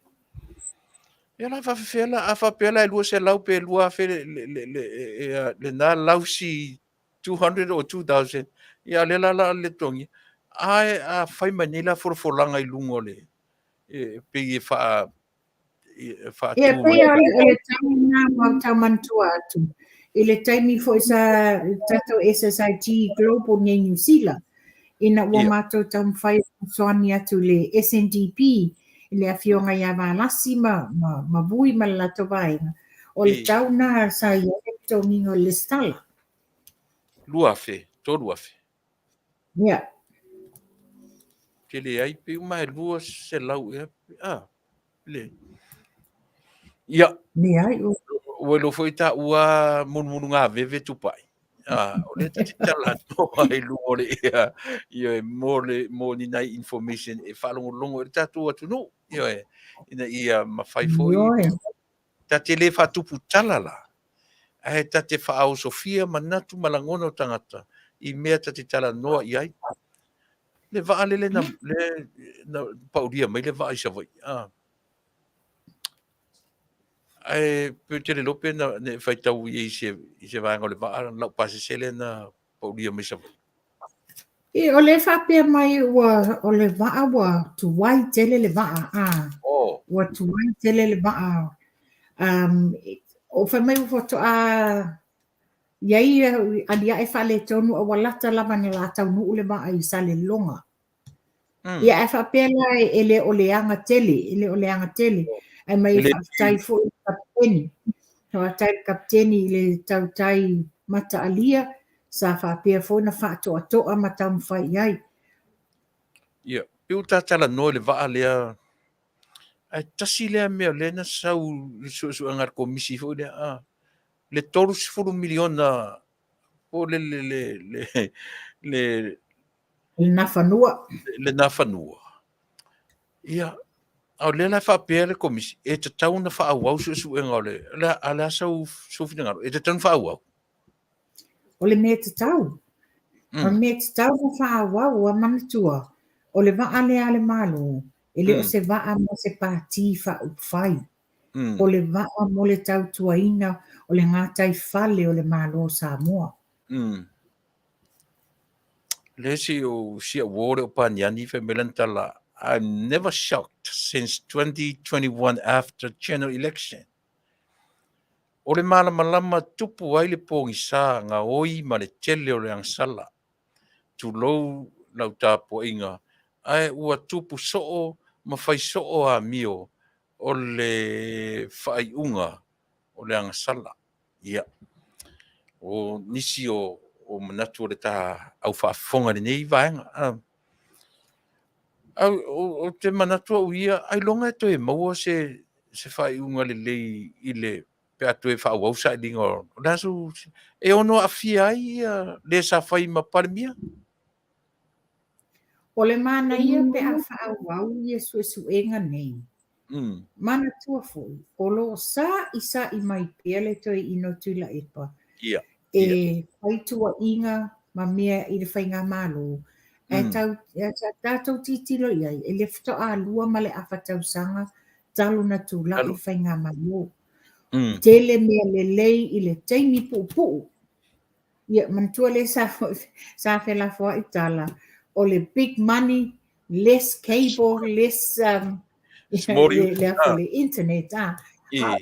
Ia la faafefea la, a faapea la e 200 pe 2,000 le, le, le, le, e, lena lausi 200 or 2000, ia lea la la le totogia. Ae a fai mai nei la folafolaga i luga o le, e, pei e faa, e faatu Ia, pei o le taimi na ua tau manatua atu. I le taimi foi sa tatou SSIG Global nei Niu Sila, ina ua matou taumafai e fesoasoani atu i le SNDP, i le afioga ia Valasi ma, ma, ma Vui ma le latou vaega, o le tau na sa i ai le totogiga o le lesitala. 2,000, 3,000. Ia. Te leai, pei uma e 200 ea. Ah, le. Ia. Leai. Ua iloa foi taua mulumulugaveve tupai. Ah, o lea ta te talanoa i luga o le ea, ioe, mo le, mo ni nai information e faalogologo i le tatou atunuu, ioe, ina ia mafai foi. Ioe. Ta te le faatupu tala la, ae ta te faaosofia manatu ma lagona o tagata i mea ta te talanoa i ai. Le vaa lele na, le, na paulia mai le vaa i Savaii. Ah. Ae pe te le lope na ne faitau i se, i se vaega o le vaa, lau pasese lea na paulia mai Savaii. E, o le faapea mai ua, o le vaa ua tuai tele le vaa, a. Oh. Ua tuai tele le vaa. Um, o fai mai ua faatoa i ai aliae faaletonu a ua lata lava na la taunuu le vaa i Saleloga. Ia ae faapea la e le o leaga tele, e le o leaga tele. Ae mai e faafetai foi i le kapiteni. Faafetai i le kapiteni i le tautai mataalia sa faapea foi na faatoatoa ma taumafai i ai. Ia, pei ua ta talanoa i le vaa lea, ae tasi lea mea lea na sau i le suesuega a le Komisi foi lea, a, le 30 miliona po le le le le le le nafanua. Le nafanua. Ia, a o lea la e faapea le Komisi, e tatau ona faaauau suesuega o le, le a le a sau, sou finagalo, e tatau ona faaauau. O le mea tatau. O le mea tatau ona faaauau, ua manatua, o le vaa lea a le Malo, e le o se vaa mo se pati faaupufai. O le vaa mo le tautuaina o le gataifale o le Malo o Samoa. Le isi o si au uo le o Paniani fai mai lana tala, I'm never shocked since 2021 after general election. O le malamalama tupu ai le pogisa gaoi ma le tele o le agasala. Tulou lau tapuaiga, ae ua tupu soo ma fai soo amio o le faaiuga o le agasala. Ia, o nisi o, o manatu o le ta au faafofoga i lenei vaega. Ah. Au, o, o te manatu au ia, ailoga e toe maua se, se faaiuga lelei i le pe a toe faaauau sailiga o le aso e ono aafia ai ia le sa fai ma Palemia? O le manaia pe a faaauau ia suesuega nei. Manatua foi, o lo o sa'isa'i mai pea le Toeaina o Tuilaepa e fai tuuaiga ma mea i le Faigamalo, ae tau, sa tatou tilotilo i ai, e le faatoa lua ma le afa tausaga talu na tula'i le Faigamalo. Tele mea lelei i le taimi puupuu. Ia, manatua lea sa, sa felafoai tala, o le big money, less cable, less um, le, le, ah. le internet. Ah. Ah,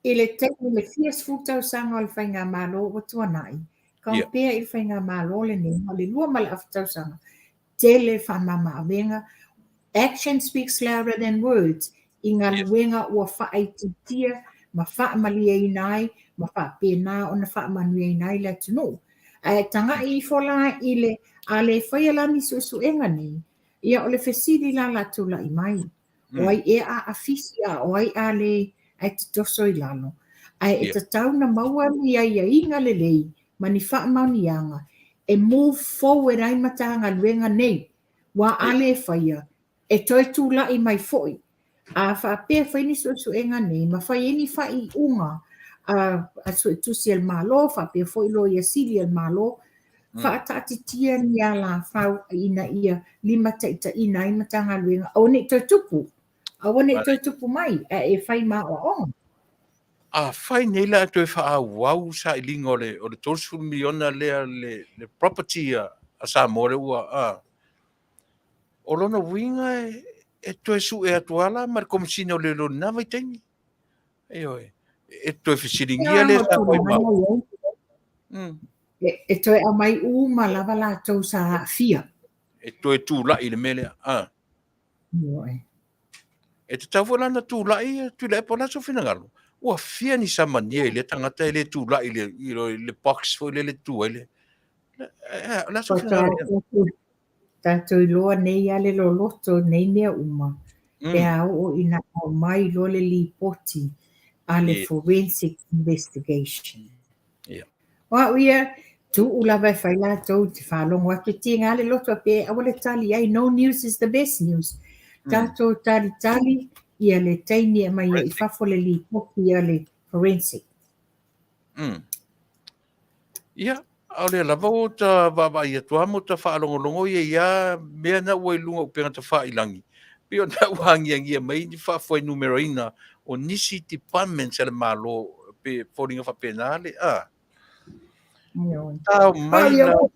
i le taimi le fia sefulu tausaga o le Faigamalo ua tuanai, compare i le Faigamalo lenei, o le lua ma le afa tausaga, tele faamama avega. Action speaks louder than words. i galuega ua faaitiitia ma faamalieina ai ma faapena ona faamanuiaina ai le atunuu. Ae tagai ifo la i le, a le faia la ni suesuega nei, ia o le fesili la la tulai mai, o ai ea a afisi a o ai a le ae te toso i lalo. Ae e tatau na maua ni aiaiga lelei ma ni faamaoniaga e move forward ai Matagaluega nei, ua a le faia, e toe tulai mai foi. A faapea e fai ni suesuega nei ma fai ai ni faaiuga a Suetusi a le Malo faapea foi Loia Sili a le Malo, faataatitia ni alafau ina ia limataitaiina ai Matagaluega, aua ne i toe tupu, aua ne i toe tupu mai, ae e fai ma aoaoga. Afai nei la e toe faaauau sailiga o le o le 30 miliona lea le le property a a Samoa lea ua a o lona uiga e e toe sue atu lava la ma le Komesina o Leoleo i lena vaitaimi. Ioe. E toe fesiligia le sa fai mau. E toe aumai uma lava latou sa aafia. E toe tulai i le mea lea. A. Ioe. E tatau foi la ona tulai Tuilaepa, o le a sou finagalo? Ua fia ni samania i lea tagata e le tulai i le, i le box foi lele e tu ai le. O le a sou finagalo? Tatou iloa nei a le loloto nei mea uma, pe a oo ina aumai loa le lipoti a le forensic investigation. O au ia, tuu lava e fai latou te faalogo atu e tiga le loto pe aua le tali ai, no news is the best news. Tatou talitali ia le taimi e aumai ai i fafo le lipoti a le forensic. Ia, a o lea lava ua ta vaavaai atu lava ma ua ta faalogologo ia ia mea na ua i luga o upega tafailagi, pei ona ua agiagia mai ni faafuainumeraina o nisi departments a le Malo, pe foliga faapena le a. Tao mai la. Ou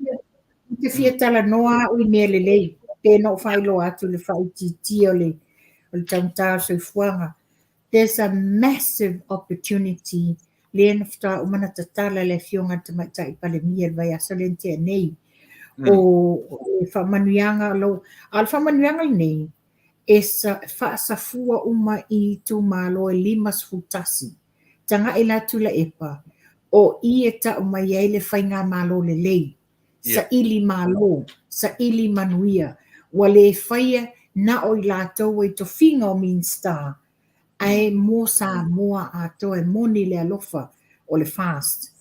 te fia talanoa au i mea lelei, pe na ou faailoa atu le faaitiitia o le taugata o le soifuaga. There's a massive opportunity lea na faatoa uma ona tatala e le Afioga i le Tamaitai Palemia i le vaiaso lea na tea nei. O le faamanuiaga, a o le faamanuiaga lenei, e faasafua uma i itumalo e 51. Tagai la Tuilaepa, o i e tau mai ai le faigamalo lelei, saili malo, saili manuia, ua le faia na o i latou ua i tofiga o Minisita, ae mo Samoa atoa e moni le alofa o le FAST.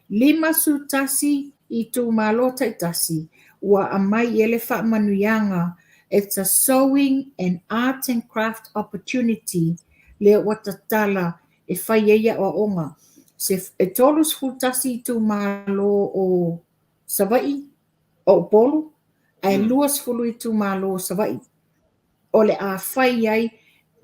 51 itumalo taitasi ua aumai i ai le faamanuiaga It's a sewing and art and craft opportunity lea ua tatala e fai ai aoaoga. Se e 31 itumalo o Savaii, o Upolu, ae 20 itumalo o Savaii. O le a fai ai,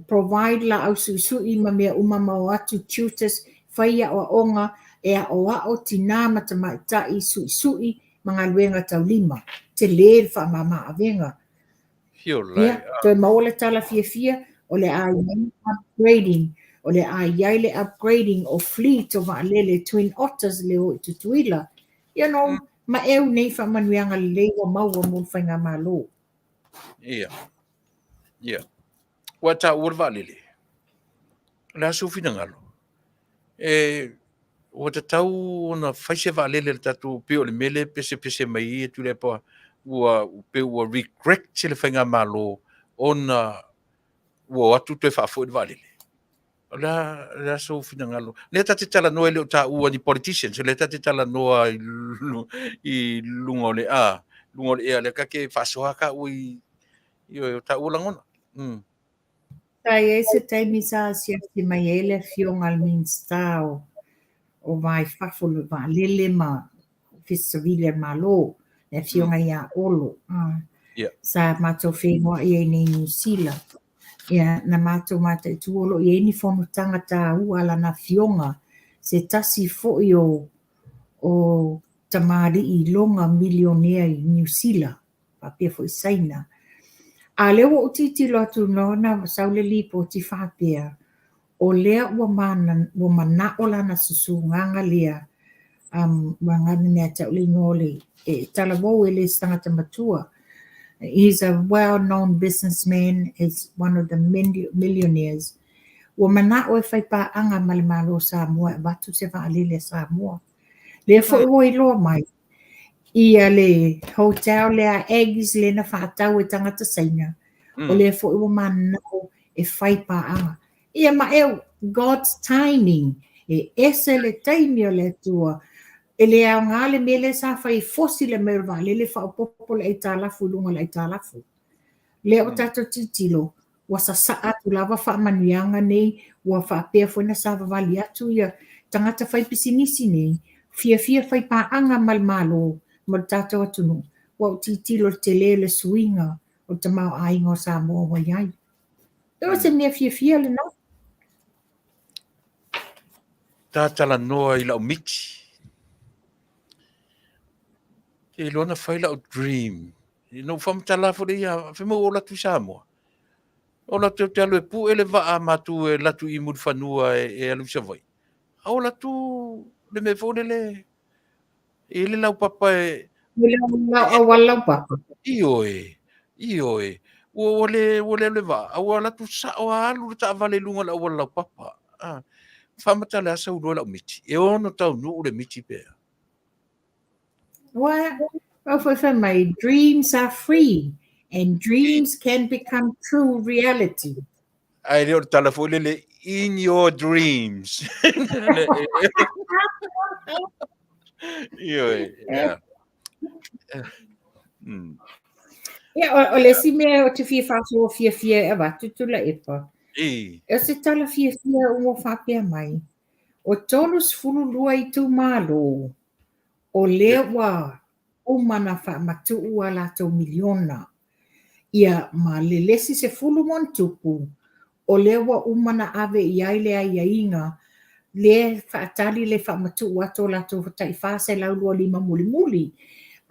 provide laau suisui ma mea uma ma o atu tutors, fai aoaoga e aoao tinā ma tamaitai suisui ma galuega taulima. Tele le faamama avega. Ia, toe maua le tala fiafia, o le a i ai le upgrading, o le a i ai le upgrading o fleet o vaalele Twin Otters le o i Tutuila. You know, maeu nei faamanuiaga lelei ua maua mo le faigamalo. Ia. Ia. Ua taua le vaalele. O le a sou finagalo? E, ua tatau ona fai se vaalele a le tatou, pei o le mea lea e pesepese mai ai e Tuilaepa, ua pei ua regret le faigamalo ona ua o atu toe faafoi le vaalele. O le a, o le a sou finagalo? Lea ta te talanoa e le o taua ni politicians, o lea ta te talanoa i, i luga o le a, luga o le ea, lea ta te faasoa taua i, i o taua lagona. Sa i ai se taimi sa asiasi mai ai le Afioga i le Minisita o o Va i Fafo, le Vaalele ma Ofisa Savili a le Malo, le Afioga ia Olo. Sa matou feiloai ai nei i Niu Sila. Ia, na matou mataitu o lo o i ai ni fonotaga taua a lana afioga, se tasi foi o o tamalii iloga milionea i Niu Sila, faapea foi Saina. A lea ua ou tilotilo atu no na sau le lipoti faapea, o lea ua ua manao lana susugaga lea, ua ganu ia te au le igoa o le e talavou e le se tagata matua. He's a well-known businessman, he's one of the millionaires. Ua mana'o e fai paaga ma le Malo o Samoa e avatu se vaalele a Samoa. Lea foi ua iloa mai ia le hotel lea Aggies lea na faatau e tagata Saina, o lea foi ua mananao e fai paaga. Ia ma e God's timing, e ese le taimi o le Atua. E le aoga le mea lea sa fai e fosi le mai o le vaalele faaopoopo le aitalafu i luga o le aitalafu. Lea ua tatou tilotilo, ua sasaa atu lava faamanuiaga nei, ua faapea foi ona savavali atu ia tagata faipisinisi nei, fiafia faipaaga ma le Malo ma le tatou atunuu, ua ou tilotilo i le tele o le suiga o le tamaoaiga o Samoa ua i ai. O se mea fiafia lena. Ta talanoa i lau miti. Ke iloa na fai lau dream. Na ou faamatala foi lea ia, fai mai ua ou alu atu i Samoa. O alu atu ou te alu e pue le vaa a matou e alu atu i Mulifanua e alu i Savaii. A o alu atu le mea foi lele e i le laupapa e... I le auala laupapa. Ioe, ioe. Ua le ua le alu le vaa, a ua alu atu sao lava alu le taavale i luga o le auala laupapa. Ah, faamatala e sau loa lau miti. E ono taunuu le miti pe a. Ua, au foi fai mai, dreams are free and dreams can become true reality. Ae le o le tala foi lele, in your dreams. Ioe, yeah. Ia, o le isi mea ou te fia faasoa fiafia e avatu Tuilaepa. I. O se tala fiafia ua faapea mai, o 32 itumalo o lea ua uma ona faamatuu a latou miliona. Ia, ma le le isi 10+, o lea ua uma ona ave i ai le aiaiga lea e faatali le faamatuu atu o latou tai 425 mulimuli,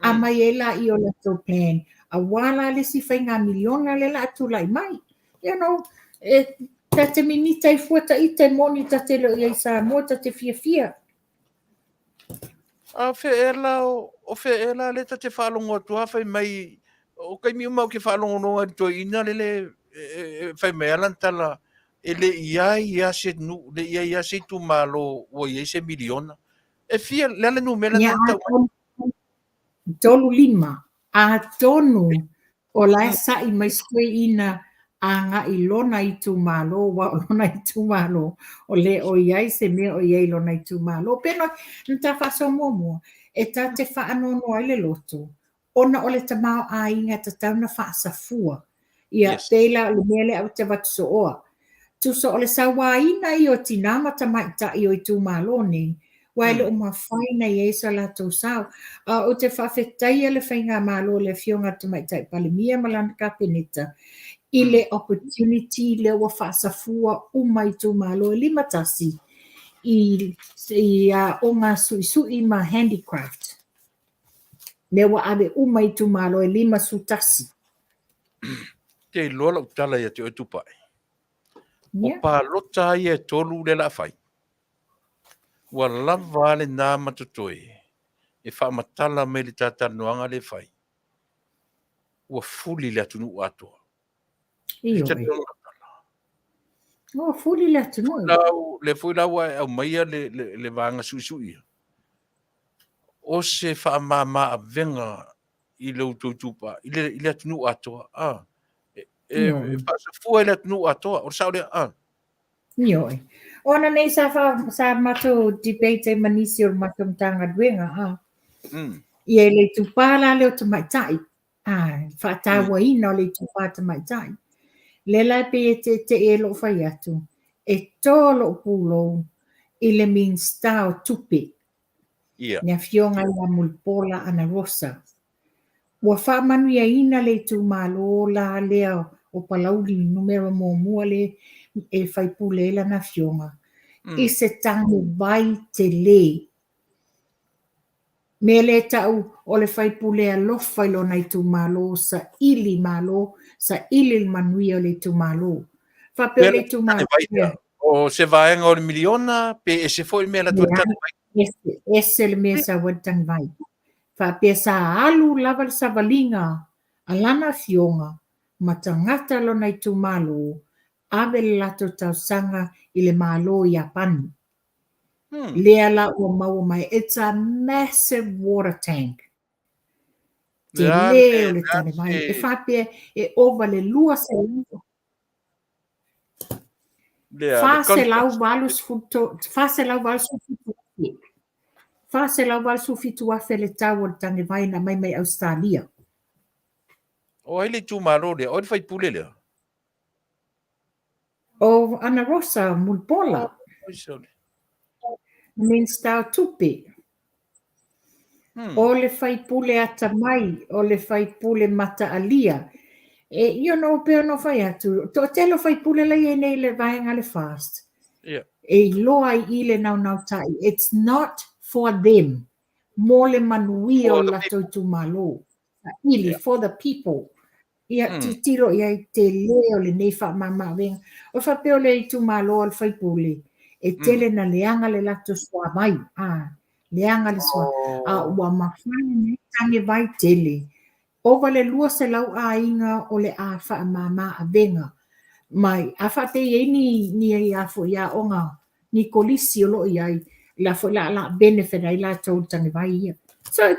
aumai ai laia o latou plan, aua la le isi faiga miliona lea o le a tulai mai. You know, e ta te mimita ai fua ta ita e moni ta te le o i ai i Samoa, ta te fiafia. A o fea ea la o fea ea la lea ta te faalogo atu a fai mai o taimi uma ou te faalogologo ai i le toeaina lele e fai mai a lana tala e le i ai a se nuu le i ai a se itumalo ua i ai se miliona. E fia le a le numera lena na tau mai? 35. Atonu o la e sa'i mai si toeaina agai i lona itumalo, aua o lona itumalo, o le o i ai se mea o i ai i lona itumalo. Pe na ta faasoa muamua, e ta te faanoanoa ai le loto, ona o le tamaoaiga e tatau ona faasafua. Ia, yes. Pei la o le mea lea ou te avatu sooa. Tusa o le sauaina ia o tinā ma tamaitai o itumalo nei, aua e le o mafai ona i ai so latou sao. A ou te faafetaia le Faigamalo i le Afioga i le Tamaitai Palemia ma lana Kapeneta i le opportunity lea ua faasafua uma itumalo e 51 i aoga suisui ma handicraft. Lea ua ave uma itumalo e 51. Te iloa lau tala ia te oe Tupai. O palota ia e tolu lea o le a fai. Ua lava a lena ma totoe e faamatala mai le ta talanoaga lea e fai. Ua fuli le atunuu atoa. Ioe. Ua fuli le atunuu. Lau, lea foi la ua e aumaia le, le, le vaega suisui ia. O se faamama avega i lo outou itupa, i le, i le atunuu atoa. Ah, e, e, e faasafua i le atunuu atoa. O le sao lea. Ah. Ioe. O ana nei sa, fa, sa matou debate ai ma nisi o le matou Matagaluega, ha. Ia e le itupa la lea o tamaitai, a, faatauaina o le itupa tamaitai. Lea la e pei e teetee ai lou fai atu, e to lou pulou i le Minisita o Tupe, Ia. Le Afioga ia Mulipola Anarosa. Ua faamanuiaina le itumalo la lea o Palauli numera muamua le e faipule ai lana afioga i se tagevai tele. Mea lea e tau o le faipule alofa i lona itumalo, saili malo, saili le manuia o le itumalo. Faapea o le itumalo lea. O se vaega o le miliona pe ese foi le mea la atu tagevai? Ese, ese le mea sau ai le tagevai. Faapea sa alu lava le savaliga a lana afioga ma tagata lona itumalo. Ave le latou talosaga i le Malo o Iapani. Lea la ua maua mai, it's a massive water tank. Tele o le tanevai. E faapea e ova le 200. 487,000 le tau o le tanevai na aumai mai Ausetalia. O ai le itumalo lea? O ai le faipule lea? O Ana Rosa Mulipola. Minista o Tupe. O le faipule atamai, o le faipule mataalia. E, you know, pei ona fai atu, toatele o faipule la i ai nei i le vaega le FAST. E iloa ai i le naunautai, it's not for them, mo le manuia o latou itumalo. Saili, for the people. Ia, tilotilo i ai tele o lenei faamamaavega. O faapea o le itumalo a le faipule, e tele na leaga le latou suavai, a, leaga le sua, a ua mafai nei tanevai tele, ova le 200 aiga o le a faamamaavega mai. A faapea e i ai ni, ni a foi aoga, ni kolisi o lo o i ai, la foi la la benefit ai latou i tanevai ia. So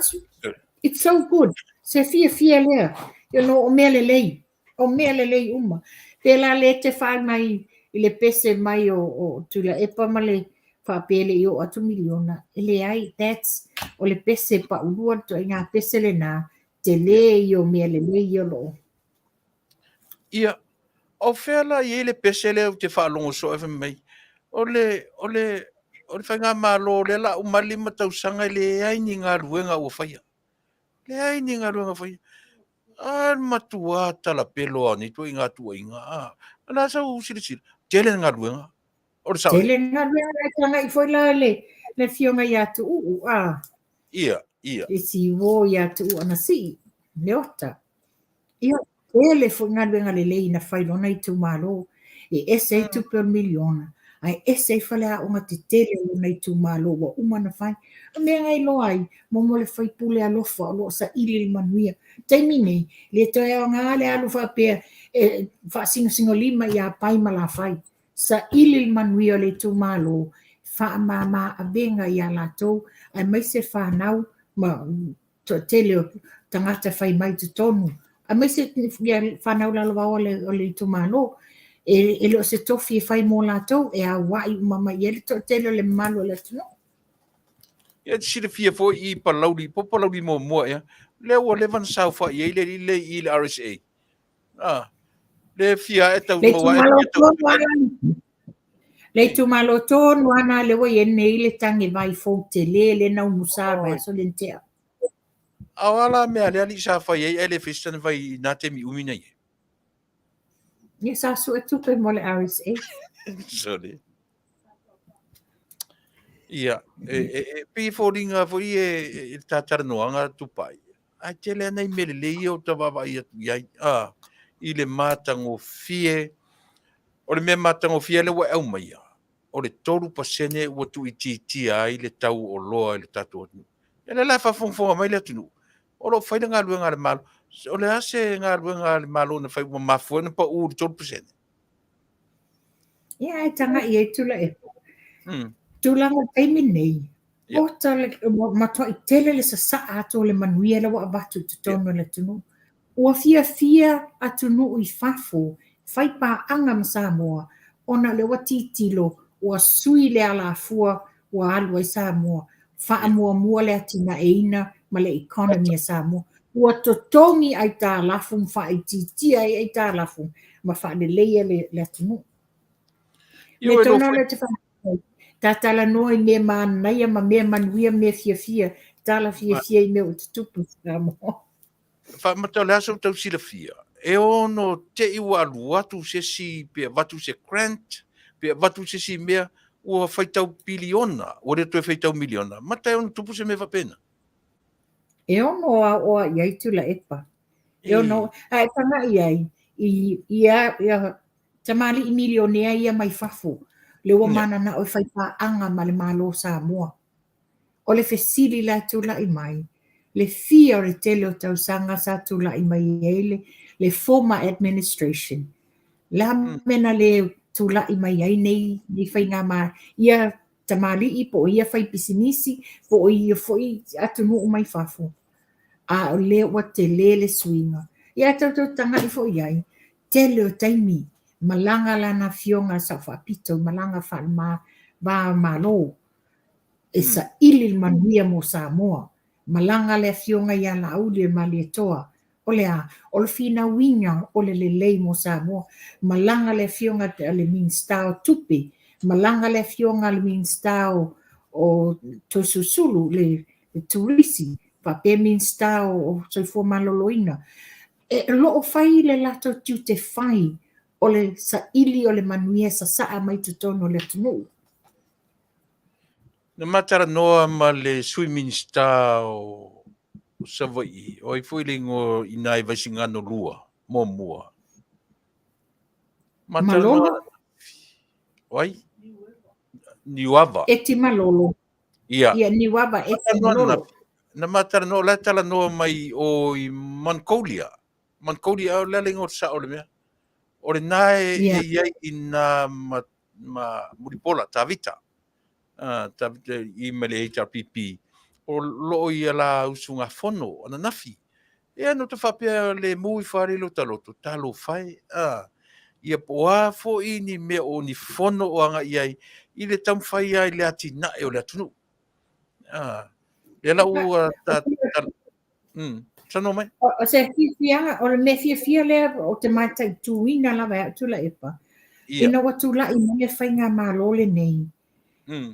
it's so good. Se fiafia lea. You know, o mea lelei. O mea lelei uma. Pēlā le te whai mai i le pese mai o Tuilaepa ma le faapea e le i oo atu miliona. E leai, that's, o le pese paulua le ituaiga pese lenā, tele ia o mea lelei ia o lo o. Ia, o fea la i ai le pese lea ou te faalogo soo e fai mai, o le, o le, o le faigamalo lea la uma le 5 tausaga e leai ni galuega ua faia. Leai ni galuega faia. A matua talapelo lava o nei ituaiga tuuaiga. A, o le a sau silasila? Tele le galuega. O le sao. Tele le galuega e taga'i foi la le le afioga ia Tuuu, a. Ia, ia. Le CEO ia Tuuu Anasii, Leota. Ia, tele foi galuega lelei na fai i lona itumalo. E ese ai tupe o le miliona, ae ese ai faleaoga tetele o lona itumalo ua uma ona fai. O mea na iloa ai, momo le faipule alofa o lo o saili i le manuia. Taimi nei, le toe aoga le alu faapea e faasinosinolima ia Pai ma Lafai. Saili le manuia o le itumalo, faamama avega ia latou, aemaise fanau ma toatele o tagata fai mai totonu, aemaise ia fanau lalovaoa o le itumalo. E le o se tofi e fai mo latou, e auai uma mai i ai le toatele o le mamalu o le atunuu. Ia e te silafia foi i Palauli, po o Palauli muamua ea, lea ua leva ona saofai ai le alii lea i le RSA. Ah, le fia e tau Le itumalo tonu lava, le itumalo tonu lava lena lea ua i ai nei le tage vai fou tele lea na umusa i le vaiaso lea na tea. A o a la mea a le alii sa fai ai ae le fai se tane vai i nā taimi umi na i ai? Ia sa sue tupe mo le RSA. Sorry. Ia, e, e, e pei e foliga foi e, e, e le talanoaga Tupai. Ae tele ana i mea lelei ia o ta vaavaai atu i ai, a, i le matagofie, o le mea matagofie lea ua e aumaia, o le 3% ua tuuitiitia ai le tau o oloa i le tatou atunuu. Ia lea la e faafogafoga mai le atunuu, o lo o fai le galuega a le Malo. O le a se galuega a le Malo na fai ua mafua ai ona pau i le 3%? Ia, ae taga'i ai Tuilaepa. Tulaga o le taimi lenei, ota le, ua matuai tele le sasaa atu o le manuia lea ua avatu i totonu o le atunuu. Ua fiafia atunuu i fafo fai paaga ma Samoa ona o lea ua tilotilo ua sui le alafua ua alu ai Samoa, faamuamua le atinaeina ma le economy a Samoa. Ua totogi aitalafu ma faaitiitia ai aitalafu ma faaleleia le atunuu. Me tonu lea te whakatau. Tā talanoa i mea manaia ma mea manuia, mea fiafia, tala fiafia i mea o tutupu i Samoa. Faamata o le a sou tau silafia, e ono te i ua alu atu se isi pe avatu se grant, pe avatu se isi mea, ua faitau piliona, ua le toe faitau miliona. Mata e ono tupu se mea faapena. E ono aoa i ai Tuilaepa. E ono, ae taga'i ai, i, ia, ia tamalii milionea ia mai fafo, le ua mananao e fai paaga ma le Malo o Samoa. O le fesili la e tulai mai, le fia o le tele o tausaga sa tulai mai ai le, le former administration. Le a mea na lē tula'i mai ai nei nei faigamā ia tamalii po o ia faipisinisi po o ia foi atunuu mai fafo, a o lea ua telē le suiga. Ia ae tatou taga'i foi i ai, tele o taimi malaga lana afioga a Sao Faapito i malaga faalema va o Malo e saili le manuia mo Samoa. Malaga le afioga ia Laauli o le Malietoa O le a? O le finauina o le lelei mo Samoa. Malaga le afioga a le Minisita o Tupe, malaga le afioga a le Minisita o o Toesulusulu, le Turisi, faapea Minisita o Soifua Maloloina. E o lo o fai le latou tiute fai o le saili o le manuia e sasaa mai totonu o le atunuu. Na ma talanoa ma le Sui Minisita o Savaii, o ai foi le igoa i ina i Vaisigano 2, muamua. Ma Malolo? talanoa O ai? Niuava. Eti Malolo. Ia. Ia, Niuava, Eti Malolo. Na ma talanoa, o la e talanoa mai o i Mongolia. Mongolia, o le a le igoa sao o le mea. O lena e, e i ai i nā ma, ma Mulipola, Tavita. Tavita i mai le HRPP. O loo ia la usugafono ananafi. Ia no te faapea le mu i whare lo taloto, talo whai, ia po a foi ni mea o ni fono o anga i ai, i le taumawhai ai le atinae o le atunuu. Lea la ua ta, ta, Saunoa mai. O se fiafiaga, o le mea fiafia lea o te mataituina lava e au Tuilaepa, ina ua tula'i mai le faigamalo lenei,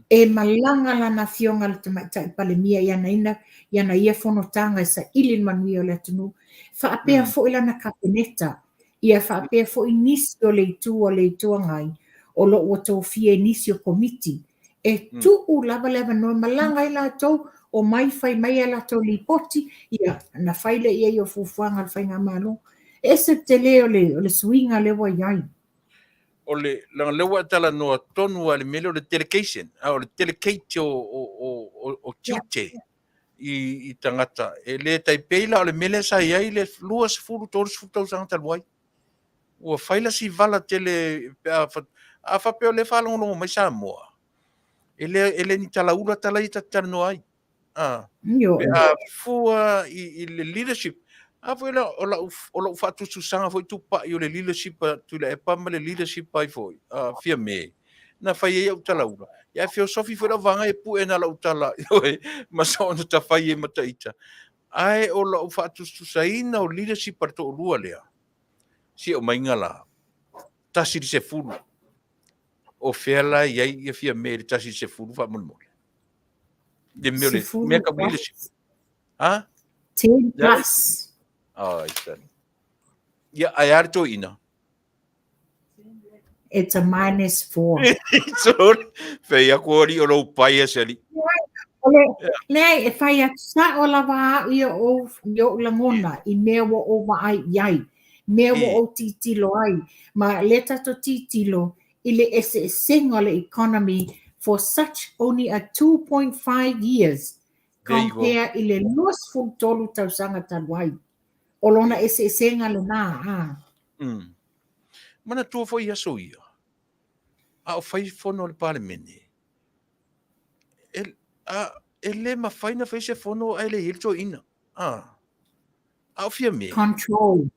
e malaga lana afioga i le Tamaitai Palemia i ana ina, i ana ia fonotaga e saili le manuia o le atunuu, faapea foi lana Kapeneta, ia faapea foi nisi o le itu a le Itu Agai o lo o ua tofia i nisi o Komiti E tuu lava le avanoa, malaga ai latou, omai fai mai a latou lipoti, ia, ona fai lea i ai o fuafuaga a le faigamalo. E ese le tele o le, o le suiga lea ua i ai. O le, leaga lea ua e talanoa tonu lava i le mea lea o le delegation, a o le delegate o, o, o, o, o tiute i, i tagata. E le tai pei la o le mea lea sa i ai le 20, 30 tausaga talu ai. Ua fai la si vala tele pe a, a faapea o lea e faalogologo mai Samoa, e le, e le ni talaula tala ia ta te talanoa ai. A, pe a fua i, i le leadership, a foi la, o lau, o lau faatusatusaga foi tupai o le leadership a Tuilaepa ma le leadership ai foi a Fiame, na fai ai au talaula. Ia e feosofi foi lau vaega e pue na lau tala, ma soona ta fai ai ma taita. Ae o lau faatusatusaina o leadership a le toalua lea, si aumaiga la, 1 i le 10, o fea la i ai ia Fiame i le 1 i le 10 faamolemole? Le mea o le mea tau leadership. Ha? 10 plus. Ai, sani. Ia, ae a le toeaina? It's a minus 4. Sorry. Fei aku ali o lou pai e se ali. Leai, e fai atu sa'o lava au i oʻu i oʻu lagona i mea ua ou vaai i ai, mea ua ou tilotilo ai, ma lea tatou tilotilo i le eseesega o le economy for such only a 2.5 years compare i le 23 tausaga talu ai. O lona eseesega lenā, a. Manatua foi i aso ia, a o fai fono a le Palemene, e, a, e le mafai na fai se fono ae le i ai le toeaina. A, a o Fiame. Control.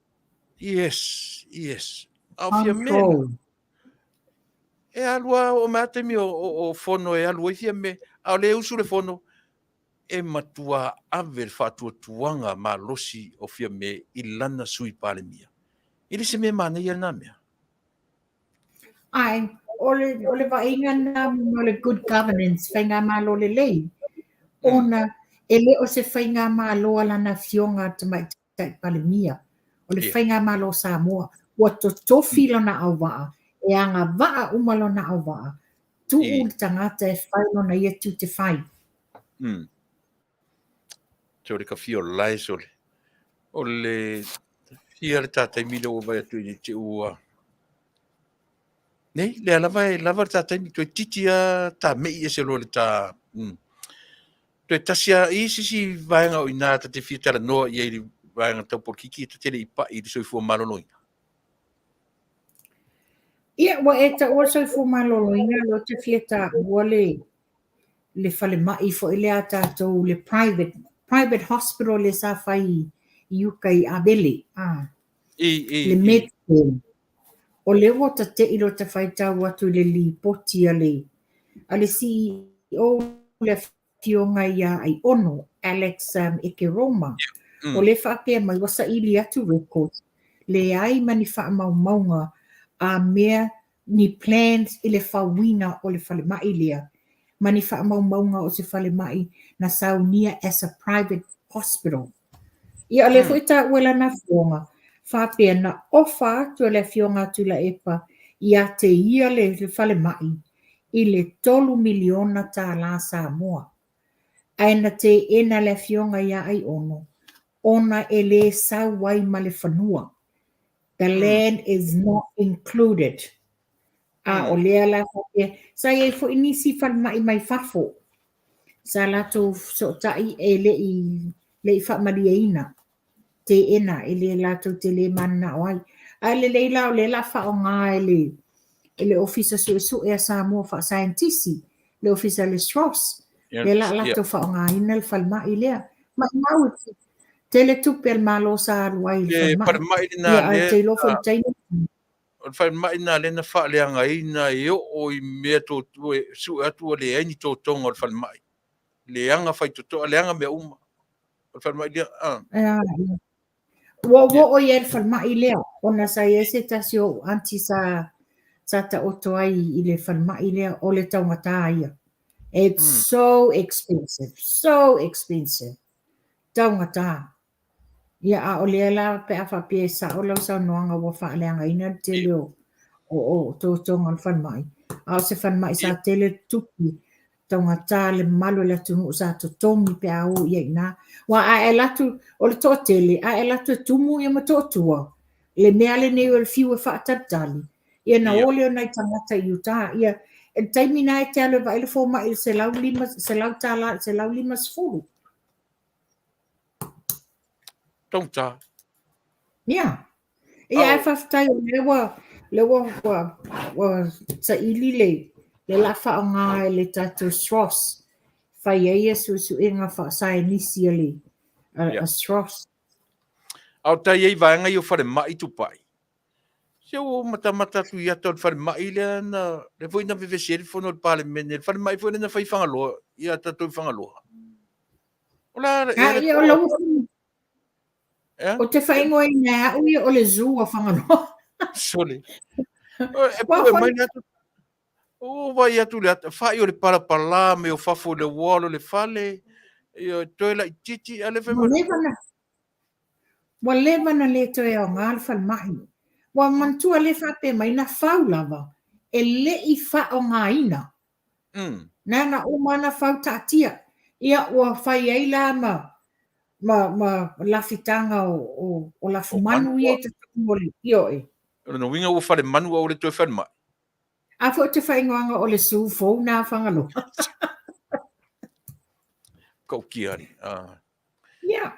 Yes, yes. A o Fiame. Control. E alu a o mai taimi o, o, o fono e alu ai Fiame, a o le usu le fono, e matua ave le faatuatuaga malosi o Fiame i lana Sui Palemia. E le se mea manaia lena mea. Ae, o le, o le vaaiga lena o le good governance, faigamalo lelei, ona e le o se faigamalo a lana afioga Tamaitai Palemia, o le faigamalo a Samoa, ua totofi lona auvaa, e agavaa uma lona auvaa, tuu le tagata e fai lona ia tiute fai. Sole ka fia o lae sole. O le fia le tā taimi lea ua vaai atu i te ua. Nei, lea lava e lava le tā taimi, toe titi a tā mei ese loa le tā. Toe tasi a i sisi vaega o inā ta te fia talanoa i ai i le vaega tau polokiki e ta te le i pai i le soifua maloloina. Ia, ua e taua le soifua maloloina lea ou te fia taua le le falemai foi lea a tatou le private private hospital lea sa fai i uka i Avele, a. I, i, Le Medicare. O lea ua tate'i lota faitau atu i le lipoti a le a le CEO le Afioga ia Aiono, Alex Ekeroma, o lea e faapea mai ua saili atu records, leai ma ni faamaumauga a mea ni plans i le fauina o le falemai lea, ma ni faamaumauga o se falemai na saunia as a private hospital. Ia o lea foi e taua e lana afioga, faapea na ofa atu e le Afioga a Tuilaepa ia te ia le falemai i le $3 miliona Samoa. Ae na teena le Afioga ia Aiono ona e le sau ai ma le fanua, the land is not included. A o lea la faapea, sa i ai foi nisi falemai mai fafo sa latou fesootai e le i le i faamalieina. teena e le latou te le mananao ai. Ae lelei la o lea la faaaoga e le e le Ofisa Suesue a Samoa Faasaienitisi, le Ofisa le SROS, lea la latou faaaogaina le falemai lea. Maumau e tele tupe a le Malo sa alu ai i le falemai. Ia, ae ou te iloa foi i le taimi O le falemai lena lea na faaleagaina e oo i mea e sue atu ua leai ni totoga o le falemai. Leaga faitotoa, leaga mea uma. O le falemai lea, a. Ua ou oo i ai i le falemai lea, ona sa i ai se tasi o ou aunty sa sa taoto ai i le falemai lea, o le taugata ia. It's so expensive, so expensive. Taugata. Ia, a o lea la pe a faapea e sao lau saunoaga ua faaleagaina le tele o o totoga o le falemai, a o se falemai sa tele tupe taugata le mamalu o le atunuu sa totogi pe a o i ai i ina. Aua a e alu atu, o le toatele, a e alu atu e tumu ia Motootua, le mea lenei o le fiu e faatalitali, ia na o lea o nai tagata i uta. Ia, i le taimi lena e te alu e vaai le fomai i le $100 i le $150. Taugata. Ia. Ia, ae faafetai o lea ua, lea ua, ua, ua saili le, le la faaaoga e le tatou SROS, fai ai ia suesuega faasaienisi a le a, a SROS. A o tai ai vaega ia o falemai Tupai. Se ua ou matamata atu i ata o le falemai lea na, lea foi na vevesi ai le fono a le Palemene, le falemai foi lea na fai i Fagaloa, ia tatou i Fagaloa. O la, ea le toa. Ou te faaigoaina e au ia o le zoo a Fagaloa. Sole. E pue mai le ata. O vai atu le ata, fai o le palapala me o fafo i le wall o le fale, ia toe laitiiti, a le fai mai. Ua leva na le toe aoga le falemai. Ua manatua lea faapea mai na fau lava e le i faaaogaina. Na na uma na fau taatia. Ia ua fai ai la ma ma ma lafitaga o o, o lafumanu ia i totonu o le ioe. O lona uiga ua falemanu ae ua le toe falemai. A foi o te faaigoaga o le zoo fou na a Fagaloa. Kaukia ali. Ah. Ia.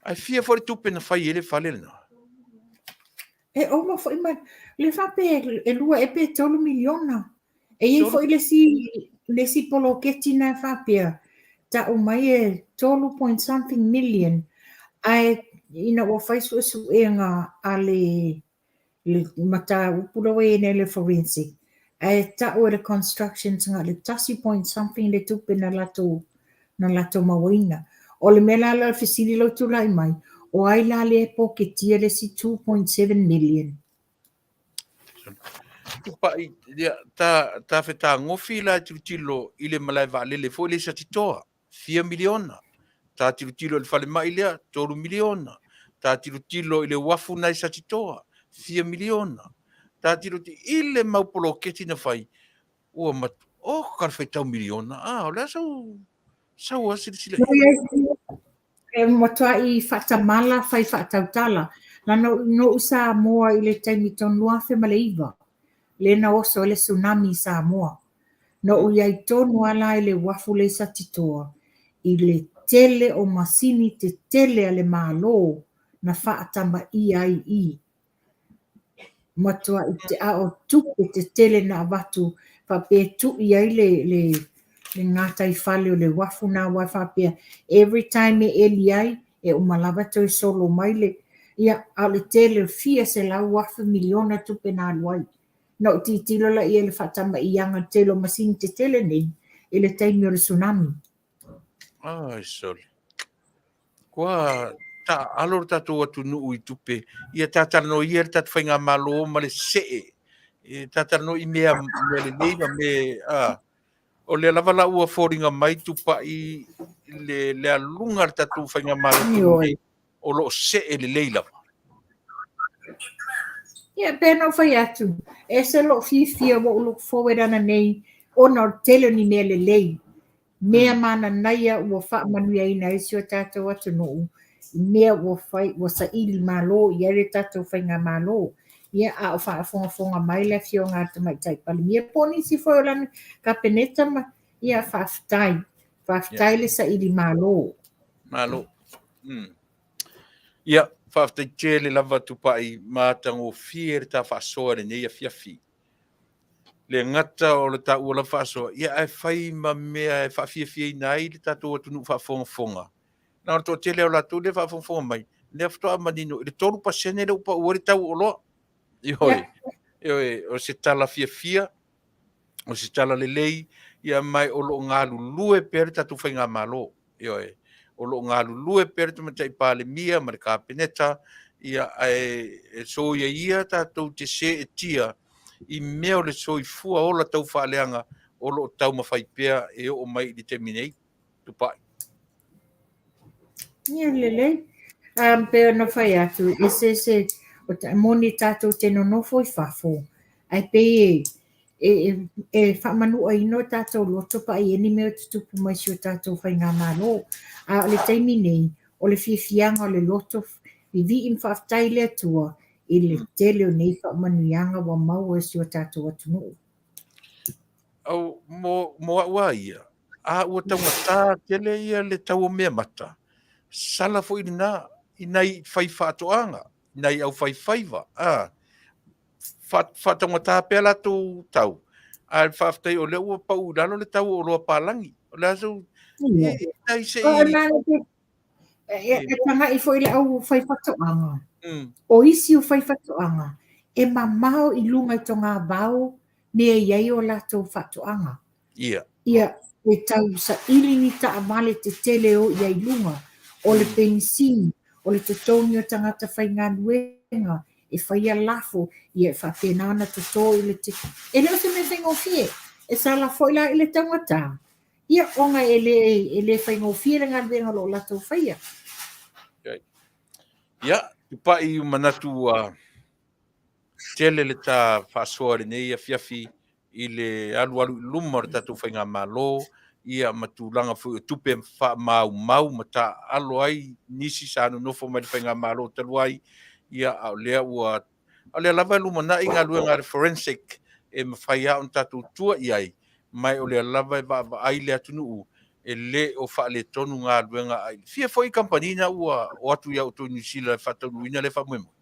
Ae fia foi le tupe na fai ai le fale lena? E oma foi ma le faapea e lua ea pe $3 miliona. E i ai foi le isi, le isi poloketi na e faapea, tau mai e tolu point something million, ae ina ua fai suesuega a le le mataupu lea ua i ai nei le forensic, ae tau e le constructions na o le tasi point something le tupe na latou na latou mauaina. O le mea la lea o le fesili lea ua tulai mai, o ai la lea e poketia le isi 2.7 million? Tupai, ia, ta, ta fetagofi la e tilotilo i le malae vaalele foi lea i Satitoa, fia miliona. Ta tilotilo i le falemai lea, $3 miliona. Ta tilotilo i le uafu na i Satitoa, fia miliona. Ta tilotilo i le mau poloketi na fai, ua mat, oh, ka le faitau miliona. Ah, o le a sau, sau a silasila i ai. E matuai faatamala fai faatautala. Lana na ou i Samoa i le taimi tonu 2009, lea na oso ai le tsunami i Samoa. Na ou i ai tonu lava la i le uafu lea i Satitoa, i le tele o masini tetele a le Malo na faatamaia ai i i. Matuai te a o tupe tetele na avatu faapea e tui ai le le le gataifale o le uafu na aua e faapea every time e eli ai e uma lava toe solo mai le ia a o le tele o fia 100,000 miliona tupe na alu ai. Na ou tilotilo laia i le faatamaiaga tele o masini tetele nei i le taimi o le tsunami. Ai sole. Kua taaalo le tatou atunuu i tupe. Ia ta talanoa ia le tatou faigamalo ma le see. E ta talanoa i mea, mea lelei ma mea a o lea lava la ua foliga mai tupai le, le aluga le tatou faigamalo Ioe. o lo o see lelei lava. Ia, pei ona ou fai atu, e ese lou fiafia ua ou look forward ananei ona o le tele o ni mea lelei, mea mananaia ua faamanuiaina ai si o tatou atunuu, i mea ua fai, ua saili malo i ai le tatou faigamalo. Ia, a o faafogafoga mai le Afioga a le Tamaitai Palemia po o nisi foi o lana Kapeneta ma, ia, faafetai. Faafetai le saili malo. Malo. Mm. Ia, faafetai tele lava Tupai, matagofie le ta faasoa i lenei afiafi. Le gata o le taua lava faasoa, ia ae fai ma mea e faafiafiaina ai le tatou atunuu faafogafoga. Na o le toatele o latou lea faafogafoga mai, lea faatoa manino i le 3% lea ua pau ai le tau o oloa. Ioe, ioe, o se tala fiafia, o se tala lelei, ia mai o lo o galulue pea le tatou faigamalo. Ioe, o lo o galulue pea le Tamaitai Palemia ma le Kapeneta, ia ae e soia ia tatou te seetia i mea o le soifua ola taufaaleaga o lo o taumafai pea e oo mai i le taimi nei. Tupai. Ia lelei. Um, pei ona fai atu, e se se, o ta, moni tatou te nonofo i fafo, ae pei e, e, e, e faamanuaina o tatou loto pa i ai ni mea o tutupu mai si o tatou faigamalo. A o le taimi nei, o le fiafiaga o le loto, vivii ma faafetai i le Atua i le tele o nei faamanuiaga ua maua e si o tatou atunuu. Au, mo, mo au a ia, a ua taugatā tele ia le tau o meamata, sala foi lena i nai faifaatoaga, i nai aufaifaiva, a, faataugatā pea latou tau, ae faafetai o lea ua pau i lalo le tau o oloa palagi. O le a sau, e, e, nai se i... E, e taga'i foi le au faifaatoaga. O isi o faifaatoaga, e mamao i luga i togavao mea e i ai o latou faatoaga. Ia. Ia, e tau saili ni taavale tetele e o i ai i luga, o le penisini, o le totogi o tagata faigaluega, e faia lafo, ia e faapena ona toto i le te... E le o se mea faigofie, e sala foi la i le taugata, ia ona e le, e le faigofie le galuega o lo o latou faia. Ia, tupai manatu ua tele le ta faasoa i lenei afiafi i le alualu i luma o le tatou faigamalo, ia ma tulaga foi o tupe faamaumau ma taaalo ai nisi sa nonofo mai le faigamalo talu ai, ia a o lea ua a o lea lava e lumanai galuega a le forensic e mafai lava ona tatou tua i ai, ma o lea lava e vaavaai le atunuu e le o faaletonu galuega a fia foi kamupani na ua o atu ia outou i Niu Sila e faataunuuina lea faamoemoe.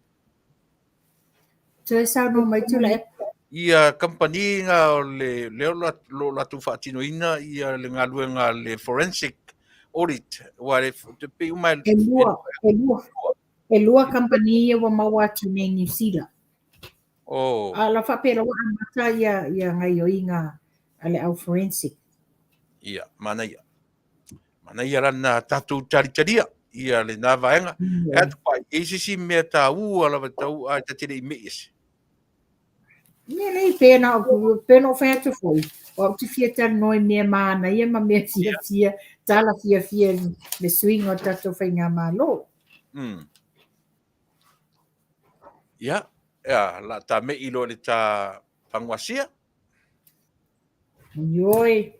Toe saunoa mai Tuilaepa. Ia kamupani na o le lea o lo o latou faatinoina ia le galuega a le forensic audit aua le te pei uma e lua e lua e lua kamupani ia ua maua atu nei i Niu Sila. Oh. A la faapea la ua amata ia ia gaioiga a le au forensic. Ia, manaia. Manaia la na tatou talitalia ia lena vaega. E atu pai, e se isi mea taua lava tau a ta te le i mei ese. Ia lei, pe na, pe na ou fai atu foi, o au te fia talanoa i mea manaia ma mea fiafia, tala fiafia i le suiga o le tatou faigamalo. Ia, ia, la ta mei loa i le ta faguasia. Ioe.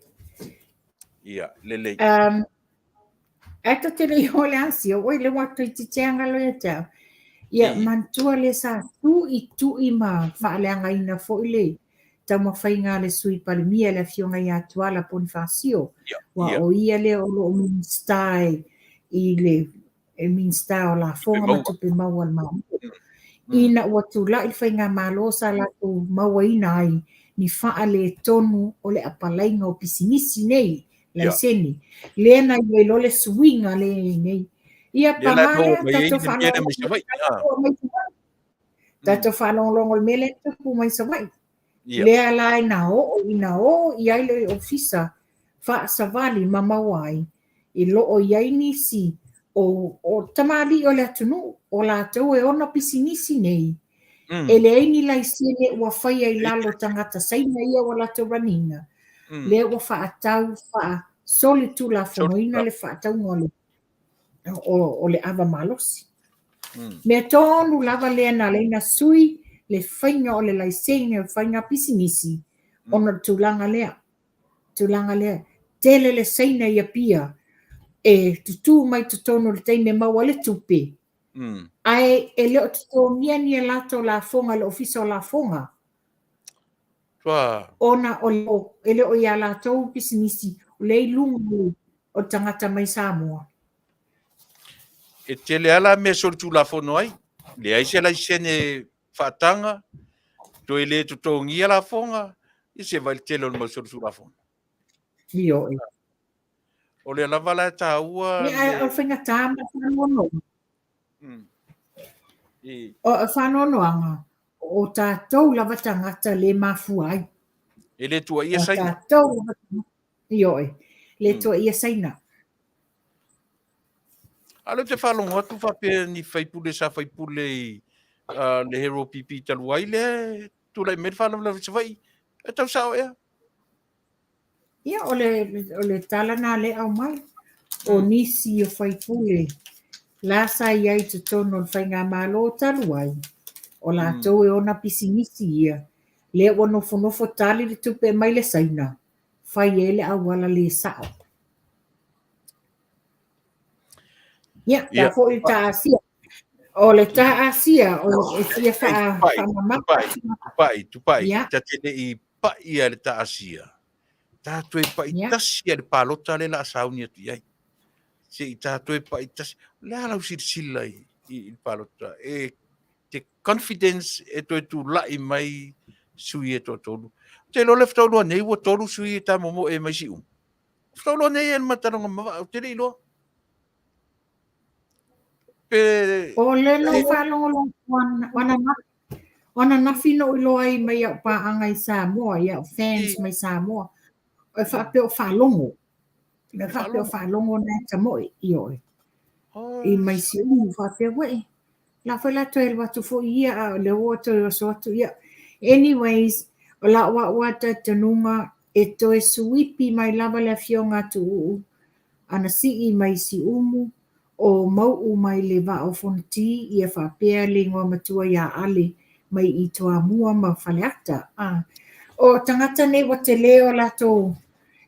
Ia, lelei. Um, ae ta te le i o le asia, oi le ua toeitiiti lava galo ia te au. Ia, manatua le sa tuitui ma faaleagaina foi le taumafaiga a le Sui Palemia le Afioga ia Tuala Ponifasio, aua o ia lea o lo o Minisita i le e Minisita o Lafoga ma Tupe Maua a le Malo. Ina ua tulai le faigamalo sa latou mauaina ai ni faaletonu o le apalaiga o pisinisi nei laisene, lea na iloilo le suiga lea e i ai nei. Ia paga lea, tatou faalogologo tatou faalogologo i le mea lea e tupu mai Savaii. Lea la ina oo ina o i ai le ofisa faasavali ma maua ai e lo o i ai nisi o, o tamalii o le atunuu o latou e ona pisinisi nei, e leai ni laisene ua faia i lalo o tagata Saina ia ua latou run ina, lea ua faatau faasolitulafonoina le faatauga o le, o, o le ava malosi. Mea tonu lava lea na ala ai ona sui le faiga o le laisene o le faiga pisinisi ona o le tulaga lea. Tulaga lea, tele le Saina i Apia e tutū mai totonu i le taimi e maua ai le tupe, ae e le o totogia ni a latou lafoga i le Ofisa o Lafoga, ona e le o ia latou pisinisi o lea e i luga o le tagata mai Samoa. E tele lava la mea e solitulafono ai, leai se laisene faataga, toe le totogia lafoga, ia se vai le tele o le mau solitulafono. Ioe. O lea lava la e taua le... Ia, o le faigata ma le faanoanoaga. O le faanoanoaga, o tatou lava tagata le mafua ai. E le tuuaia Saina. O tatou lava tagata. Ioe, le tuuaia Saina. A o lea ou te faalogo atu faapea ni faipule sa faipule i le Hero PP talu ai lea e tulai mai le faalavelave i Savaii. E tau sao ea? Ia, o le, o le tala na lea e aumai, o nisi o faipule la sa i ai i totonu o le faigamalo talu ai, o latou e ona pisinisi ia, lea ua nofonofo tali le tupe mai le Saina, fai ai le auala le sao. Ia, ta foi le ta Asia. O le ta Asia, o e fia faamama. Tupai, tupai, ta te le i pai a le ta Asia. Ta toe pai tasi a le palota le la sauni atu i ai. Se i ta toe pai tasi. Le a lau silasila i, i, i le palota. E te confidence e toe tulai mai sui e toatolu. Te iloa le faatoa nei ua tolu sui e ta momoe mai Siumu. Faatoa nei e le mataloga mavaa, ou te le iloa. Pe... O le no faalogologo o ananafi na ou iloa ai mai au paaga i Samoa, i au fans mai Samoa. E faapea o faalogo. E faapea o faalogo na e tamoe, ioe. I mai Siumu, faapea, uē, la foi la toe alu atu foi ia, a o lea ua toe oso atu ia. Anyways, o la'u a'u a talitonuga e toe suipi mai lava le afioga a Tuuu ana sii mai Siumu o Mau'u mai le Vaa o Fonoti ia faapea le igoa matua ia Ale mai i Toamua ma Faleata. A o tagata nei ua tele o latou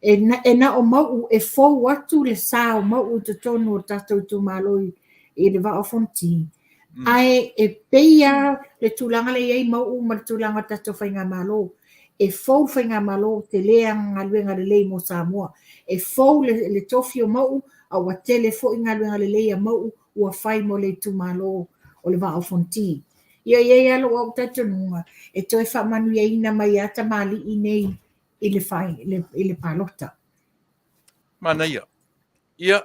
e, e na o Mau'u e fou atu le sa o Mau'u i totonu o le tatou itumalo i, i le Vaa o Fonoti. Ae e pei lava le tulaga lea e i ai Mau'u ma le tulaga o le tatou faigamalo. E fou le faigamalo, tele ana galuega lelei mo Samoa. E fou le, le tofi o Mau'u, a ua tele foi galuega lelei a Mau'u ua fai mo le itumalo o le Vaa o Fonoti. Ia e i ai lava lou au talitonuga e toe faamanuiaina mai lava tamalii nei i le, fai, i le palota. Manaia. Ia,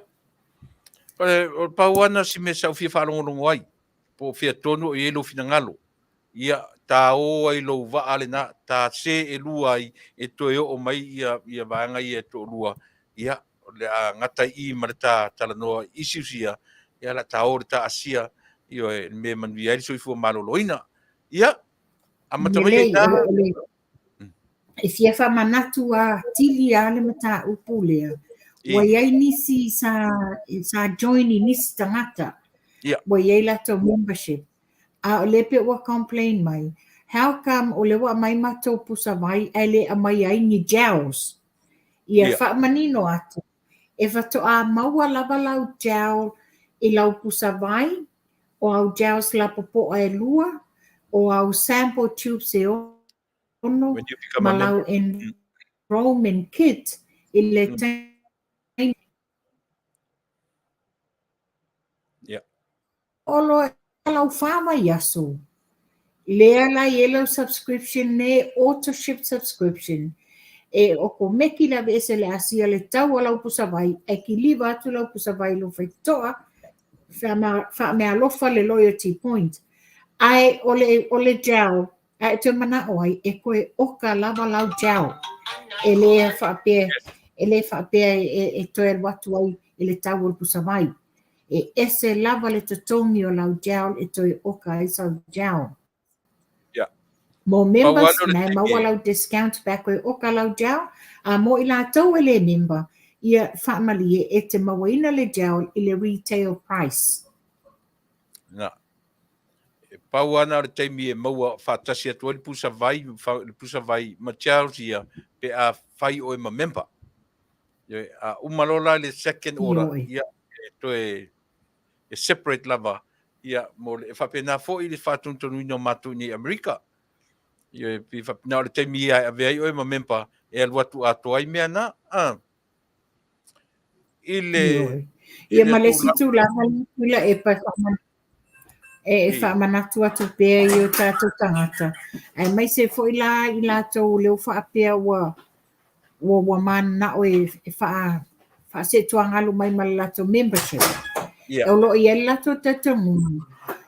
o le pau lava na o si mea sa ou fia faalogologo ai, po o fea tonu o i ai lou finagalo. Ia, ta o ai lou vaa lena, ta se e lua ai e toe oo mai ia, ia vaega ia e toalua. Ia, o le a gata i i ma le ta talanoa issues ia, ia o le a ta o i le ta asia, ioe, le mea e manuia ai le soifua maloloina. Ia, amata mai Lelei, o le, e fia faamanatu atili lava le mataupu lea. Ua i ai nisi sa, sa join i nisi tagata. Ua i ai latou membership. A o lea pei ua complain mai, how come o lea ua aumai matou pusa vai ae le aumai ai ni gels? Ia faamanino atu, e faatoa maua lava lau gel i lau pusa vai, o au gels lapopoa e lua, o au sample tubes e ono, ma lau enrollment kit i le taimi Yeah. O loa lau fa vaiaso. Lea la i ai lau subscription ne auto ship subscription e okomeki le aveese le asia le tau o lau pusavai ae kiliva atu lau pusavai i lou faitotoa faameaalofa le loyalty point ae o le o le gel a e toe manao ai e toe oka lava lau gel e le faapea e le faapea e, e toe alu atu ai i le tau o le pusavai E ese lava le totogi o lau gel e toe oka ai sau gel. Yeah. Mo members, na e maua lau discount pe a koe oka lau gel, a mo i latou e le member, ia faamalie e te mauaina le gel i le retail price. Na. E pau ana o le taimi e maua faatasi atu ai le pusa vai, le pusa vai ma gels ia pe a fai oe ma member. A uma loa la le second order, ia, e toe e separate lava, ia, mo le, e faapena foi le faatonutonuina o matou i nei Amerika. Ia, e pei faapena o le taimi ia e ave ai oe ma member e alu atu atoa ai mea na. Ah. I le... Ia, ma le isi tulaga lea e pa e faamanatu atu pea i o tatou tagata, aemaise foi la i latou o lea ua faapea ua ua ua mananao e e faa faasetuagalu mai ma le latou membership. Yeah. O lo o i ai le latou talitonuga,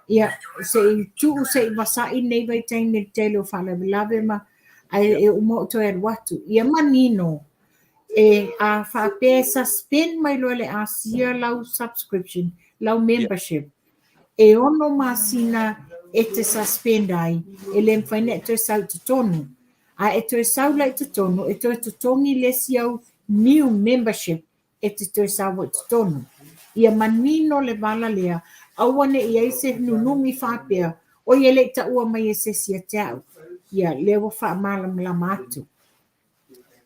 ia se i tuu se i vasa'i nei vaitaimi i le tele o faalavelave ma ae Yeah. e uma ou toe alu atu. Ia manino, e a faapea e suspend mai loa e le Asia lau subscription, lau membership, e ono masina e te suspend ai, e le mafai ona e toe sau i totonu. A e toe sau la i totonu, e toe totogi le isi au new membership e te toe sau ai i totonu. Ia manino le vala lea, aua ne i ai se nunumi faapea, oi e le i taua mai e se isi ia te au. Ia, lea ua faamalamalama atu.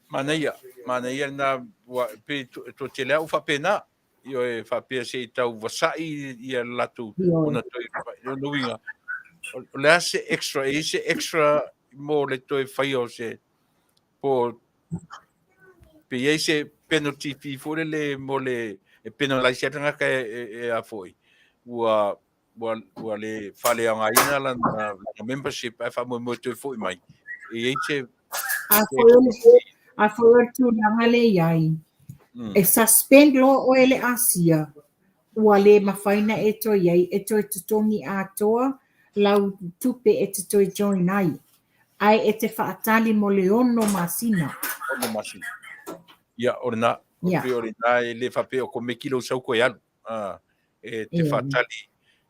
Manaia, manaia lena, ua, pe to tele au faapena. Ioe, faapea se i tau vasa'i ia le latou ona toe lona uiga. O le a se extra, e i ai se extra mo le toe faia o se po pe i ai se penalty fee foi lele mo le e penalize ai le tagata e, e, e a foi ua ua, ua le faaleaogaina lana, lana membership ae faamoemoe toe foi mai. E i ai se A foi o le, a foi o le tulaga lea i ai, e suspend loa oe e le Asia, ua le mafai ona e toe i ai, e toe totogi atoa lau tupe e te toe join ai, ae e te faatali mo le ono masina. Ono masina. Ia, o lena. Ia. Pei o lena e le faapea o komeki lou sau koe alu. E te faatali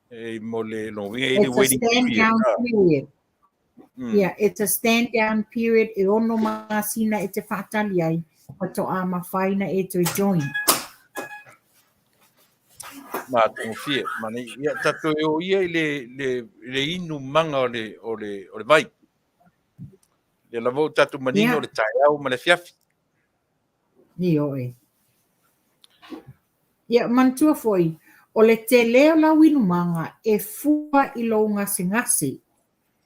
e, mo le lona uiga e i le It's a waiting stand period. down period. Yeah, it's a stand down period e ono masina e te faatali ai, faatoa mafai ona e toe join. Matagofie, manaia. Ia, tatou e o ia i le, le, le inu maga o le, o le, o le vai. Lea lava ua tatou manino Yeah. le taeao ma le afiafi. Ioe. Ia, manatua foi, o le tele o lau inumaga e fua i lou gasegase.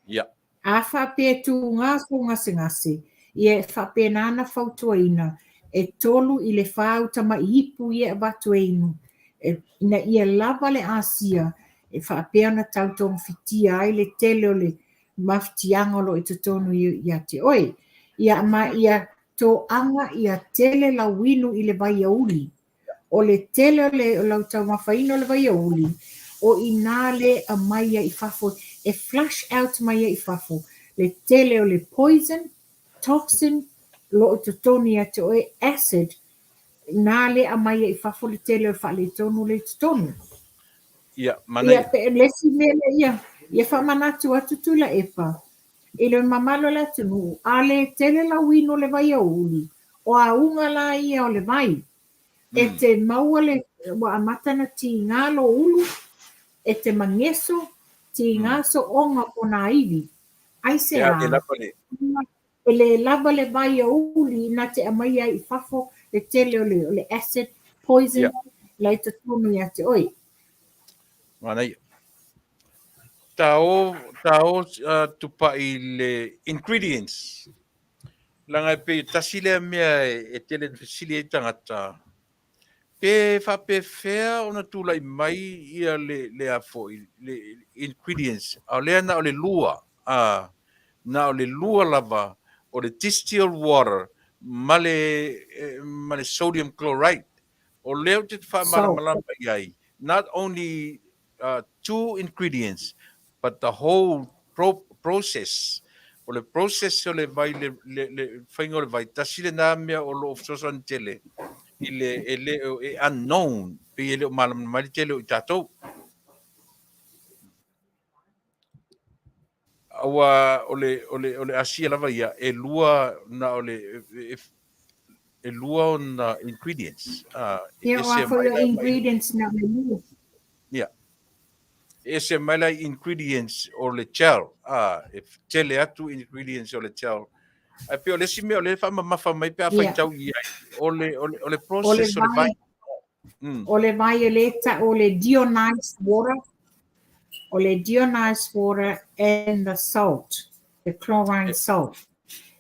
Ia. A faapea e tūgā sou gasegase, ia e faapena ona fautuaina e tolu i le wha au tama'i ipu ia e avatu e inu, e, ina ia lava le asia e faapea ona tau togafitia ai le tele o le mafatiaga o lo o i totonu ia te oe. Ia, ma ia toaga ia tele lau inu i le vaiauli. O le tele o le lau taumafaina o le vaiauli, o inā le aumai ai i fafo, e flush out mai ai i fafo le tele o le poison, toxin, o lo o i totonu ia te oe, acid, inā le aumai ai i fafo le tele o le faaletonu lea i totonu. Ia, manaia. Ia, pe, le isi mea lea, ia, ia faamanatu atu Tuilaepa, I le mamalu o le atunuu, a le tele lau inu o le vaiauli, o auga la ia o le vai. E te maua le, ua amata ona tīgā lō ulu, e te mageso, tīgā soʻoga o kona iwi. Aisea, e le lava le vaiauli na te aumaia ai i fafo le tele o le, o le acid, poison, la i totonu ia te oe. Manaia. Ta o, ta o uh, tupai le ingredients. Langa e pei tasi lea mea e, e tele na fesili ai tagata. Pe faapefea ona tulai mai ia le, le a foi, le ingredients. A o lea na o le lua. A, na o le lua lava o le distilled water ma le, ma le sodium chloride. O lea ou te faamalamalama i ai, not only two ingredients, but the whole process. O le process o le vai, le, le, le faiga o le vai, tasi lena mea o lo o fesoasoani tele i le, e le o, e unknown, pei e le o malamalama ai le tele o i tatou. Aua o le, o le, o le Asia lava ia, e lua na o le, e, e lua ona ingredients. E Ia, o a foi o ingredients na o le lua. Ia. E ese mai la ingredients o le gel. E tele atu ingredients o le gel. Ae pei o le isi mea o lea e faamamafa mai pe a faitau i ai, o le, o le, o le process o le vai. O le vai e le tau o le deionized water, o le deionized water and the salt, the chlorine salt.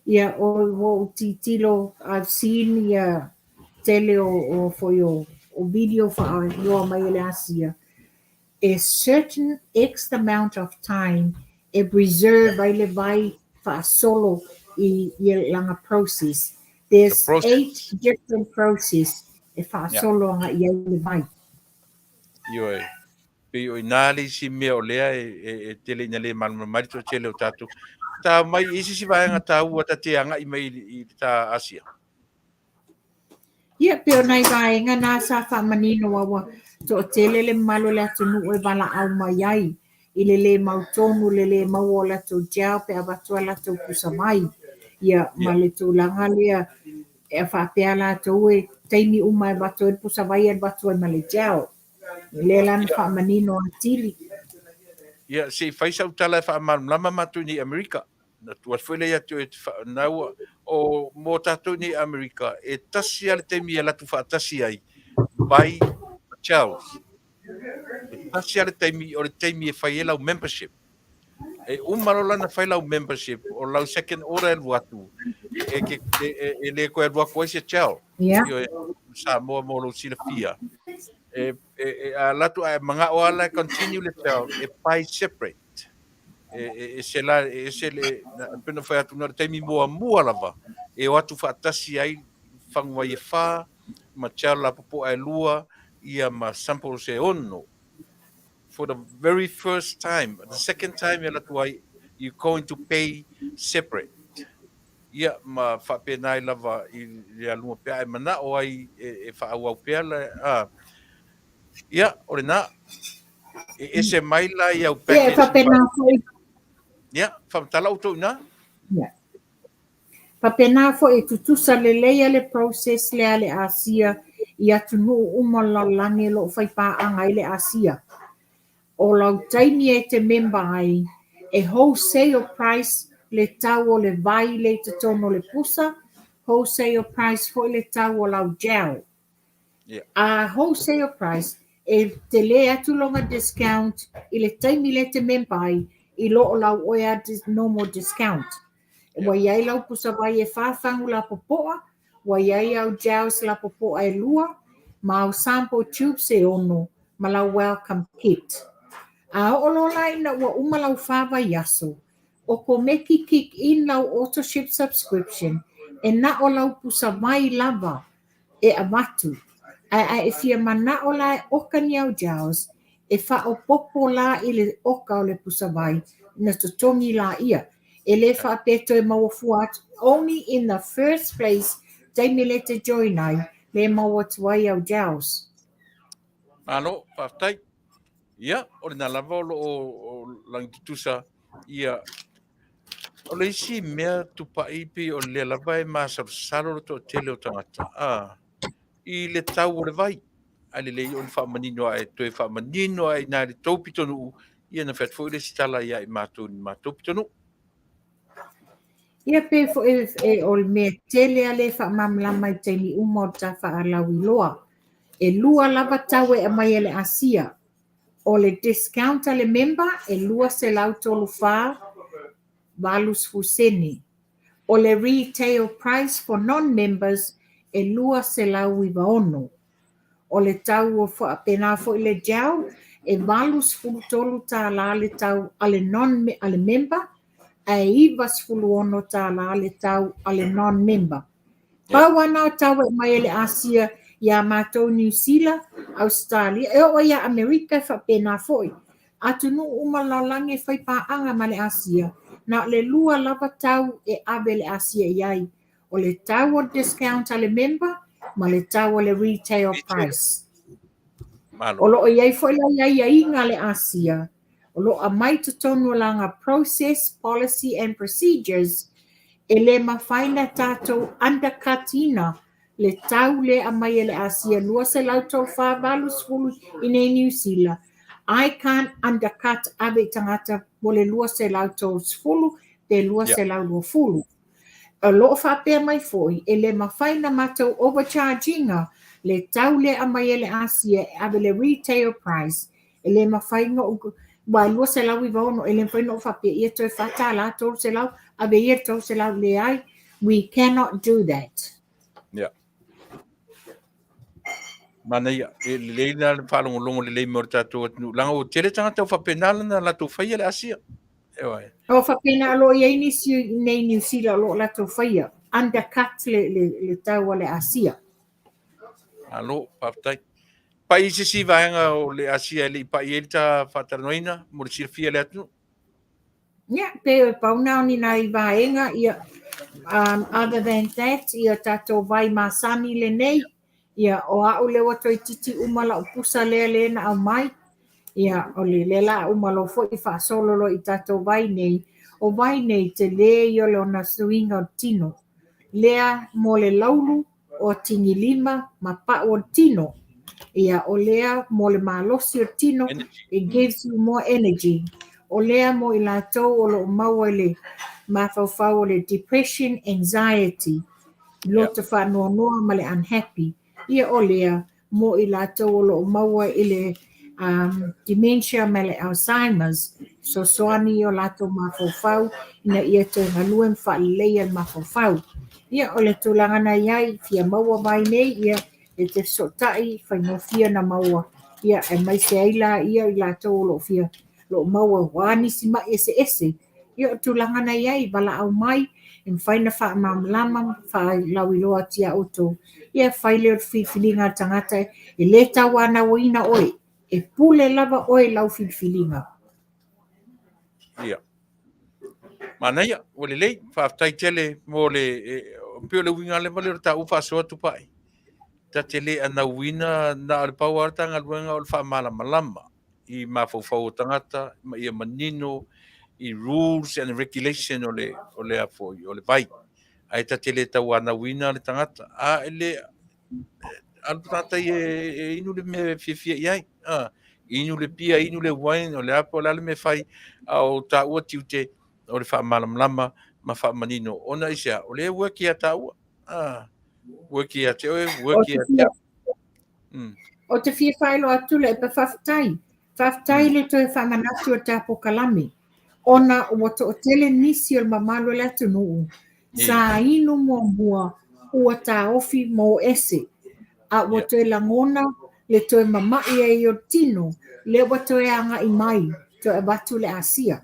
Ia, o ua ou titilo, I've seen ia tele o, o foi o, o video faailoa mai e le Asia, a certain X amount of time e preserve ai le vai faasolo i ia lana process. There's The process. 8 different process e faasolo aga i ai le vai. Ioe. Pei o inā le isi mea o lea e, e, e tele ina le malamalama ai le toatele o tatou. Ta mai i isi vaega taua ta te agai mai i, i ta Asia. Ia, pei o nai vaega na sa faamanino a ua toatele le mamalu o le atunuu e valaau mai ai i le lē mautonu, le lē maua o latou gel pe avatu a latou pusa vai. Ia, ma le tulaga lea e faapea latou e taimi uma e avatu ai le pusa vai e avatu ai ma le gel. Lea la na faamanino atili. Ia, se i fai sau tala e faamalamalama matou i nei Amerika. Na tuu atu foi lea ia te oe e te whanau, o mō tātou nei Amerika, e tasi a le taimi e alu atu faatasi ai, vai ma Charles. E tasi a le taimi, o le taimi e fai ai lau membership. E uma loa la ona fai lau membership, o lau second order e alu atu, e, ke, e, e, e le koe alu atu ai se gel. Ioe, Samoa mo lou silafia. E, e, e a alu atu ae mana'o lava la e continue le gel, e buy separate. E, e ese la, e ese le, na, pei ona fai atu, na o le taimi muamua lava e o atu faatasi ai faguvai e fa, ma gel lapopoa e lua, ia ma samples e ono. For the very first time, the second time e alu atu ai, you going to pay separate. Ia, ma faapena ai lava i le aluga pea, ae manao ai e, e faaauau pea le, a, ia, o lena. E ese mai la i au Ia, e package. faapena foi. Ia, faamatala outou i ina. Ia. Faapena foi e tutusa lelei a le process lea a le Asia i atunuu uma o le lalolagi o lo o faipaaga ai le Asia. O lau taimi e te member ai, e wholesale price le tau o le vai lea i totonu o le pusa, wholesale price foi le tau o lau gel. A wholesale price, e tele atu lona discount i le taimi lea e te member ai i lo o lau oe a normal discount. Ua i ai lau pusa vai e fa fagu lapopoa, ua i ai au gels lapopoa e lua, ma au sample tubes e ono, ma lau welcome kit. A oo loa la ina ua uma lau fa vaiaso, okomeki kick in lau auto ship subscription e na o lau pusa vai lava e avatu. Ae a e fia manao la e oka ni au gels, e faaopopo la i le oka o le pusa vai ona totogi laia. E le faapea toe maua fua atu. Only in the first place taimi lea e te join ai, lea e maua atu ai au gels. Malo, faafetai. Ia, o lena lava o lo o lagitutusa ia. O le isi mea tupai pei o lea lava e masalosalo le toatele o tagata a i le tau o le vai. Ae lelei ona faamanino ae toe faamanino ae inā i le tou pitonuu, ia na fai atu foi le isi tala ia i matou i le matou pitonuu. Ia pe foi e, o le mea tele a le faamalamalama i taimi uma o le ta faalauiloa. E lua lava tau e aumai e le Asia. O le discount a le member e 234 80 sene. O le retail price for non-members e 296. O le tau o faapena foi le gel e $83 le tau a le non a le member. ae $96 le tau a le non-member. Pau lava na o tau e aumai e le Asia iā matou Niu Sila, Ausetalia, e oo ia Amerika e faapena foi. Atunuu uma o le lalolagi e fai paaga ma le Asia, na o le lua lava tau e ave le Asia i ai, o le tau o le discount a le member ma le tau o le retail price. O lo o i ai foi le aiaiga a le Asia, o lo o aumai i totonu o lana process, policy and procedures, e le mafai ona tatou undercut ina le tau lea e aumai e le Asia $234.80 i nei Niu Sila, I can't undercut ave i tagata mo le $230 pe $220. O lo o faapea mai foi, e le mafai ona matou overcharge ina le tau lea e aumai e le Asia e ave le retail price, e le mafai ona ou, aua e $296, e le mafai ona ou faapea, ia toe $4, $300, ave ia le $300, leai, we cannot do that. Yeah. Manaia, e lelei la le faalogologo lelei mai o le tatou atunuu, leaga ua tele tagata ua faapena lana latou faia le Asia. Eoe. O faapena o lo o i ai nisi i nei Niu Sila o lo o latou faia, undercut le, le, le tau a le Asia. Malo, faafetai. Pai i se isi vaega o le Asia e le i pai ai le ta faatalanoaina mo le silafia e le atunuu? Ia, pei o pau na o ni nai vaega, ia, other than that, ia tatou vai masani lenei, ia, o a'u lea ua toeitiiti uma la'u pusa lea lea na aumai, ia, o le lea la uma loa foi faasolo loa i tatou vai nei, o vai nei tele ia o lona suiga o le tino, lea mo le laulu, o atigilima ma pa'u o le tino. Ia, o lea mo le malosi o le tino, it gives you more energy. O lea mo i latou o lo o maua i le mafaufau o le depression, anxiety, loto faanoanoa ma le unhappy. Ia, o lea mo i latou o lo o maua i le dementia ma le Alzheimer's, fesoasoani i o latou mafaufau ina ia toe galue ma faaleleia le mafaufau. Ia, o le tulaga na i ai, fia maua vai nei, ia, e te fesootai, faigofie ona maua, ia, aemaise ai la ia i latou o lo o fia, lo o maua, ua nisi mai eseese, Ia, o tulaga na i ai, valaau mai, e mafai ona faamalamalama ma faalauiloa atu iā outou. Ia, fai lea o le filifiliga a le tagata, e le tauanauina oe, e pule lava oe i lau filifiliga. Ia. Manaia, ua lelei, faafetai tele mo le, e, pei o le uiga lava lea o le taua faasoa Tupai. Ta te le anauina na o le pau lava o le ta galuega o le faamalamalama. i mafaufau o tagata ma ia manino i rules and regulation o le o le a foi o le vai. Ae ta te le tauanauina le tagata. A e le alu tagata ia e inu le mea e fiafia i ai. A, inu le pia, inu le wine, o le a po o le a le mea e fai, a o taua tiute o le faamalamalama ma faamanino. Ona aisea? O lea e work ia taua. A, work ia te oe, work ia te au. Ou te fia faailoa atu le epa faafetai. Faafetai le toe faamanatu o ta pokalame. Ona ua toatele nisi o le mamalu o le atunuu sa inu muamua ua taofi mo ese. A ua toe lagona le toe mama'i ai o le tino, lea ua toe agai mai, toe avatu le asia.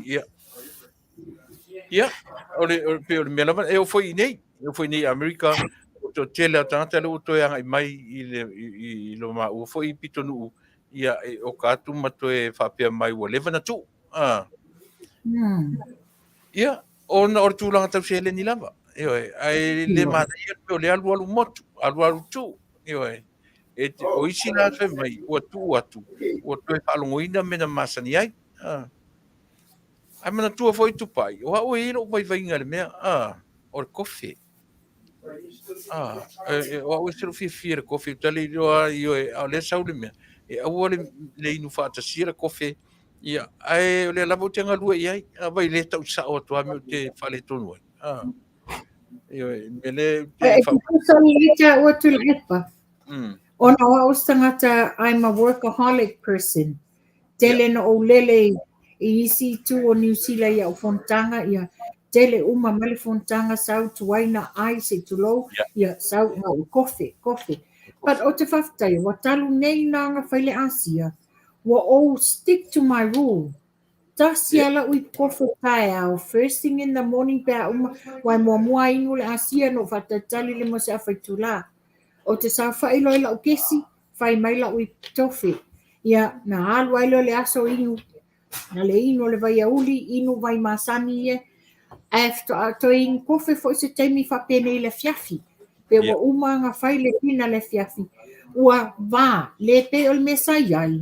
Ia. Ia, o le, o, pei o le mea lava, e oo foi i nei, e oo foi i nei i Amerika, o toatele o tagata lea ua toe agai mai i le, i, i, i lo maua foi pitonuu, ia, e oka atu ma toe faapea mai ua leva na tuu. Ah. Ia, ona o le tulaga tau seleni lava. Ioe, ae le manaia pei o le alualu motu, alualu tuu. Ioe. E, o isi la fai mai, ua tuu atu, ua toe faalogoina mea na masani ai. Ah. Ae manatua foi Tupai, o au e i ai lou vaivaiga i le mea, ah, o le kofe. Ah, e, e, o au e se lou fiafia i le kofe, ou te le iloa, ioe, a o lea sau le mea, e aua le, le inu faatasia le kofe, ia, ae o lea lava ou te galue i ai, a vai le tau sao atu lava mea ou te faaletonu ai. Ah, ioe, mea lea ou te E tutusa lelei tāua Tuilaepa. Ona o au se tagata, I'm a workaholic person. Tele na ou lele i, i isi itu o Niu Sila i au fonotaga, ia tele uma mai le fonotaga sau tuai na ai se i tulou, ia sau na ou kofe, kofe. But ou te faafetai, ua talu nei na aga fai le Asia, ua ou stick to my rule. Tasi a la'u ipu kofe taeao, first thing in the morning pe a uma, aua e muamua inu le asia ona ou faatalitali lea mo se afa itulā. Ou te saofa'i loa i la'u kesi, fai mai la'u ipu tofe. Ia, na alu ai lea o le aso inu, na le inu o le vaiauli, inu vai masani ia, ae faatoa toe inu kofe foi se taimi faapenei i le afiafi. Pe ua uma ona fai le dinner i le afiafi, ua va, le pei o le mea sa i ai.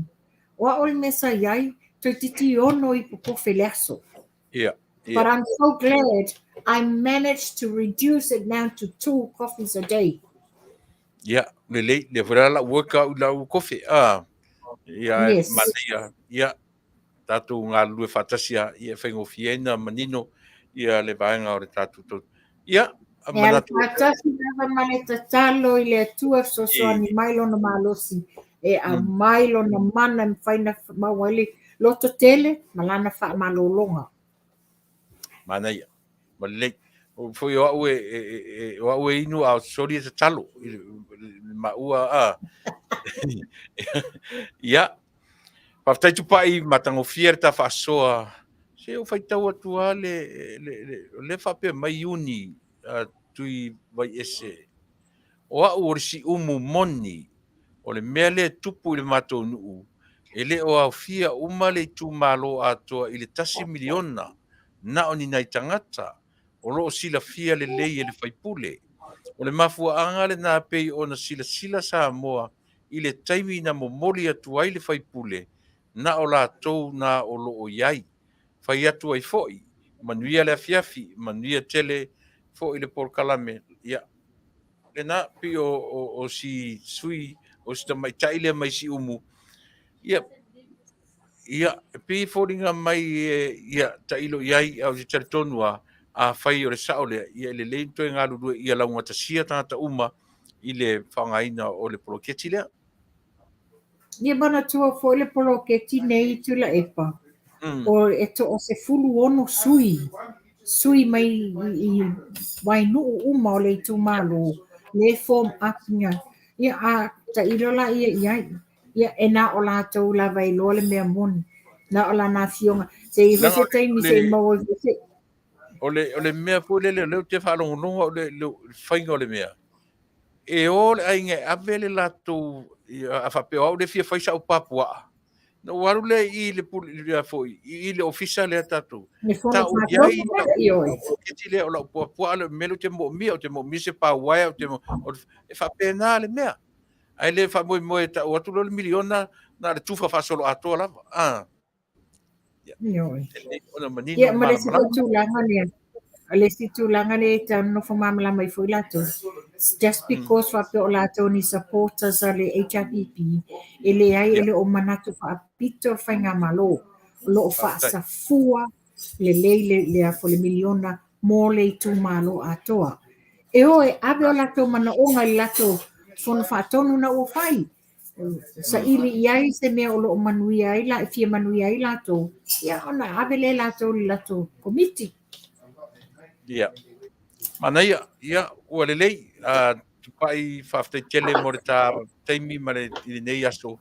O a'u le mea sa i ai, toeitiiti ono ipu kofe i le aso. Yeah. But I'm so glad I managed to reduce it down to two coffees a day. Ia, lelei, lea foi la la'u workout i la'u kofe, a. Ia, Yes. manaia, ia, tatou galulue faatasi a, ia e faigofie ai na manino ia le vaega o le tatou tau. Ia, E ala faatasi lava ma le tatalo i le Atua e fesoasoani mai Lona malosi, e aumai Lona mana e mafai ona maua ai le loto tele ma Lana faamalologa. Manaia, ma lelei. O foi o au e, e, e, o au e inu a o soli e tatalo i le maua a. Ia, faafetai Tupai, matagofie le ta faasoa. Se o faitau atu lava le, le, le, le faapea mai Iuni uh, Tui Vaiese. O au o le siumu moni, o le mea lea e tupu i le matou nuu, e le o aofia uma le itumalo atoa i le tasi miliona, na o ni nai tagata o lo o silafia lelei e le faipule. O le mafuaaga lena pei ona silasila Samoa i le taimi na momoli atu ai le faipule, na o latou na o lo o i ai. Fai atu ai foi, manuia le afiafi, manuia tele foi le polokalame. Ia, lena, pei o, o, o si sui, o si tamaitai lea mai Siumu, ia, ia, e pei e foliga mai, e, ia, tailo i ai, a o se talitonu lava, afai o le sao lea, ia e lelei ona toe galulue ia laugatasia tagata uma i le faaaogaina o le poloketi lea. Ia manatua foi le poloketi nei i Tuilaepa, o e toa-16 sui, sui mai i Wainuu uma o le itumalo, le form up ina, ia a tailo laia i ai, ia e na o latou lava e iloa le mea moni, na o lana afioga, se i ai foi se taimi se i maua ai foi se... O le, o le mea foi lele, o lea ou te faalogologo au i le, le faiga o le mea, e o le aiga e ave le latou, a faapea o au lea e fia fai sau pā puaa, ona ou alu lea i le pule, ia foi, i le ofisa lea tatou, tau i ai lau poloketi lea o lau pā puaa, le mea lea ou te moomia, ou te moomia se pā uaea, ou te mo, e faapena le mea. Ae le faamoemoe e tau atu loa le miliona, na o le tufa faasoloatoa lava. Ah. Ioe. Ia, ma le isi foi tulaga lea, o le isi tulaga lea e tau nonofo malamalama ai foi latou, just because faapea o latou ni supporters a le HRPP, e leai, e le o manatu faapito le faigamalo. O lo o faasafua lelei le, le, a, le miliona mo le itumalo atoa. E o e ave o latou manaoga i le latou fono faatonu na ua fai, saili i ai se mea o lo o manuia ai la, e fia manuia ai latou, ia ona ave lea e latou i le latou komiti. Ia. Manaia, ia, ua lelei. Uh, tupai faafetai tele mo le ta taimi ma le i lenei aso.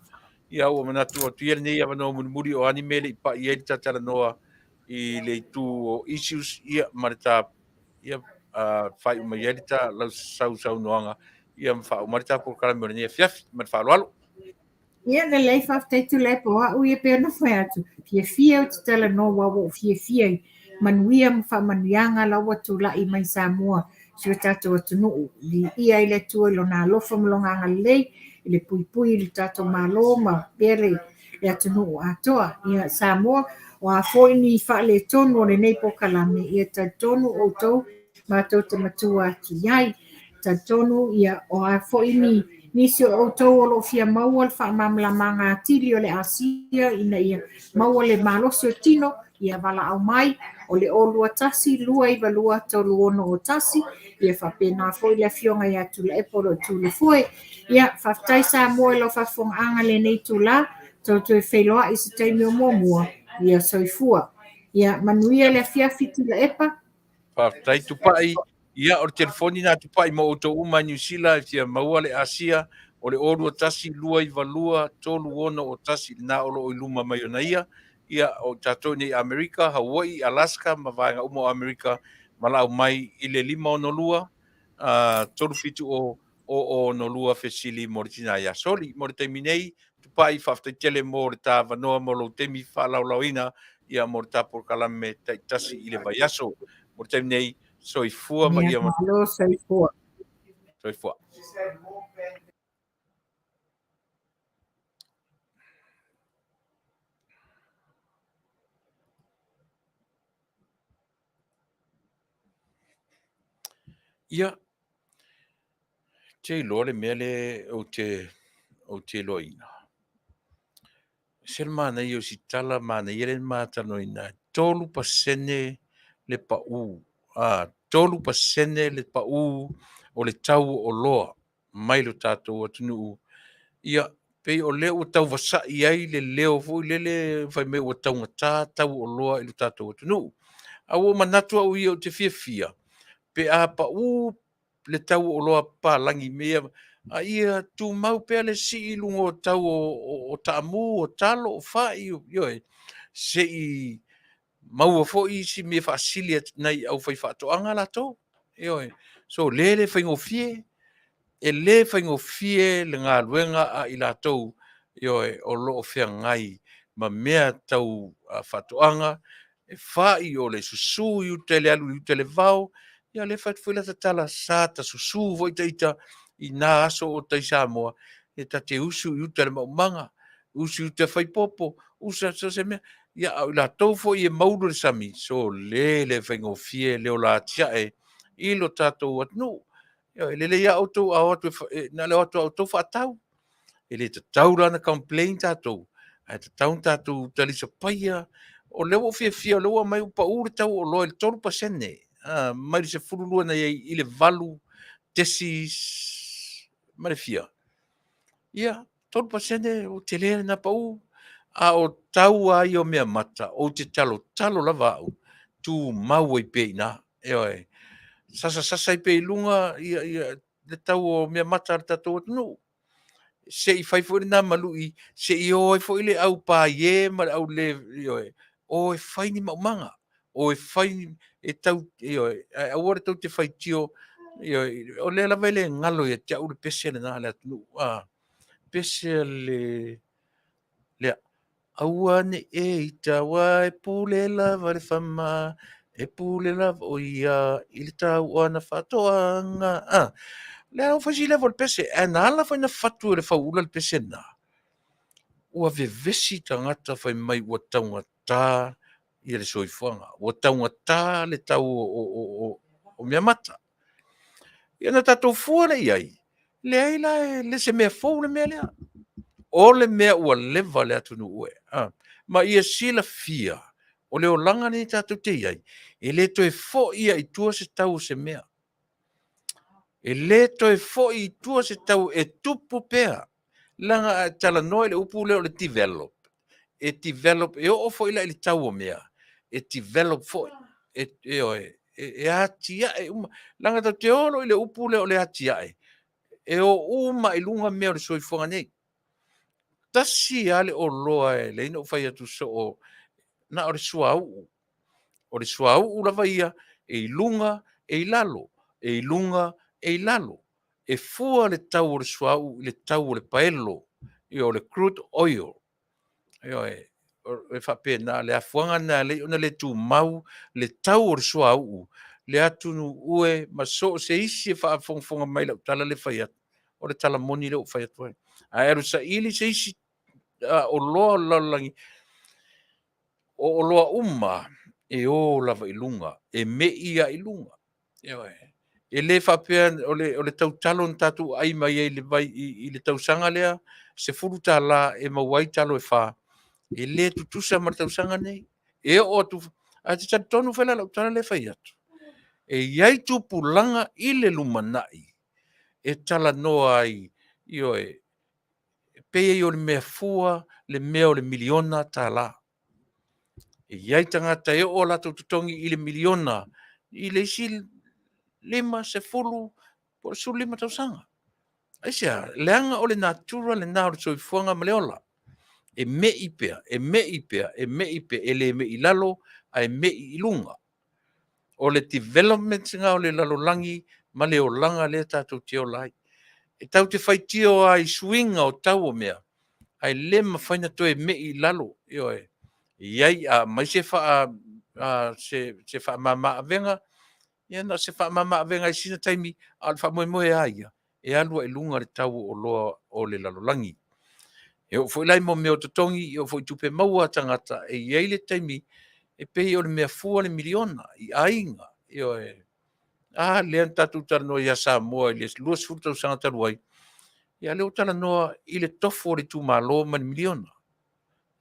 Ia, ua manatu atu ia lenei avanoa mulimuli o a ni mea e le i pai ai le ta talanoa i le itu o issues, ia, ma le ta ia faaiu mai ai le ta lau sausaunoaga ia ma faauma ai le ta polokalame o lenei afiafi ma le faaaloalo. Ia lelei, faafetai Tuilaepa, o au ia pei ona fai atu, fiafia ou te talanoa aua ua ou fiafia i manuia ma faamanuiaga la ua tulai mai Samoa si o tatou atunuu. Viia ai le Atua i Lona alofa ma Lona agalelei i le puipui i le tatou Malo ma pea le le atunuu atoa. Ia Samoa, o a foi ni faaletonu o lenei polokalame, ia talitonu outou matou te matua atu i ai. Talitonu, ia, o a foi ni nisi o outou o lo o fia maua le faamalamalamaga atili o le Asia ina ia maua le malosi o tino, ia valaau mai, o le 021 292 3601, ia faapena foi le afioga ia Tuilaepa o lo o tu i le foe. Ia, faafetai Samoa i lau faafofogaaga i lenei itula, tou toe feiloai i se taimi o muamua, ia soifua. Ia, manuia le afiafi Tuilaepa. Faafetai Tupai. Ia, o le telefoni na Tupai mo outou uma i Niu Sila e fia maua le Asia, o le 021 292 3601, lena o lo o i luma mai ona ia. Ia, o tatou nei Amerika, Hawaii, Alaska ma vaega uma o Amerika, valaau mai i le 562 370 062 fesili mo le tina ia Soli. Mo le taimi nei, Tupai, faafetai tele mo le ta avanoa mo lou taimi faalaolaoina ia mo le ta polokalame taitasi i le vaiaso. Mo le taimi nei, soifua ma ia Malo, soifua. Soifua. Ia, te iloa le mea le ou te, ou te iloaina. Se le manaia o si tala manaia le ma talanoaina, 3% le pau, a, 3% le pau o le tau o oloa mai lo tatou atunuu. Ia, pei o lea ua tau vasa'i ai le leo foi lele fai mai ua taugata tau o oloa i lo tatou atunuu. A ua ou manatu au ia ou te fiafia pe a pau le tau o oloa papalagi mea a ia tumau pea le sii i luga o tau o taamu, o talo, o fai, ioe, se i maua foi isi mea faasili nai au faifaatoaga latou. Ioe. So le le faigofie, e le faigofie le galuega a i latou, ioe, o lo o feagai ma mea tau faatoaga, e fai o le susu i uta i le alu i uta i le vao. Ia lea e fai atu foi lata tala, sa ta susu foi ta ita i na aso o tai Samoa, e ta te usu i uta i le maumaga, usu i uta e fai popo, usu so se mea. Ia, a o i latou foi e maulu i le sami, sole le faigofie le ola atiae i lo tatou atunuu. E lelei lava outou a o atu, e, na o le o atu a outou faatau. E le tatau la ona complain tatou, ae tatau ona tatou talisapaia. O lea ua ou fiafia, o lea ua aumai ua pau le tau o oloa i le 3%, mai le 12 na i ai i le 8 tesi ma le fia. Ia, 3% ua tele lena pau. A o tau lava ia o meamata, ou te talotalo lava au, tumau ai pea i ina. Ioe. Sasasasa ai pea i luga ia, ia, le tau o meamata a le tatou atunuu. Se i fai foi lena ma lui, se i o ai foi le au paie ma le au le, ioe, o e fai ni maumaga, o e fai ni, e tau, ioe, ae aua le tou te faitio, ioe, o lea lava e le galo ia te au le pese lena a le atunuu, a, pese a le, lea, aua ne i e ita, aua e pule lava le fama, e pule lava o ia i le tau o ana faatoaga. A, lea ua fai si leva o le pese, ae na ala foi na fatu e le fauula le pese lena, ua vevesi tagata fai mai ua taugata ia le soifuaga, ua taugata le tau o meamata. Ia na tatou fua lea i ai, leai la e le se mea fou le mea lea. O le mea ua leva le atunuu e. A, ma ia silafia, o le olaga lenei tatou te i ai, e le toe foi lava i tua se tau o se mea. E le toe foi i tua se tau e tupu pea. Leaga a e talanoa i le upu lea o le develop, e develop, e oo foi la i le tau o mea, e develop foi, e, ioe, e atiae uma. Leaga tatou te o loa i le upu lea o le atiae, e o uma i luga mea o le soifuaga nei. Tasi lava le oloa e leai na ou fai atu soo, na o le suauu. O le suauu lava ia, e i luga, e i lalo, e i luga, e i lalo. E fua le tau o le suauu i le tau o le paelo, ioe, o le crude oil. Ioe, e faapena le afuaga lena e ala ai ona le tumau le tau o le suauu, le atunuu e ma so o se isi e faafogafoga mai i lau tala lea e fai atu, o le tala moni lea ua fai atu ai. Ae alu saili se isi oloa o le lalolagi, o oloa uma e o lava i luga, e me'i lava i luga. Ioe. E le faapea o le, o le tautalo na tatou ai mai ai i le, vai, i, i le tausaga lea, $10 e maua ai talo e fa, e le tutusa ma le tausaga nei. E oo atu, ae te talitonu foi la lau tala lea e fai atu, e i ai tupulaga i le lumanai e talanoa ai, ioe, e pei ai o le mea fua le mea o le miliona tala. E i ai tagata e oo o latou totogi i le miliona i le isi 50 po o le 15 tausaga. Aisea? Leaga o le natura lena o le soifuaga ma le ola. E me'i pea, e me'i pea, e me'i pea, e le me'i i lalo, ae me'i i luga. O le development lena o le lalolagi ma le olaga lea tatou te ola ai. E tatou te faitio lava i suiga o tau o mea, ae le mafai ona toe me'i i lalo. Ioe. E i ai, a aumai se se faamama avega, ia na o se faamama avega i sina taimi, a o le faamoemoe lava ia, e alu ai i luga le tau o oloa o le lalolagi. E oo foi la i mea o totogi, e oo foi i tupe maua a tagata, e i ai le taimi e pei o le mea fua le miliona i aiga. Ioe. A lea na tatou talanoa ia Samoa i le 20 tausaga talu ai, ia lea ua talanoa i le tofu o le itumalo ma le miliona.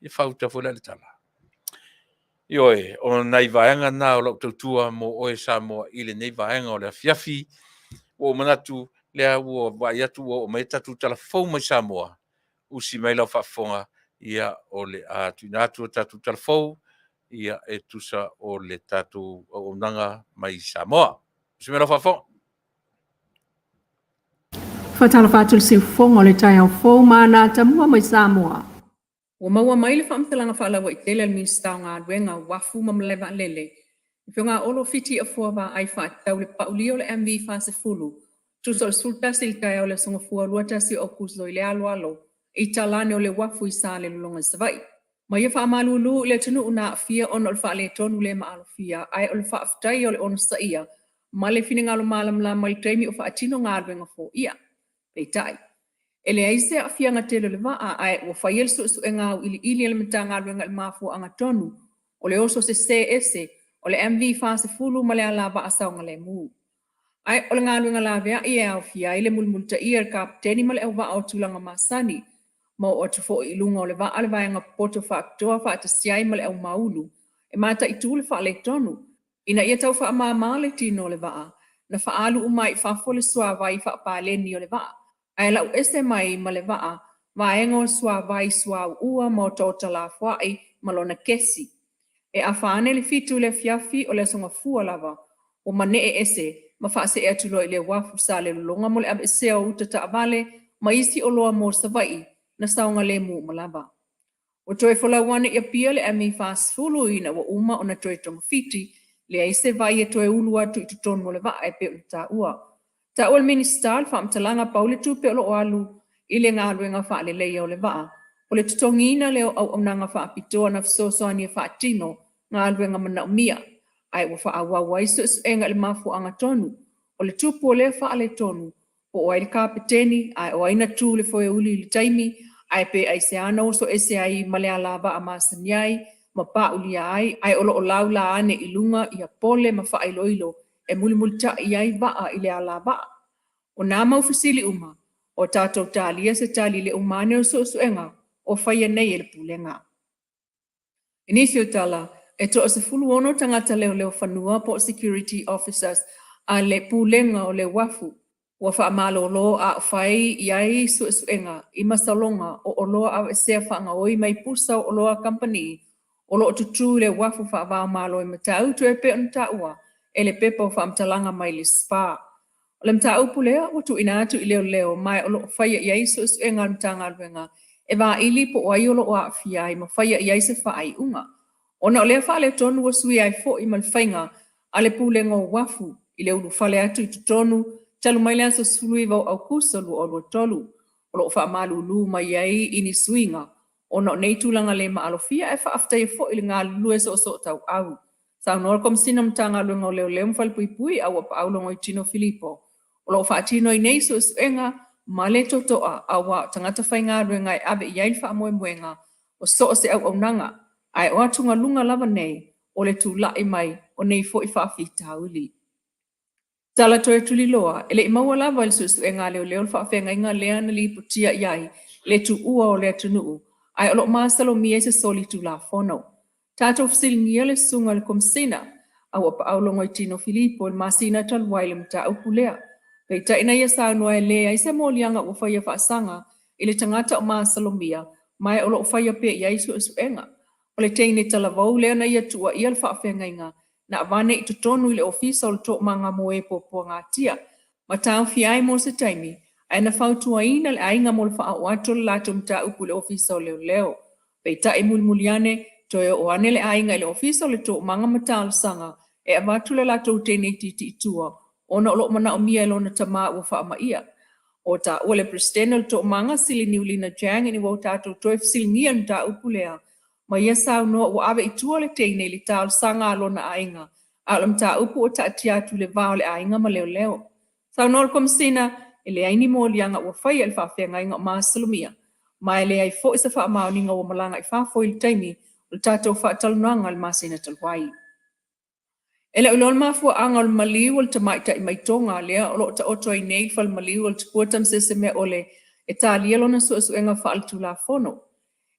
Ia faauta foi la le tala. Ioe, o nai vaega na o lau tautua mo oe Samoa i lenei vaega o le afiafi. Ua ou manatu, lea ua vaai atu ua oo mai tatou tala fou mai Samoa, usi mai lau faafofoga, ia o le a tuuina atu a tatou tala fou ia e tusa o le tatou auaunaga mai Samoa. Usi mai lau faafofoga. Faatalofa atu le siufofoga o le taeao fou ma ana atamua mai Samoa. Ua maua mai le faamatalaga faalauaitele a le Minisita o Galuega, Uafu ma Malae Vaalele, le Afioga ia Olo Fiti Afoa Vaai faatatau i le paulia o le MV 40, tusa o le 11 i le taeao o le Aso Gafua 21 o Aokuso i le aloalo i talane o le uafu i Salelologa i Savaii. Ma ia faamalulu i le atunuu na aafia ona o le faaletonu le maalofia, ae o le faafetai o le onosaia ma le finagalo malamalama i le taimi o faatino galuega foia. Peitai, e leai se aafiaga tele o le vaa, ae ua faia le suesuega auiliili a le Matagaluega i le mafuaaga tonu o le oso sesē ese o le MV 40 ma le alavaa saogalemu. Ae o le galuega laveai e aofia ai le mulimulitaia e le Kapeteni ma le auvaa o tulaga masani, ma oo atu foi i luga o le vaa le vaega popoto faapitoa faatasi ai ma le aumaulu e mataitu le faaletonu. Ina ia tau faamama le tino o le vaa, na faaalu uma ai i fafo le suavai faapaleni o le vaa, ae lau ese mai ma le vaa vaega o le suavai suauua ma otaota lafoai ma lona kesi. E afa ane le 7 i le afiafi o le Aso Gafua lava, ua manee ese ma faasee atu loa i le uafu Salelologa mo le aveesea o uta taavale ma isi oloa mo Savaii na saogalemu uma lava. Ua toe folau ane i Apia le ME 40 ina ua uma ona toe togafiti, leai se vai e toe ulu atu i totonu o le vaa e pei ona taua. Taua e le Minisita le faamatalaga pau le tupe o lo o alu i le galuega faaleleia o le vaa, o le totogiina lea o auaunaga faapitoa na fesoasoani e faatino galuega manaomia, ae ua faaauau ai suesuega i le mafuaaga tonu o le tupu o lea faaletonu, po o ai le kapeteni ae o ai na tu i le foeuli i le taimi ae pe aisea na oso ese ai ma le alavaa masani ai ma paulia ai, ae o lo o laula ane i luga ia pole ma faailoilo e mulimulitai ai vaa i le alavaa. O nā mau fesili uma, o tatou talia se tali i le uma ane o suesuega o faia nei e le Pulega. I nisi o tala, e toa-16 tagata leoleo fanua po o security officers a le Pulega o le Uafu ua faamalolo a o fai i ai suesuega i masaloga o oloa aveesea faagaoi mai pusa o oloa a kamupani o lo o tutū i le uafu faava-o-Malo i Matautu e pei ona taua e le pepa o faamatalaga mai le SPA. O le mataupu lea ua tuuina atu i leoleo ma o lo o faia i ai suesuega a le Matagaluega e vaili po o ai o lo o aafia ai ma faia i ai se faaiuga. Ona o lea faaletonu ua suia ai foi ma le faiga a le Pulega o Uafu i le ulufale atu i totonu talu mai le aso 19 o Aokuso 2023, o lo o faamalulu mai ai i ni suiga ona o nei tulaga le maalofia ae faafetaia foi le galulue soosootauau. Saunoa le Komesina o Matagaluega o Leoleo ma Falepuipui a ua Apaau Logoitino Filipo, o lo o faatino ai nei suesuega ma le totoa aua o tagata faigaluega e ave i ai le faamoemoega o so o se auaunaga, ae o atugaluga lava nei o le tulai mai o nei foi faafitauli. Tala toe tuliloa, e le i maua lava i le suesuega a leoleo le faafeagaiga lea na lipotia i ai le tuua o le atunuu, ae o lo o masalomia i se soli tulafono. Tatou fesiligia le susuga i le Komesina a ua Apaau Logoitino Filipo i le masina talu ai i le mataupu lea. Peitai na ia saunoa e leai se moliaga ua faia faasaga i le tagata o masalomia ma e o lo o faia pea i ai suesuega. O le teine talavou lea na ia tuuaia le faafeagaiga na avane i totonu i le ofisa o le Toomaga mo e Puapuagatia ma taofia ai mo se taimi, ae na fautuaina le aiga mo le faaoo atu o le latou mataupu i le Ofisa o Leoleo. Peitai mulimuli ane, toe oo ane le aiga i le Ofisa o le Toomaga ma Talosaga e avatu le latou teine itiiti i tua ona o lo o manaomia e lona tama ua faamaia. O taua le Peresetene o le Toomaga, Sili Niulina Chang ina ua tatou toe fesiligia le mataupu lea, ma ia saunoa ua ave i tua le teine i le talosaga a lona aiga, a o le mataupu ua taatia atu i le va o le aiga ma leoleo. Saunoa le Komesina, e leai ni moliaga ua faia i le faafeagaiga o masalomia, ma e leai foi se faamaoniga ua malaga i fafo i le taimi o le tatou faatalanoaga i le masina talu ai. E le o iloa le mafuaaga o le maliu o le tamaitai mai Toga lea o lo o taoto ai nei i le falemaliu o le Tupua Tamasese-Meaole e talia lona suesuega faaletulafono.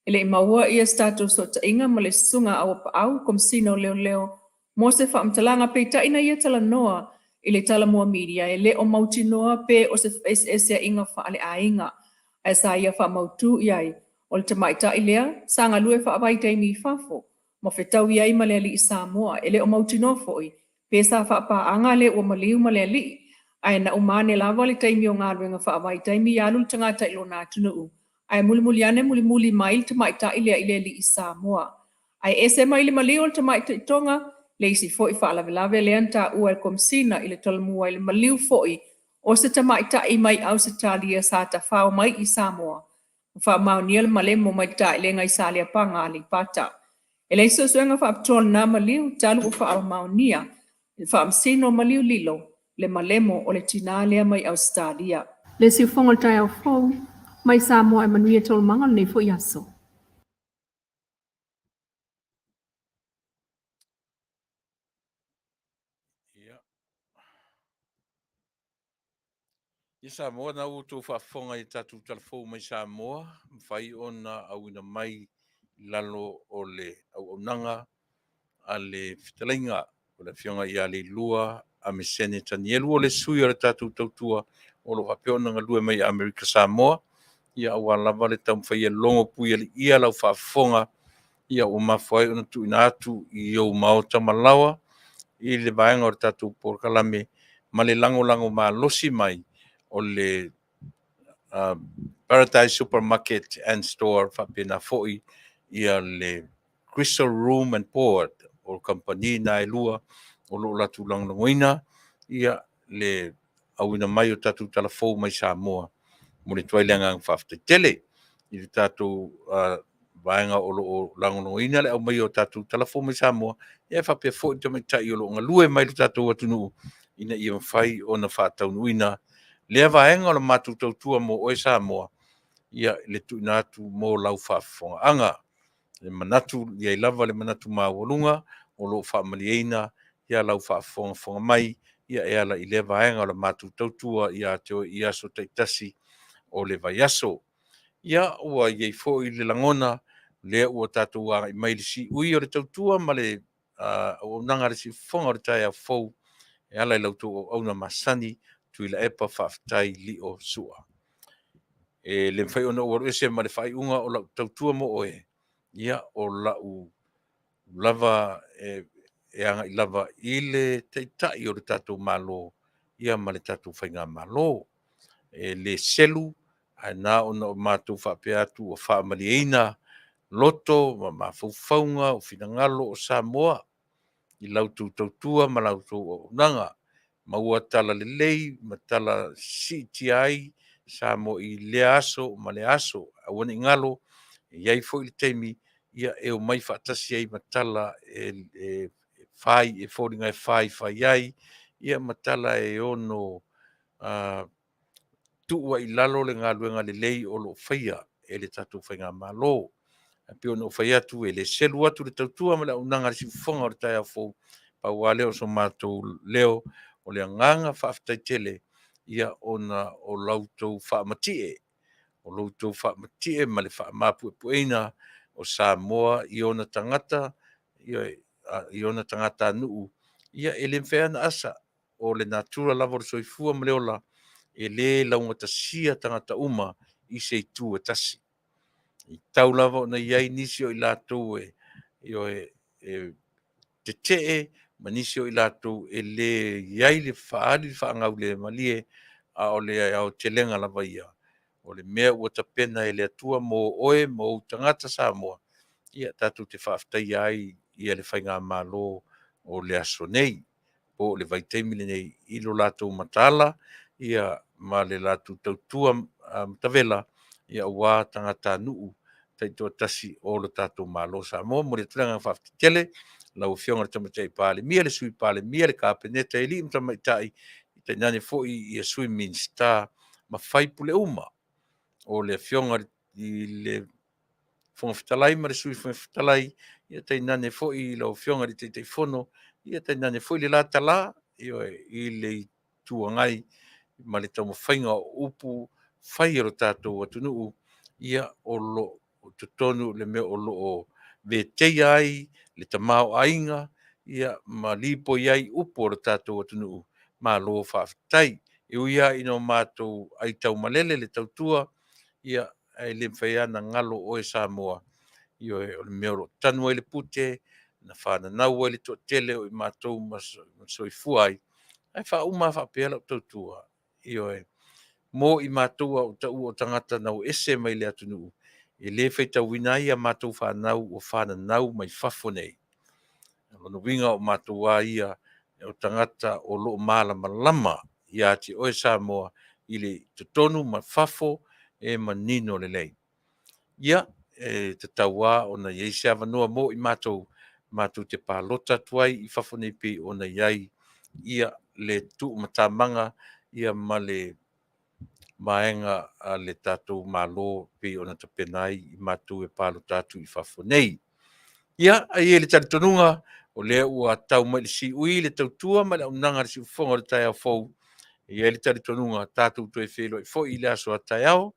E le i maua ia se tatou fesootaiga ma le Susuga a Auapaau, Komesina o Leoleo, mo se faamatalaga, peitai na ia talanoa i le Talamua Media e le o mautinoa pe o se feeseeseaiga faaleaiga, ae sa ia faamautu i ai o le tamaitai lea sa galue faavaitaimi i fafo ma fetaui ai ma le alii Samoa. E le o mautinoa foi pe sa faapaaga le ua maliu ma le alii, ae na uma ane lava le taimi o galuega faavaitaimi alu le tagata i lona atunuu, ae mulimuli ane mulimuli mai le tamaitai lea i le alii Samoa. Ae ese mai le maliu o le tamaitai Toga le isi foi faalavelave lea na taua e le Komesina i le Talamua i le maliu foi o se tamaitai mai Ausetalia sa tafao mai i Samoa ma faamaonia le malemo mai le taelega i Saleapaga, Aleipata. E leai se suesuega faapitoa o lena maliu talu ua faamaonia e le Faamasino Maliu Lilo le malemo o le tinā lea mai Ausetalia. Le siufofoga o le taeao fou mai Samoa e manuia taualumaga o lenei foi aso. Ia Samoa, na ua outou faafofoga i a tatou tala fou mai Samoa, mafai ona auina mai i lalo o le auaunaga a le fetalaiga o le Afioga ia Leilua Amesene Tanielu, o le sui o le tatou tautua o lo o faapea ona galue mai i Amerika Samoa, ia aua lava le taumafai e logo puialiia lau faafofoga, ia ua mafua ai ona tuuina atu i ou maota ma laoa i le vaega o le tatou polokalame ma le lagolago malosi mai o le Paradise Supermarket and Store faapena foi ia le Crystal Room and Board o kamupani na e lua o lo o latou lagolagoina ia le auina mai o tatou tala fou mai Samoa. Momoli atu ai le agaga faafetai tele i le tatou vaega o lo o lagolagoina le aumaia o tatou tala fou mai Samoa, ia faapea foi le tamaitai o lo o galue mai le tatou atunuu ina ia mafai ona faataunuuina lea vaega o le matou tautua mo oe Samoa, ia le tuuina atu mo lau faafofogaaga. E manatu, e i ai lava le manatu maualuga o lo o faamalieina ia lau faafogafoga mai ia e ala i lea vaega o le matou tautua ia te oe i aso taitasi o le vaiaso. Ia, ua i ai foi le lagona, lea ua tatou agai mai i le siui o le tautua ma le auaunaga a le siufofoga o le taeao fou e ala i la outou auauna masani, Tuilaepa Faafetai Lio Sua. E le mafai ona ou alu ese ma le faaiuga o lau tautua mo oe, ia, o lau lava e, e agai lava i le Taitai o le tatou Malo ia ma le tatou Faigamalo. E le selu, ae na ona o matou faapea atu ua faamalieina loto ma mafaufauga o finagalo o Samoa i la outou tautua ma la outou auaunaga. Maua tala lelei ma tala siitia ai Samoa i lea aso ma lea aso. Aua ne i galo, e i ai foi le taimi ia e omai faatasi ai ma tala e, e fai e foliga e faifai ai, ia ma tala e ono tuu ai i lalo le galuega lelei o lo o faia e le tatou Faigamalo. E pei ona ou fai atu, e le selu atu le tautua ma le auaunaga a le siufofoga o le taeao fou, pau lava lea o so matou leo, o le agaga faafetai tele ia ona o la outou faamatie, o lo outou faamatie ma le faamapuepueina o Samoa i ona tagata, i ona tagatanuu, ia e le mafai lava ona asa, o le natura lava o le soifua ma le ola, e le laugatasia tagata uma i se itu e tasi. E tatau lava ona i ai nisi o i latou e, ioe, e tetee ma nisi o i latou e le i ai le faaali le faagaulemalie, a o le aotelega lava ia o le mea ua tapena e le Atua mo oe ma ou tagata Samoa. ia, tatou te faafetaia ai ia le faigamalo o le aso nei, po o le vaitaimi lenei i lo latou mataala ia ma le latou tautua matavela ia aua tagatanuu taitoatasi o lo tatou Malo o Samoa. Momoli atu le agaga faafetai tele lau Afioga i le Tamaitai Palemia, le Sui Palemia, le Kapeneta i alii ma tamaitai, tainane foi ia Sui Minisita ma faipule uma o le Afioga i le Fofoga Fetalai ma le Sui Fofoga Fetalai, ia tainane foi lau Afioga i le Taitaifono, ia tainane foi le la tala, ioe, i le Itu Agai ma le taumafaiga o upu fai a lo tatou atunuu, ia o lo o totonu le mea o lo o veteia ai le tamaoaiga, ia ma lipoi ai upu a lo tatou atunuu. Malo faafetai. E ui lava ina o matou aitaumalele le tautua, ia ae le mafai lava ona galo oe Samoa. Ioe, o le mea o lo o tanu ai le pute, na fananau ai le toatele o i matou ma soifua ai, ae faauma lava faapea lau tautua. Ioe, mo i matou a ua taua o tagata na o ese mai le atunuu, e le faitauina ai a matou fanau ua fananau mai fafo nei. O lona uiga o matou lava ia o tagata o lo o malamalama ia te oe Samoa i le totonu ma fafo e manino lelei. Ia, e tatau lava ona i ai se avanoa mo i matou matou te palota atu ai i fafo nei pei ona i ai ia le tuumatamaga ia ma le vaega a le tatou Malo pei ona tapena ai i matou e palota atu i fafo nei. Ia, ae i ai le talitonuga, o lea ua tau mai i le siui le tautua ma le auaunaga a le siufofoga o le taeao fou. E i ai le talitonuga tatou toe feiloai foi i le aso a taeao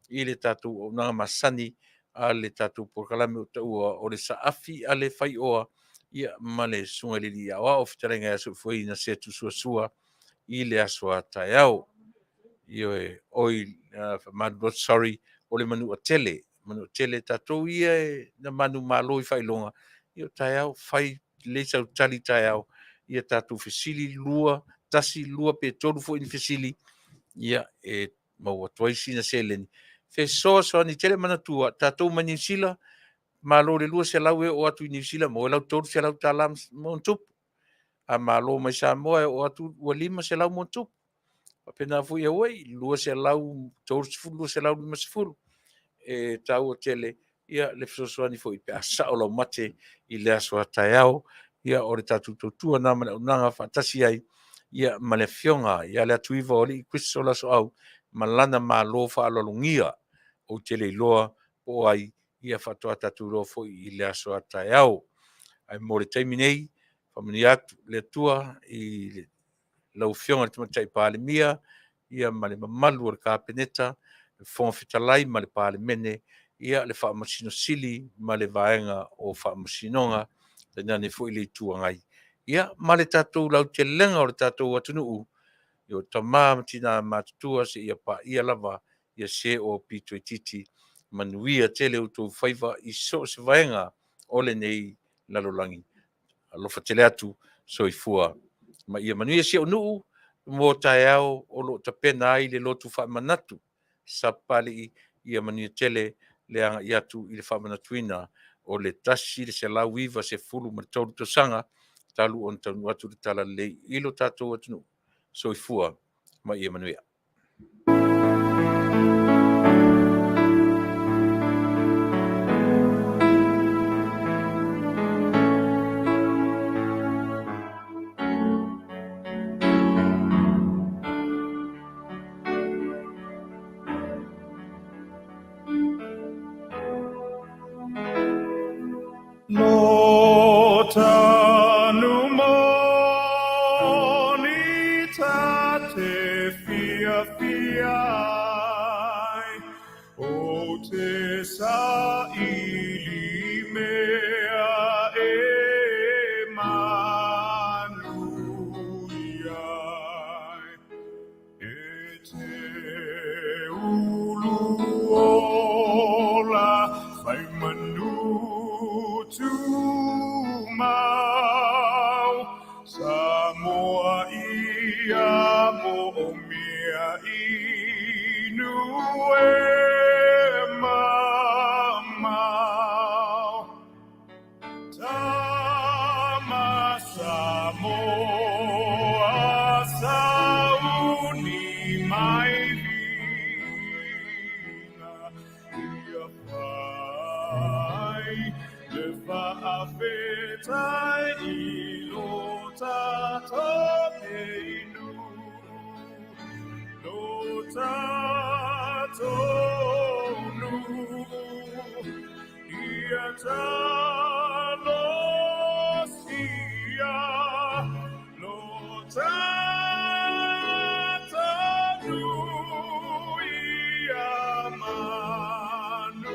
i le tatou auaunaga masani a le tatou polokalame o taua o le Saafi a le Faioa, ia ma le Susuga i le Alii Aoao Fetalaiga ia Soifuaina Setu Suasua i le aso a taeao. Ioe, oi, faamalulu atu, sorry, o le Manuatele, Manuatele, tatou ia e na manumalo i faailoga, ia o taeao, fai lelei sau tali taeao, ia tatou fesili lua, tasi, lua pe tolu foi ni fesili, ia e maua atu ai sina seleni fesoasoani tele. Manatua tatou mai Niu Sila, malo le 200 e oo atu i Niu Sila, maua ai lau $300 ma ona tupu. A malo mai Samoa e oo atu ua 500 ma ona tupu. Faapena foi i Hawaii, 230, 250. E taua tele ia le fesoasoani foi pe a sao lau mate i le aso a taeao. Ia o le tatou tautua lena ma le auaunaga faatasi ai ia ma le Afioga ia Leatuiva o Alii Kristo Lasoau ma lana Malo faaaloalogia. Ou te le iloa po o ai, ia faatoa tatou iloa foi i le aso a taeao. Ae mo le taimi nei, faamanuia atu le Atua i lau Afioga i le Tamaitai Palemia, ia ma le mamalu o le Kapeneta, le Fofoga Fetalai ma le Palemene, ia le Faamasino Sili ma le Vaega o Faamasinoga, tainane foi le Itu Agai, ia ma le tatou lautelega o le tatou atunuu, i o tama ma tina matutua seia paia lava ia se o aupito itiiti. Manuia tele outou faiva i so o se vaega o lenei lalolagi. Alofa tele atu, soifua ma ia manuia si ou nuu mo taeao o lo o tapena ai le lotu faamanatu Sapapalii. Ia manuia tele le agai atu i le faamanatuina o le 193 tausaga talu ona taunuu atu le Talalelei i lo tatou atunuu. Soifua ma ia manuia. Lo tanu moni ta te fiafia ai, o te saili mea e manuia ai. E te ulu ola fai manu tumau, Samoa ia moomia inu e mamao. Le faafetai i lo tatou nei nuu, lo tatou nuu, ia talosia, lo tatou nuu ia manuia.